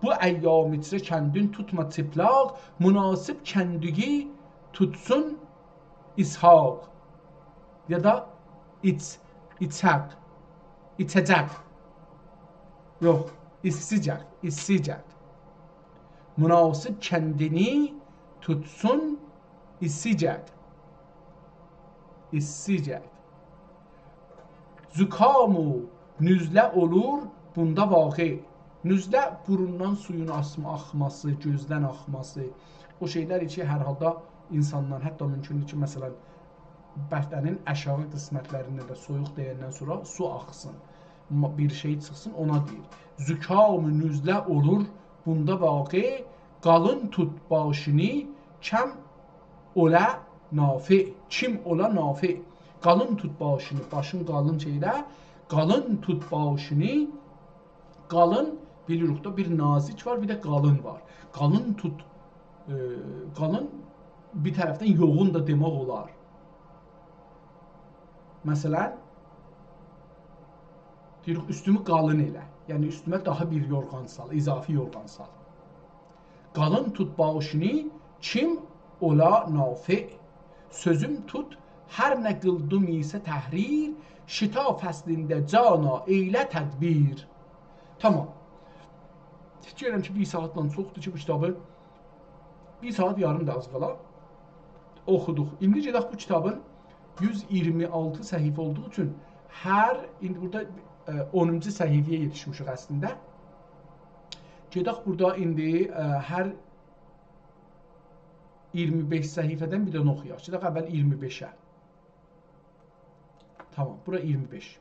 بو ایام ایچره کندین توتما چیپلاق، مناسب کندیگی توتسون اسحاق. یا دا ایچ، ایچک، ایچه‌جک. یوخ، ایسیجک، ایسیجک. مناسب کندینی توتسون ایسیجک. ایسیجک. زکام و نزله اولور بوندا واقع. نزله بوروندان سویون آسما-، آخماسی، گؤزدن آخماسی. او شئیلر کی، هر حالدا اینسانلار، حتی ممکندور کی، مثلا، بدنین آشاغی قسمتلرینده ده سویوق دیندن سونرا سو آخسین، ما-، بیر شئی چیخسین، اونا دئییر. زکام و نزله اولور بوندا واقع، قالین توت باشینی، کم اولا نافع، کیم اولا نافع. قالین توت باشینی، باشین قالین شئیله، قالین توت باشینی، قالین بیلیریک ده، بیر نازیک وار، بیر ده قالین وار. قالین توت، ائ، قالین بیر طرفدن یوغون دا دئمک اولار. مثلا، دئییریک، اوستومو قالین ائله. یعنی، اوستومه داها بیر یورغان سال، اضافی یورغان سال. قالین توت باشینی، کیم اولا نافع. سؤزوم توت، هر نه قیلدیم ایسه تحریر، شتا فصلینده جانا ائیله تدبیر. تامام. فیکیر ائدیرم کی، بیر ساعاتدان چوخدور کی، بو کیتابی، بیر ساعات یاریم دا آز قالا، اوخودوق. ایندی گئدک بو کیتابین یوز اییرمی آلتی صفحه اولدوغو اوچون هر، ایندی بورادا، ائ، اونونجو صفحه‌یه یئتیشمیشیک اصلینده. گئدک بورادا ایندی، ائ، هر اییرمی بئش صفحه‌دن بیر دنه اوخویاق. گئدک اول اییرمی بئشه. تامام، بورا اییرمی بئش.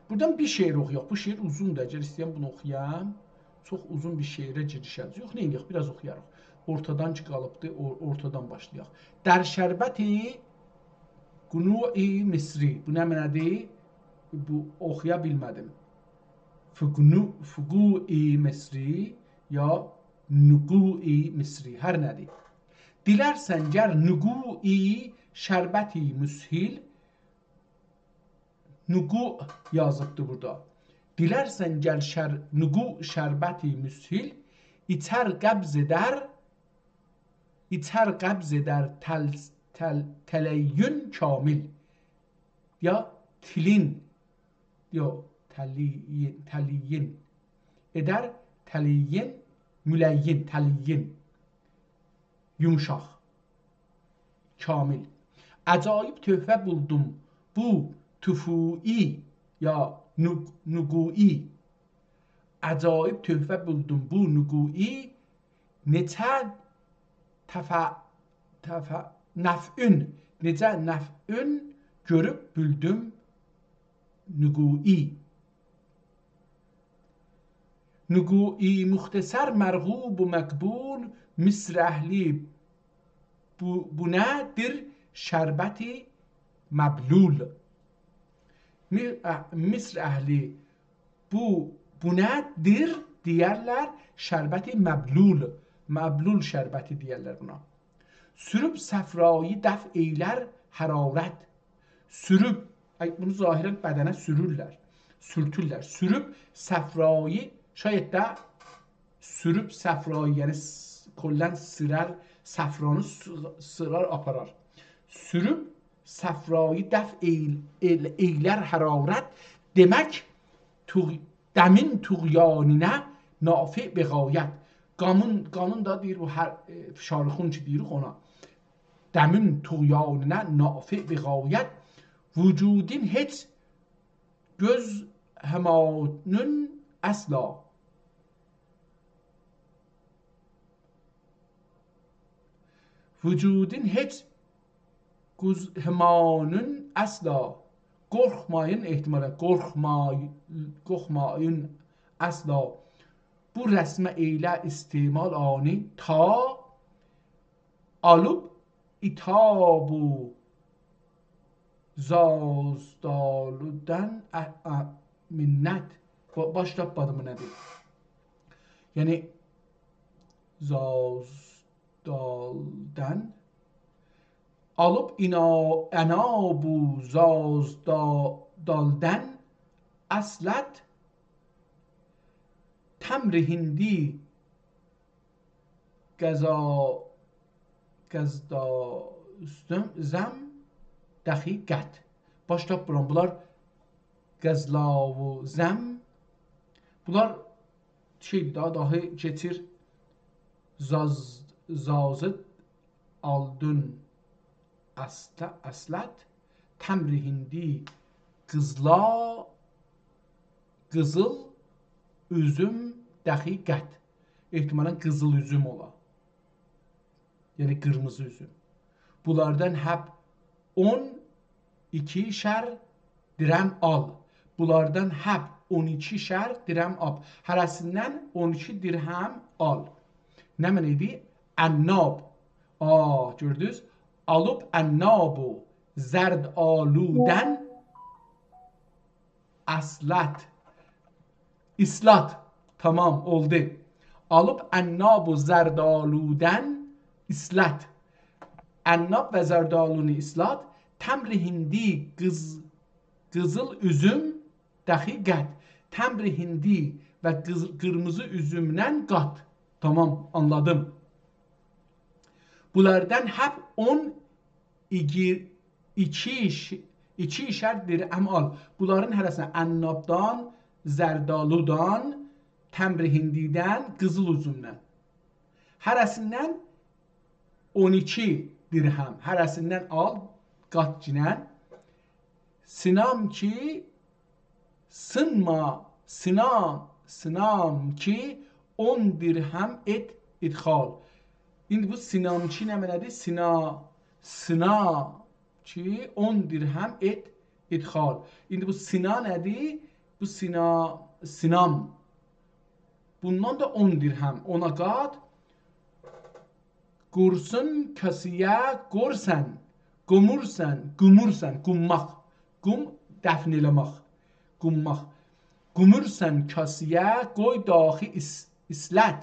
بورادان بیر شعر اوخویاق. بو شعر اوزوندور. اگر ایسته‌یم بونو اوخویام، چوخ اوزون بیر شعره گیریشه‌جه‌ییک. یوخ، نئینیه‌ک؟ بیر آز اوخویاریق. اورتادان کی قالیبدی، اور-، اورتادان باشلایاق. در شربت قنوع مصری. بو نه معنادیر؟ بو اوخویا بیلمه‌دیم. فقنو-، فقوع مصری یا نقوع مصری، هر نه‌دیر. دیلرسن گر نقوع شربتی مسهل، نقوع یازیبدی بورادا. دیلرسن گر شر-، نقوع شربتی مسهل، ایچر قبض ائدر، ایچر قبض ائدر تل-، تل-، تلین کامل. یا تلین، یوخ، تلین، تلین. ائدر تلین، ملین، تلین. یومشاق. کامل. عجایب تحفه بولدوم بو تفوعی یا نق-، نقوعی. عجایب تحفه بولدوم بو نقوعی. نئچه تفع-، تفع-، نفعون، نئچه نفعون گؤروب بیلدیم نقوعی. نقوعی مختصر مرغوب و مقبول، مصر اهلی بو، بو نه‌دیر شربتی مبلول. می-، ا، مصر اهلی بو، بو نه‌دیر دئیرلر شربتی مبلول. مبلول شربتی دئیرلر بونا. سوروب صفرایی دفع ائیلر حرارت. سوروب، ای، بونو ظاهرا بدنه سورورلر، سورتورلر. سوروب صفرایی، شاید ده سوروب صفرایی، یعنی س-، کلاً سیرر، صفرانی س-، سیرار آپارار. سوروب صفرایی دفع ائیل-، ائیل-، ائیلر حرارت، دئمک، طغ-، دمین طغیانینه نافع به غایت. قامین، قانین دا دئییر، بو هر، ائ، فشار خون کی دئییریک اونا. دمین طغیانینه نافع به غایت، وجودین هئچ گؤز همانین اصلا. وجودین هئچ گوز همانین اصلا. قورخمایین، احتمالاً، قورخمای-، قورخمایین اصلا. بو رسمه ائیله استعمال آنی تا آلیب عتاب و زازدالودن ا-، ا-، منت. با-، باش تاپمادیم بو نه‌دیر. یعنی، زازدالدن. آلیب اینا-، عناب و زازدالدن اصلت، تمر هندی قضا-، قضدازم دخیقت. باش تاپمیرام. بونلار قضلا و زم. بونلار شئیدیر، داها، داها کئچیر. زاز-، زازی آلدون اصل-، اصلت، تمر هندی، قیزلا-، قیزیل اوزوم دخیقت. احتمالاً قیزیل اوزوم اولا. یعنی قیرمیزی اوزوم. بونلاردان هب اون ایکیشر درهم آل. بونلاردان هب اون ایکیشر درهم آل. هره‌سیندن اون ایکی درهم آل. نمنه ایدی؟ عناب. آ، گؤردونوز؟ آلیب عناب و زردآلودن اصلت. اصلت. تامام، اولدو. آلیب عناب و زردآلودن ایسلت. عناب و زردآلونو ایسلت. تمر هندی، قیز-، قیزیل اوزوم، دخی قت. تمر هندی و قیز-، قیرمیزی اوزومدن قات. تامام، آنلادیم. بونلاردان هر اون ایگیر-، ایکیش-، ایکیشر درهم آل. بونلارین هره‌سیندن، عنابدان، زردآلودان، تمر هندیدن، قیزیل اوزومدن، هره‌سیندن اون ایکی درهم، هره‌سیندن آل، قاتگینن. سینام کی، سینما، سینام، سینام کی، اون درهم ائت ادخال. ایندی بو سینام کی نمنه‌دیر؟ سینا، سینا کی، اون درهم ائت ادخال. ایندی بو سینا نه‌دیر؟ بو سینا، سینام. بوندان دا اون درهم، اونا قات. قورسون کاسه‌یه قورسن، قومورسن، قومورسن، قومماق. قوم، دفن ائله‌مک. قومماق. قومورسن کاسه‌یه، قوی داخی ایس-، ایسلت.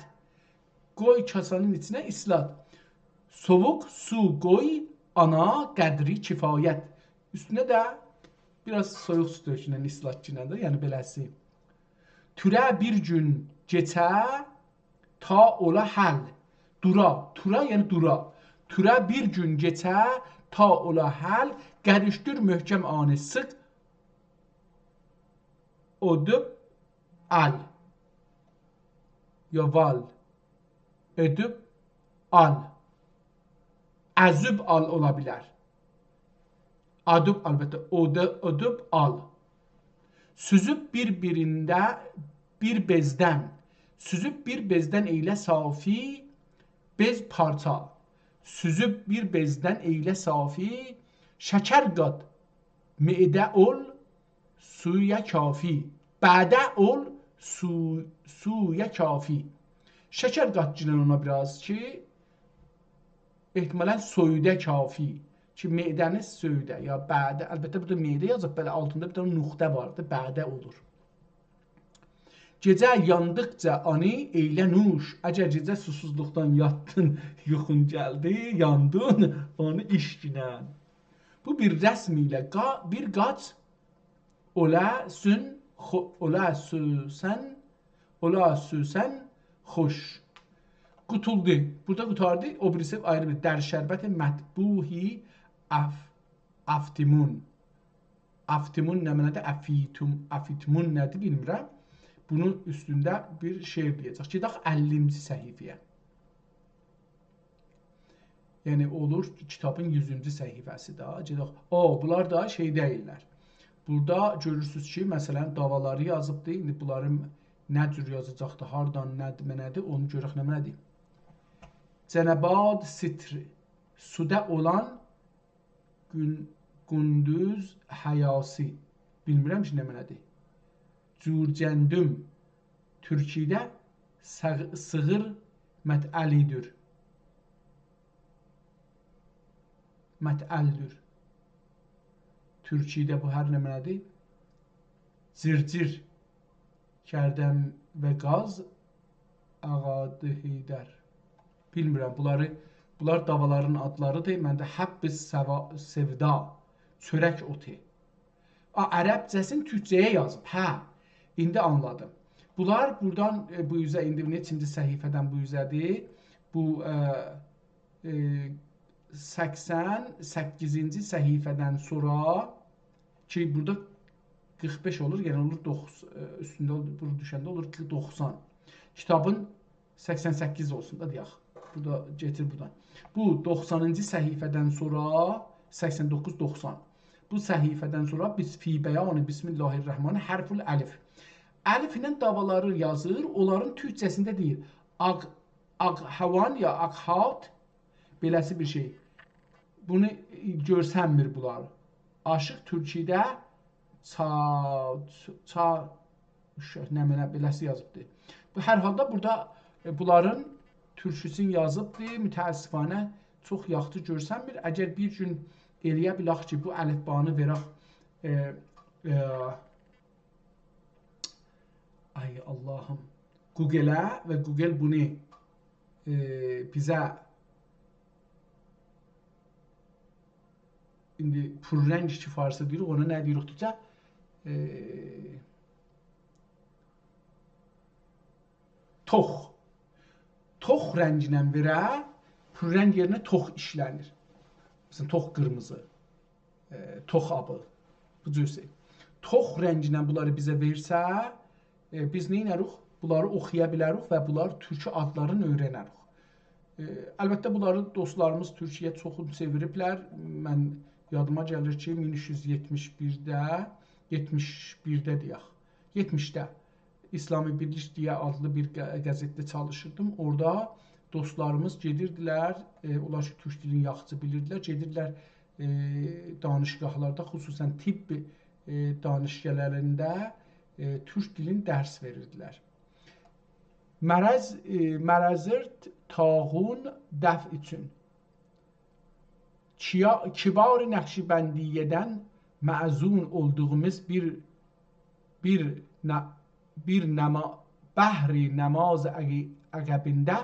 قوی کاسانین ایچینه ایسلت. سوووق سو قوی، آنا قدری کفایت. اوستونه ده بیر آز سویوق سو تؤکونن ایسلتگینن ده، یعنی بئله‌سی. توره بیر گون کئچه، تا اولا حل. دورا، تورا، یعنی دورا. توره بیر گون کئچه، تا اولا حل. قریشدیر محکم آنی سیخ. اودوب آل. یا وال. اودوب آل. ازوب آل اولا بیلر. آدوب، البته، اودو-، اودوب آل. سوزوب بیر-بیرینده بیر بئزدن. سوزوب بیر بئزدن ائیله صافی، بئز پارچا. سوزوب بیر بئزدن ائیله صافی، شکر قات، معده اول، سویا کافی. بعده اول، سو-، سویا کافی. شکر قاتگینن اونا بیر آز کی، احتمالاً سویده کافی. کی، معده‌نی سویده، یا بعده، البته بورادا معده یازیب، بئله آلتیندا بیر دنه نقطه واردی، بعده اولور. گئجه یاندیقجا آنی ائیله نوش. اگر گئجه سوسوزلوقدان یاتدین، یوخون گلدی، یاندین، اونو ایچگینن. بو بیر رسم ایله قا-، بیر قاچ، اولا سون، خو-، اولا سوسن، اولا سوسن، خوش. قوتولدو. بورادا قوتاردی. او بیریسی آیری بیر در شربت مطبوحی اف-، افتیمون. افتیمون نمنه‌دیر؟ افیتوم-، افیتمون نه‌دیر بیلمیرم. بونون اوستونده بیر شعر دئیه‌جک. گئدک اللینجی صفحه‌یه. یعنی اولور کیتابین یوزونجو صفحه‌سی ده. گئدک. او، بونلار دا شئی دئییللر. بورادا گؤرورسونوز کی، مثلاً، داوالاری یازیبدی. ایندی بونلاری نه جور یازاجاقدی، هاردان، نه، نه‌دیر، اونو گؤرک نمنه‌دیر. جنباد ستر، سودا اولان گون-، گوندوز حیاسی. بیلمیرم کی، نمنه‌دیر. جورجندوم تورکیده سیغ-، سیغیر متعلی‌دیر. متعل‌دیر. تورکیده بو هر نمنه‌دیر؟ جیرجیر، کردم و گاز، آغادی حیدر. بیلمیرم، بونلاری، بونلار داوالارین آدلاریدیر. منده حب سوا-، سودا، چؤرک اوتو. آ، عربجه‌سینی تورکجه‌یه یازیب. هه، ایندی آنلادیم. بونلار بورادان، ائ، بو اوزه، ایندی نئچینجی صفحه‌دن بو اوزه‌دیر؟ بو، ائ، ائ، سکسن سککیزینجی صفحه‌دن سونرا کی، بورادا قیرخ بئش اولور، یعنی اولور دوخس-، ائ، اوستونده اولور، بورا دوشنده اولور دوخسان. کیتابین سکسن سککیز اولسون دا، دئیک. بورادا گتیر بورادان. بو دوخسانینجی صفحه‌دن سونرا سکسن دوققوز، دوخسان. بو صفحه‌دن سونرا بیز فی بیان بسم الله الرحمن حرف الالف. الف ایله داوالاری یازیر، اونلارین تورکجه‌سینده دئییر. آق، آق هاوان یا آق هات، بئله‌سی بیر شئی. بونو گؤرسنمیر بونلار. آشیق تورکیده چا-، چا-، ش-، نمنه بئله‌سی یازیبدی. بو، هر حالدا بورادا، ائ، بونلارین تورکوسونو یازیبدی. متأسفانه چوخ یاخشی گؤرسنمیر. اگر بیر گون ائلیه بیلک کی، بو الفبانی وئرک، ائ، ائ، آی آللاهیم. گوگله و گوگل بونو، ائ، بیزه ایندی پوررنگ کی فارسی دئییریک، اونا نه دئییریک تورکجه؟ ائ، توخ. توخ رنگینن وئره، پوررنگ یئرینه توخ ایشله‌نیر. مثلا، توخ قیرمیزی، ائ، توخ آبی. بو جور شئی. توخ رنگینن بونلاری بیزه وئرسه، ائ، بیز نئینه‌روخ؟ بونلاری اوخویا بیله‌روخ و بونلار تورکی آدلارینی اؤیرنه‌روخ. ائ، البته، بونلاری دوستلاریمیز تورکیه‌یه چوخون چئویریبلر. من یادیما گلیر کی، مین اوچ یوز یئتمیش بیرده، یئتمیش بیرده دئیک، یئتمیشده اسلامی بیرلیک دئیه آدلی بیر قه-، قزئتده چالیشیردیم. اورادا دوستلاریمیز گئدیردیلر، ائ، اونلار کی، تورک دیلینی یاخشی بیلیردیلر، گئدیردیلر، ائ، دانشگاهلاردا، خصوصا طب، ائ، دانشگاهلاریندا، ائ، تورک دیلینی درس وئریردیلر. مرض، ائ، مرضیر طاعون دفع اوچون. کیا-، کبار نقشبندیه‌دن مأذون اولدوغوموز بیر، بیر ن-، بیر نما-، بهر نماز عقی-، عقبینده،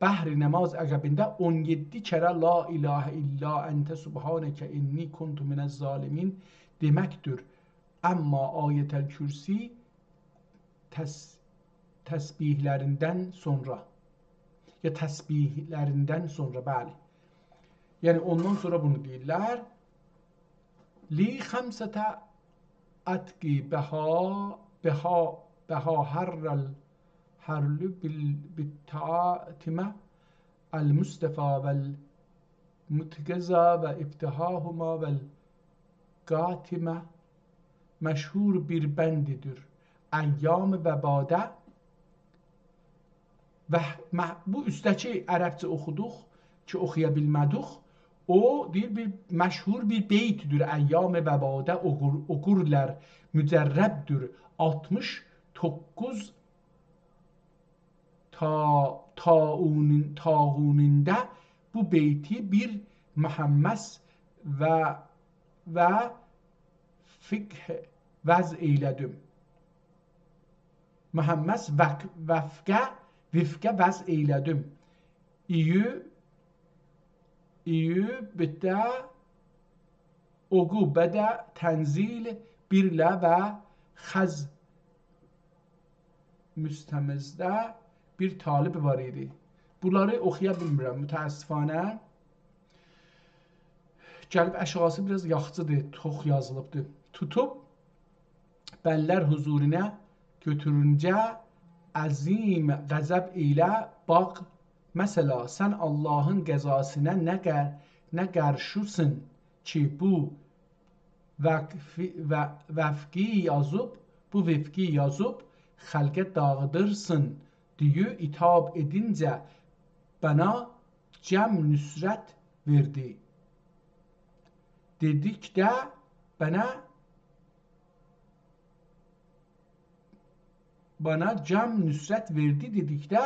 بهر نماز عقبینده اون یئددی کره «لا اله الا انت سبحانک انی کنت من الظالمین» دئمکدیر. اما آیت‌الکرسی تس-، تسبیحلریندن سونرا. یا تسبیحلریندن سونرا، بلی. یعنی اوندان سونرا بونو دئییرلر. «لی خمسة عتق بها، بها، بها حر ال-، حرل بال-، بالتعاتمة المصطفی و المتقضی و افتحاهما و القاتمة». مشهور بیر بندیدیر ایام وباده. و مه-، بو اوستده‌کی عربجه اوخودوق کی، اوخویا بیلمه‌دیک. او، دئییر، بیر مشهور بیر بیتدیر. ایام وباده اوقور-، اوقورلار مجربدیر. آلتمیش دوققوز طا-، طاعونیندا بو بیتی بیر محمس و، و فقه وضع ائیله‌دیم. محمس وق-، وفقه، وفقه وضع ائیله‌دیم. ایو، ایو بده اوقو بده تنزیل بیرله و خز مستمزده بیر طالب وار ایدی. بونلاری اوخویا بیلمیرم، متأسفانه. گلیب آشاغیسی بیر آز یاخچیدیر، چوخ یازیلیبدیر. توتوب بنلر حضورونا گؤتورونجه عظیم غضب ایله باخ، مثلا، سن آللاهین قضاسینا نه قر-، نه قارشیسین کی، بو وقفی-، و-، وفقی یازیب، بو وفقی یازیب، خلقه داغیدیرسین دئیه عتاب ائدینجه بنا جم نصرت وئردی. دئدیکده بنا بنا جم نصرت وئردی دئدیکده،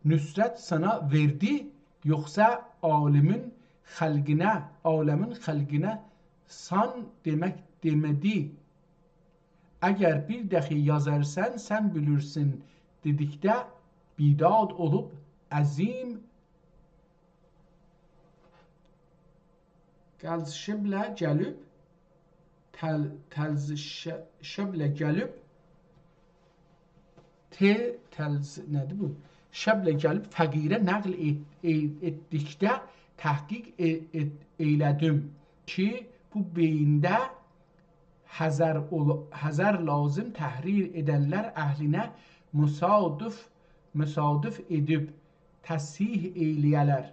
نصرت سانا وئردی، یوخسا عالمین خلقینه، عالمین خلقینه سان دئمک دئمه‌دی. اگر بیر دخی یازارسان، سن بیلیرسین دئدیکده، بیداد اولوب عظیم تلز شبله گلیب، تل-، تلز ش-، شبله گلیب، ت-، تلز نه‌دیر بو؟ شبله گلیب فقیره نقل ائت-، ائ-، ائتدیکده تحقیق ائ-، ائت-، ائیله‌دیم کی، بو بئیینده حذر اول-، حذر لازم تحریر ائدنلر اهلینه مصادف، مصادف ائدیب تصحیح ائیله‌یه‌لر.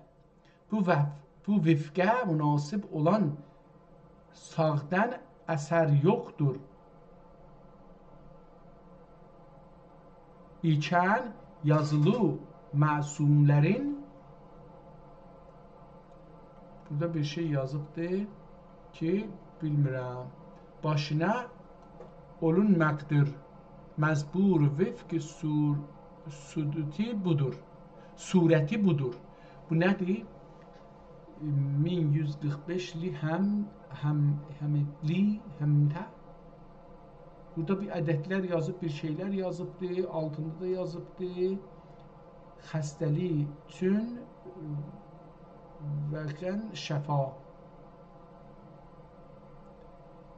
بو وف-، بو وفقه مناسب اولان ساغدان اثر یوخدور ایکن، یازیلی معصوملرین، بورادا بیر شئی یازیبدی کی، بیلمیرم. باشینا اولونماقدیر مجبور وفق سور-، صورتی بودور. صورتی بودور. بو نه‌دیر؟ مین یوز قیرخ بئش لی هم، هم، هم لی، همته. بورادا بیر عددلر یازیب، بیر شئیلر یازیبدی، آلتیندا دا یازیبدی: «خسته‌لیک اوچون وقتاً شفا.»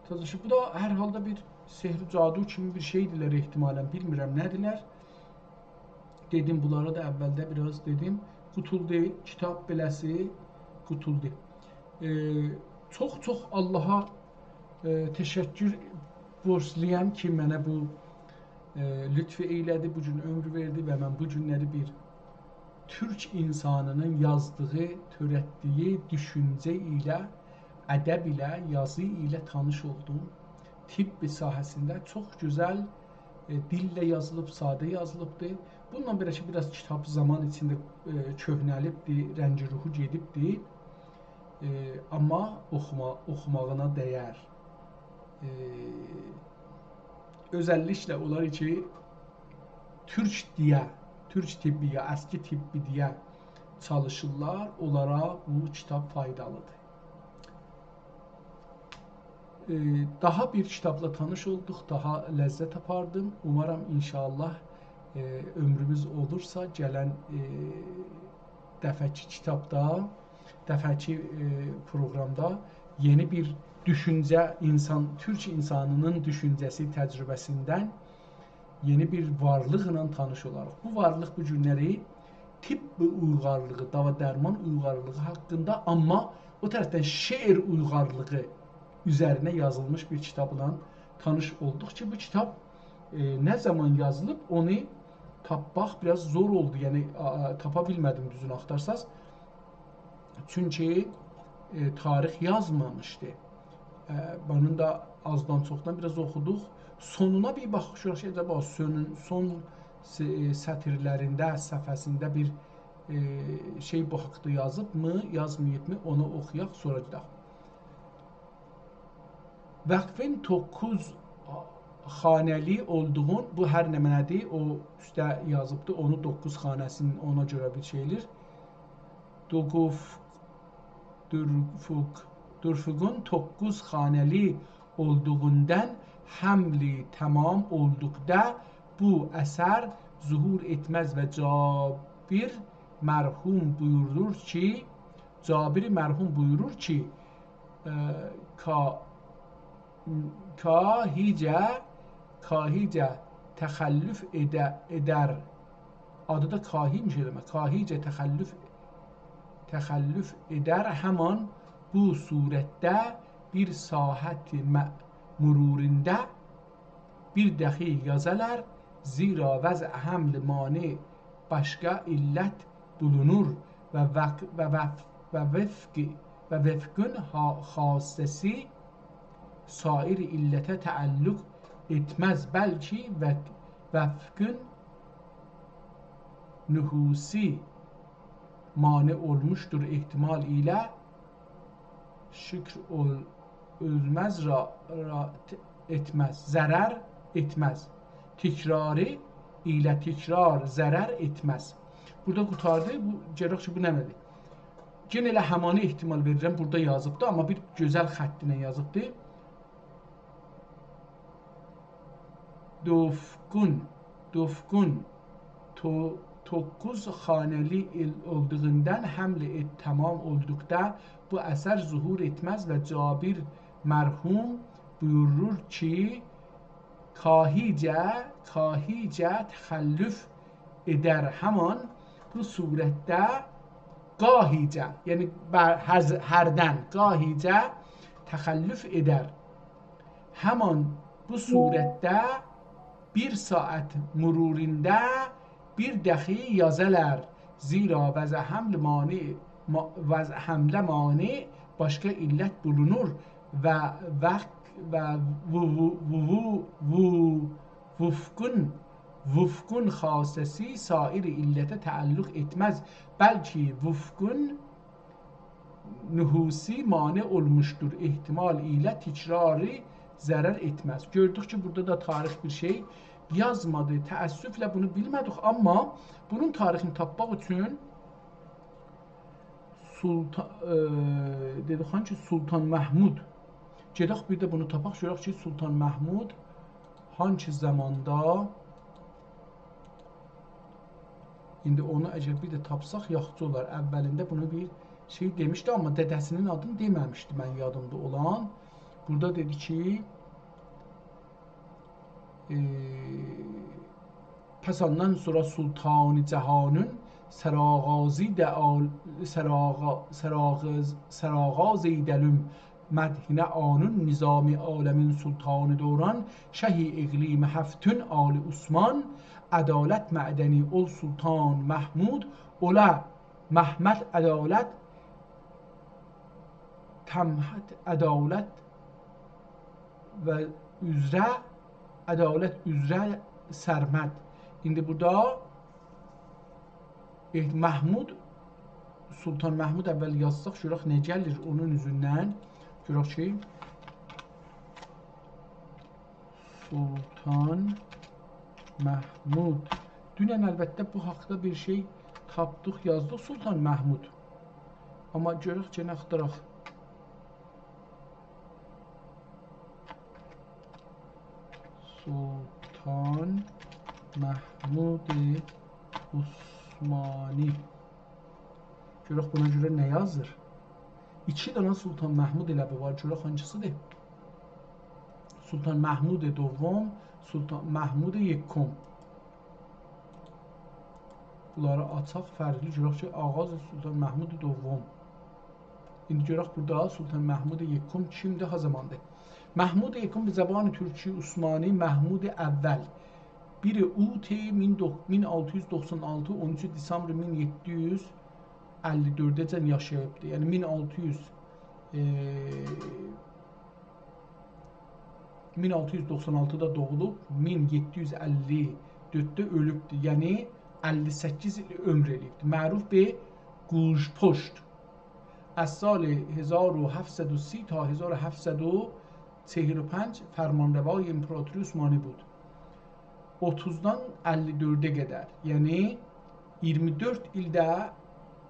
تازا شئی، بو دا هر حالدا بیر سحر و جادو کیمی بیر شئیدیرلر احتمالاً، بیلمیرم نه‌دیرلر. دئدیم، بونلارا دا اولده بیر آز دئدیم. قوتولدو، کیتاب بئله‌سی قوتولدو. ائ، چوخ چوخ آللاها، ائ، تشکر بورجلویام کی، منه بو، ائ، لطفو ائیله‌دی، بو گون عؤمور وئردی و من بو گونلری بیر تورک اینسانینین یازدیغی، تؤرتدیگی دوشونجه ایله، ادب ایله، یازی ایله تانیش اولدوم. طب ساحه‌سینده چوخ گؤزل، ائ، دیلله یازیلیب، ساده یازیلیبدی. بونونلا بئله کی، بیر آز کیتاب زامان ایچینده، ائ، کؤهنه‌لیبدی، رنگ و روحو گئدیبدی. ائ، آمما اوخوما-، اوخوماغینا دَیر. ائ، اؤزللیکله اونلار کی، تورک دئیه، تورک طبی یا اسکی طبی دئیه چالیشیرلار، اونلارا بو کیتاب فایدالیدیر. ائ، داها بیر کیتابلا تانیش اولدوق، داها لذت آپاردیم. اومارام، ان‌شاءالله، ائ، عؤمروموز اولورسا، گلن، ائ، دفعه‌کی کیتابدا، دفعه‌کی، ائ، پروگرامدا یئنی بیر دوشونجه، اینسان، تورک اینسانینین دوشونجه‌سی، تجربه‌سیندن یئنی بیر وارلیقلا تانیش اولاریق. بو وارلیق بو گونلری طب اویغارلیغی، داوا درمان اویغارلیغی حاقیندا، آمما او طرفدن شعر اویغارلیغی اوزرینه یازیلمیش بیر کیتابلا تانیش اولدوق کی، بو کیتاب، ائ، نه زامان یازیلیب، اونو تاپماق بیر آز زور اولدو. یعنی، آ، آ، تاپا بیلمه‌دیم، دوزونو آختارساز. چونکی، ائ، تاریخ یازمامیشدی. ائ، بونون دا آزدان چوخدان بیر آز اوخودوق. سونونا بیر باخیشیریق کی، عجبا سونون، سون س-، ائ، سطیرلرینده، صفحه‌سینده بیر، ائ، شئی بو حاقدا یازیبمی، یازماییبمی، اونو اوخویاق، سونرا گئدک. وقفین دوققوز خانه‌لی اولدوغون، بو هر نمنه‌دیر، او اوسته یازیبدی، اونو دوققوز خانه‌سینین اونا گؤره بیر شئی ائله‌ییر. دوقوف-، دورفوق-، دورفوقون دوققوز خانه‌لی اولدوغوندان حملی تمام اولدوقدا بو اثر ظهور ائتمز و جابر مرحوم بویورور کی، جابر مرحوم بویورور کی، ائ، کا-، کاهیجه، کاهیجه تخلف ائده-، ائدر. آدی دا کاهی‌میش ائله‌مه. کاهیجه تخلف، تخلف ائدر، همان بو صورتده بیر ساعت م-، مرورینده بیر دخی یازالار، زیرا وضع حمل مانع باشقا علت بولونور و وق-، و وف-، و وفق، و وفقون ها-، خاصه‌سی سایر علته تعلق ائتمز، بلکه و-، وفقون نحوسی مانع اولموشدور احتمال ایله شکر اول-، اؤلمز را، را ت-، ائتمز، ضرر ائتمز. تکراری ایله تکرار ضرر ائتمز. بورادا قوتاردی. بو، گؤرک کی، بو نمنه‌دیر؟ یئنه ائله همانی احتمال وئریرم. بورادا یازیبدی، آمما بیر گؤزل خط ایله یازیبدی. دوفقون، دوفقون تو-، دوققوز خانه‌لی ائل اولدوغوندان حمل ائت-، تمام اولدوقدا بو اثر ظهور ائتمز و جابر مرحوم بویورور کی، کاهیجه، کاهیجه تخلف ائدر، همان بو صورتده گاهیجه، یعنی بر-، هز-، هردن، گاهیجه تخلف ائدر. همان بو صورتده بیر ساعت مرورینده بیر دخی یازالار. زیرا وضع حمل مانع، ما-، وضع حمله مانع باشقا علت بولونور و وق-، و وو-، وو-، وو-، وو-، وو-، وفقون، وفقون خاصه‌سی سایر علته تعلق ائتمز، بلکه وفقون نحوسی مانع اولموشدور، احتمال ایله تکراری ضرر ائتمز. گؤردوک کی، بورادا دا تاریخ بیر شئی یازمادی. تأسفله بونو بیلمه‌دیک، آمما بونون تاریخینی تاپماق اوچون سلطا-، ائ، دئدیک کی، سلطان محمود. گئدک بیر ده بونو تاپاق، گؤرک کی، سلطان محمود هانسی زاماندا، ایندی اونو اگر بیر ده تاپساق یاخشی اولار. اولینده بونو بیر شئی دئمیشدی، آمما دده‌سینین آدینی دئمه‌میشدی، من یادیمدا اولان. بورادا دئدی کی، ائ، پس آندان سونرا سلطان جهانون، سرآغازی ده آل-، سرآغا-، سرآغاز-، سرآغازی دلوم مدحینه آنون، نظام عالمین سلطان دوران، شه اقلیم هفتون آل عثمان، عدالت معدنی اول سلطان محمود، اوله محمد عدالت، تمهد عدالت و اوزره، عدالت اوزره سرمد. ایندی بورادا، ائ، محمود، سلطان محمود اول یازساق، گؤرک نه گلیر اونون اوزوندن. گؤرک کی، سلطان محمود. دونن البته بو حاقدا بیر شئی تاپدیق، یازدیق سلطان محمود. آمما گؤرک کی، نه آختاراق. سلطان محمود عثمانی. گؤرک بونا گؤره نه یازیر؟ ایکی دنه سلطان محمود ائله بو وار. گؤرک هانسیدیر؟ سلطان محمود دوم، سلطان محمود یکم. بونلاری آچاق، فرقلی گؤرک کی، آغاز سلطان محمود دوم. ایندی گؤرک بورادا سلطان محمود یکم کیمدیر، ها زاماندیر؟ محمود یکم به زبان ترکی عثمانی محمود اول. بیر اوت مین، مین آلتی یوز دوخسان آلتی، اون اوچ دسامبر مین یئددی یوز اللی دؤرده‌جن یاشاییبدی. یعنی مین آلتی یوز، ائ، مین آلتی یوز دوخسان آلتیدا دوغولوب، مین یئددی یوز اللی دؤردده اؤلوبدور. یعنی اللی سککیز ایل عؤمور ائله‌ییبدیر. معروف به گوژپشت. از سال هزار و هفتصد و سی تا هزار و هفتصد و چهل و پنج فرمانروای امپراتوری عثمانی بود. اوتوزدان اللی دؤرده قدر، یعنی اییرمی دؤرد ایلده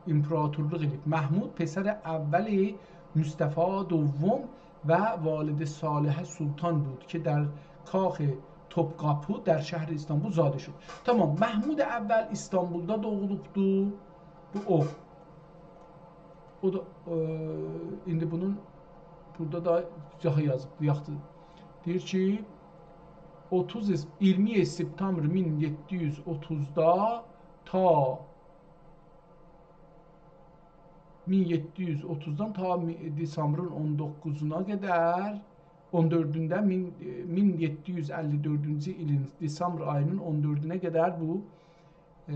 امپراتورلوق ائدیب. محمود پسر اول مصطفی دوم و والده صالحه سلطان بود که در کاخ توپکاپی در شهر استانبول زاده شد. تامام، محمود اول استانبولدا دوغولوبدو. بو او. او دا، ائ، ایندی بونون بورادا دا داها یازیب، یاخشی. دئییر کی، اوتوز، اییرمی سپتامبر مین یئددی یوز اوتوزدا تا مین یئددی یوز اوتوزدان تا می-، دسامبرین اون دوققوزونا قدر، اون دؤردونده، مین، ائ، مین یئددی یوز اللی دؤردونجو ایلین دسامبر آیی‌نین اون دؤردونه قدر بو، ائ،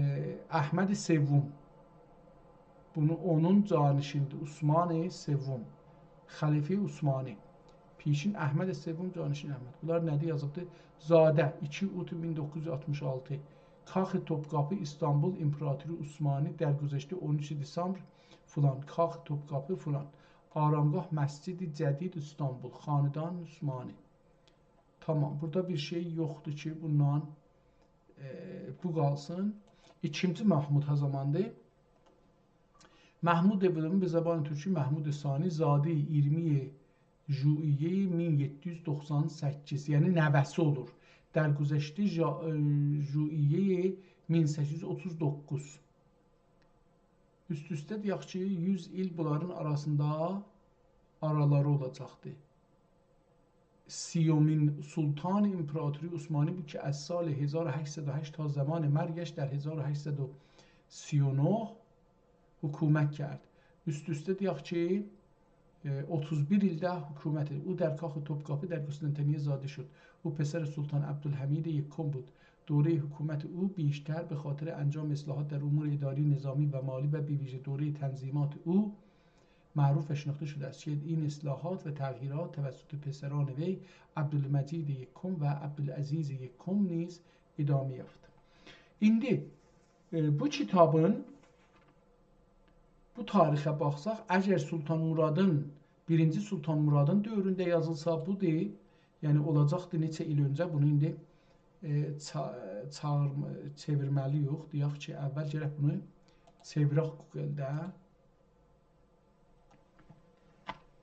احمد سوم. بونو اونون جانشینی‌دیر، عثمان سوم، خلیفه عثمانی. پیشین احمد سوم، جانشین احمد. بونلار نه‌دیر یازیبدی؟ زاده، ایکی اوت مین دوققوز یوز آلتمیش آلتی. کاخ توپکاپی، استانبول، امپراتوری عثمانی، در گذشته اون اوچ دسامبر فلان، کاخ توپکاپی فلان. آرامگاه، مسجد جدید، استانبول، خاندان عثمانی. تامام، بورادا بیر شئی یوخدور کی، بوندان، ائ، بو قالسین. ایکینجی محمود ها زاماندیر؟ محمود ابن، به زبان ترکی محمود ثانی، زاده اییرمی ژوئیه مین یئددی یوز دوخسان سککیز، یعنی نوه‌سی اولور. در گذشته ژا-، ائ، ژوئیه مین سککیز یوز اوتوز دوققوز. اوست-اوسته دئیک کی، یوز ایل بونلارین آراسیندا آرالاری اولاجاقدی. سومین سلطان امپراتوری عثمانی بود که از سال هزار و هشتصد و هشت تا زمان مرگش در هزار و هشتصد و سی و نه حکومت کرد. اوست-اوسته دئیک کی، ائ، اوتوز بیر ایلده حکومت ائدیب. او در کاخ توپکاپی در قسطنطنیه زاده شد. او پسر سلطان عبدالحمید یکم بود. دورهٔ حکومت او بیشتر به خاطر انجام اصلاحات در امور اداری، نظامی و مالی و به ویژه دورهٔ تنظیمات او معروف و شناخته شده است که این اصلاحات و تغییرات توسط پسران وی، عبدالمجید یکم و عبدالعزیز یکم نیز ادامه یافت. ایندی، ائ، بو کیتابین، بو تاریخه باخساق، اگر سلطان مرادین، بیرینجی سلطان مرادین دؤورونده یازیلسا، بودور، یعنی اولاجاقدی نئچه ایل اؤنجه، بونو ایندی، ائ، چا-، چاغیرما-، چئویرمه‌لی‌یوخ، دئیک کی، اول گرک بونو چئویرک گوگلده.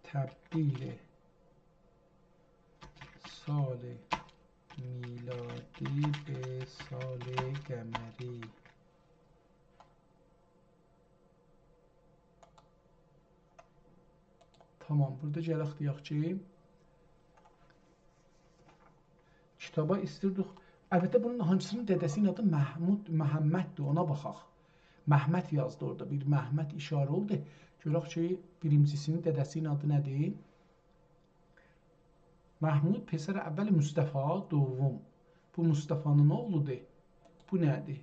تبدیل سال میلادی به سال قمری. تامام، بورادا گلک دئیک کی، کیتابا ایستیردیک. البته، بونون هانسی‌نین دده‌سی‌نین آدی محمود، محمددیر، اونا باخاق. محمد یازدی اورادا، بیر محمد ایشاره اولدو. گؤرک کی، بیرینجی‌سی‌نین دده‌سی‌نین آدی نه‌دیر؟ محمود پسر اول مصطفی دوم. بو مصطفی‌نین اوغلودور. بو نه‌دیر؟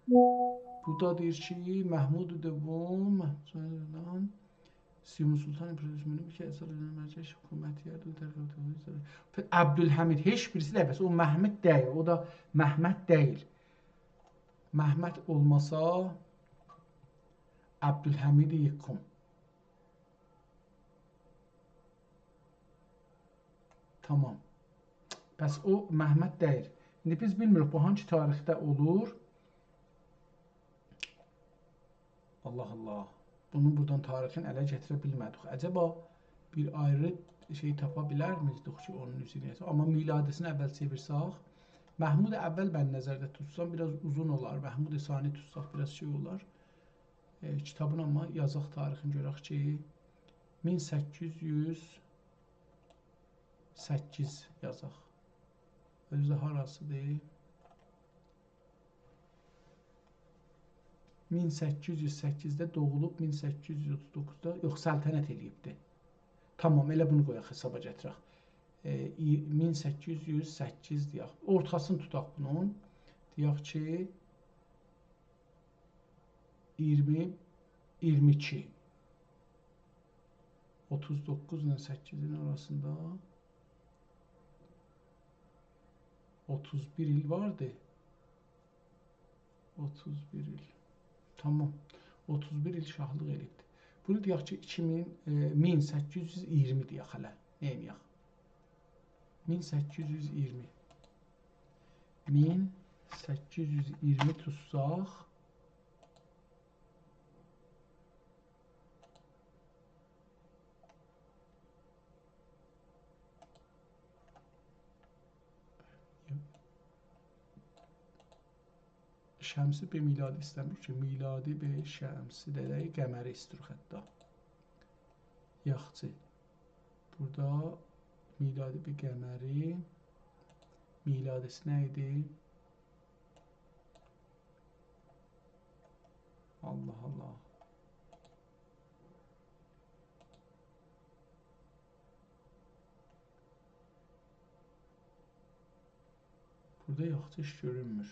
بو دا دئییر کی، محمود دوم، سیون سلطان امپراتوریسمونو کی، اساس ائدن مجلس حکومت یرده در پ-، عبدالحمید، هئچ بیریسی ده، بس او محمود دئییل، او دا محمد دئییل. محمد اولماسا، عبدالحمید یکم. تامام. بس او محمد دئییل. ایندی بیز بیلمیریک بو هانسی تاریخده اولور. الله الله. بونون بورادان تاریخین اله گتیره بیلمه‌دیک. عجبا بیر آیری شئی تاپا بیلرمیدیک کی، اونون اوزرینه یازاق؟ آمما میلادی‌سینی اول چئویرسک، محمود اول من نظرده توتسام، بیر آز اوزون اولار. محمود ثانی توتساق، بیر آز شئی اولار. ائ، کیتابین آمما یازاق تاریخینی گؤرک کی، مین سککیز یوز سککیز یازاق. اؤزو ده هاراسیدیر؟ مین سککیز یوز سککیزده دوغولوب، مین سککیز یوز اوتوز دوققوزدا، یوخ، سلطنت ائله‌ییبدی. تامام، ائله بونو قویاق، حسابا گتیرک. ائ، ای-، مین سککیز یوز سککیز دئیک. اورتاسینی توتاق بونون. دئیک کی، اییرمی، اییرمی ایکی. اوتوز دوققوز ایله سککیزین آراسیندا اوتوز بیر ایل واردی. اوتوز بیر ایل. تامام. اوتوز بیر ایل شاهلیق ائله‌ییبدی. بونو دئیک کی، ایکی مین، ائ، مین سککیز یوز اییرمی دئیک هله. نئینیه‌ک؟ مین سککیز یوز اییرمی. مین سککیز یوز اییرمی توتساق، شمسی به میلادی ایسته‌میر کی، میلادی به شمسی، دئیک قمری ایسته‌ییر حتی. یاخشی. بورادا میلادی به قمری، میلادی‌سی نه ایدی؟ الله الله. بورادا یوخدور، هئچ گؤرونمور.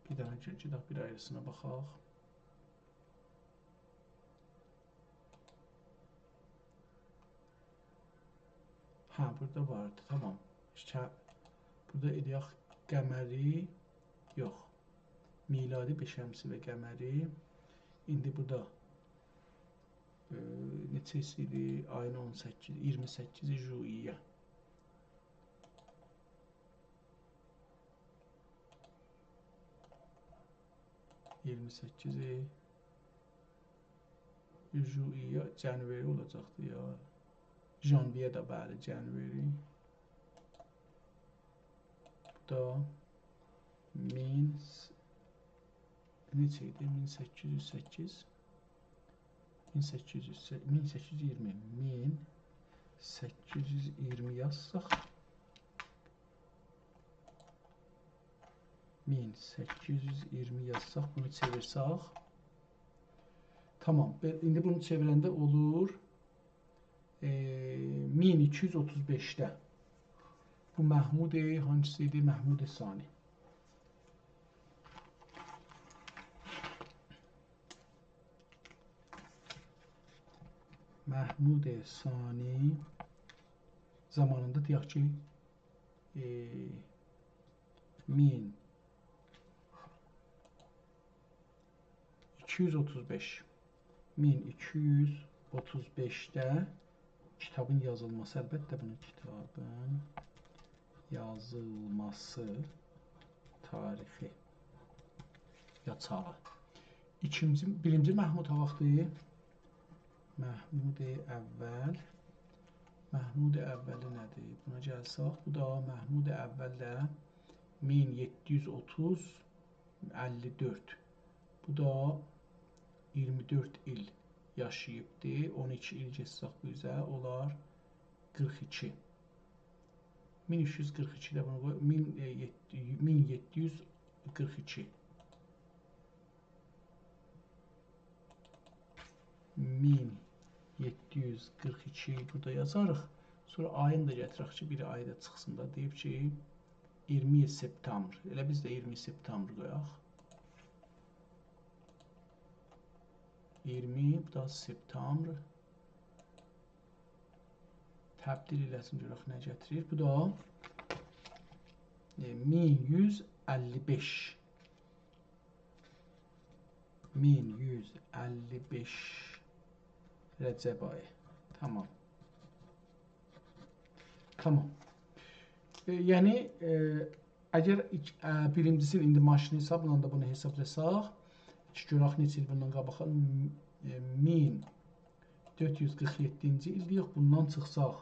بیر دنه گل، گئدک بیر آیریسینا باخاق. هه، بورادا واردی، تامام. ایشته، بورادا ائله‌یک قمری، یوخ. میلادی به شمسی و قمری. ایندی بورادا، ائ، نئچه‌سی ایدی؟ آیین اون سککیز، اییرمی سککیز ژوئیه. اییرمی سککیز ژوئیه، جنوری اولاجاقدی یا. ژانویه ده، بلی، جنوری. بو دا مین س-، نئچه ایدی؟ مین سککیز یوز سککیز. مین سککیز یوز، مین سککیز یوز اییرمی، مین سککیز یوز اییرمی یازساق، مین سککیز یوز اییرمی یازساق، بونو چئویرسک. تامام. بئ-، ایندی بونو چئویرنده اولور، ائ، مین ایکی یوز اوتوز بئشده. بو محمود، هانسیسی ایدی؟ محمود ثانی. محمود ثانی زامانیندا دئیک کی، ائ، مین ایکی یوز اوتوز بئش. مین ایکی یوز اوتوز بئشده کیتابین یازیلماسی، البته بونون کیتابین یازیلماسی تاریخی یا چاغی. ایکینجی، بیرینجی محمود ها واختی؟ محمود اول محمود اولی نه‌دیر؟ بونا گلسک، بو دا محمود اول ده مین یئددی یوز اوتوز، اللی دؤرد. بو دا اییرمی دؤرد ایل یاشاییبدی. اون ایکی ایل گئتسک بو اوزه، اولار قیرخ ایکی. مین اوچ یوز قیرخ ایکی ده بونو قوی، مین، ائ، یئددی، مین یئددی یوز قیرخ ایکی. مین یئددی یوز قیرخ ایکی بورادا یازاریق. سونرا آیینی دا گتیرک کی، بیر آی دا چیخسین دا. دئییب کی، اییرمی سپتامبر. ائله بیز ده اییرمی سپتامبر قویاق. اییرمی، بو دا سپتامبر. تبدیل ائله‌سین، گؤرک نه گتیریر. بو دا، ائ، مین یوز اللی بئش. مین یوز اللی بئش رجب آیی. تامام. تامام. ائ، یعنی، ائ، اگر ایک-، ائ، بیرینجیسینی ایندی ماشین حسابلا دا بونو حسابلاساق، کی، گؤرک نئچه ایل بوندان قاباق، م-، ائ، مین دؤرد یوز قیرخ یئددینجی ایل دئیک، بوندان چیخساق،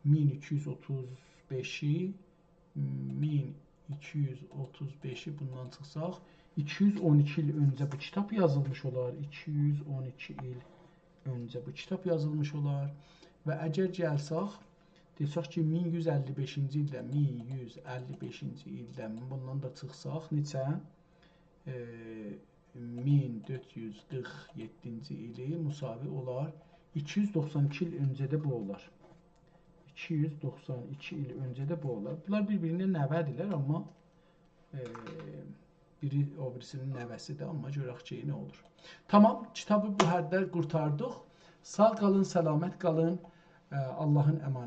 مین ایکی یوز اوتوز بئشی، مین ایکی یوز اوتوز بئشی بوندان چیخساق، ایکی یوز اون ایکی ایل اؤنجه بو کیتاب یازیلمیش اولار. ایکی یوز اون ایکی ایل اؤنجه بو کیتاب یازیلمیش اولار. و اگر گلسک، دئسک کی، مین یوز اللی بئشینجی ایلده، مین یوز اللی بئشینجی ایلده بوندان دا چیخساق، نئچه؟ ائ، مین دؤرد یوز قیرخ یئددینجی ایلی مساوی اولار ایکی یوز دوخسان ایکی ایل اؤنجه ده بو اولار. ایکی یوز دوخسان ایکی ایل اؤنجه ده بو اولار. بونلار بیر-بیرینه نوه‌دیرلر، آمما، ائ، بیری او بیریسینین نوه‌سیدیر، آمما گؤرک کی، نه اولور. تامام، کیتابی بو حدده قورتاردیق. ساغ قالین، سلامت قالین. ائ، آللاهین امانتی.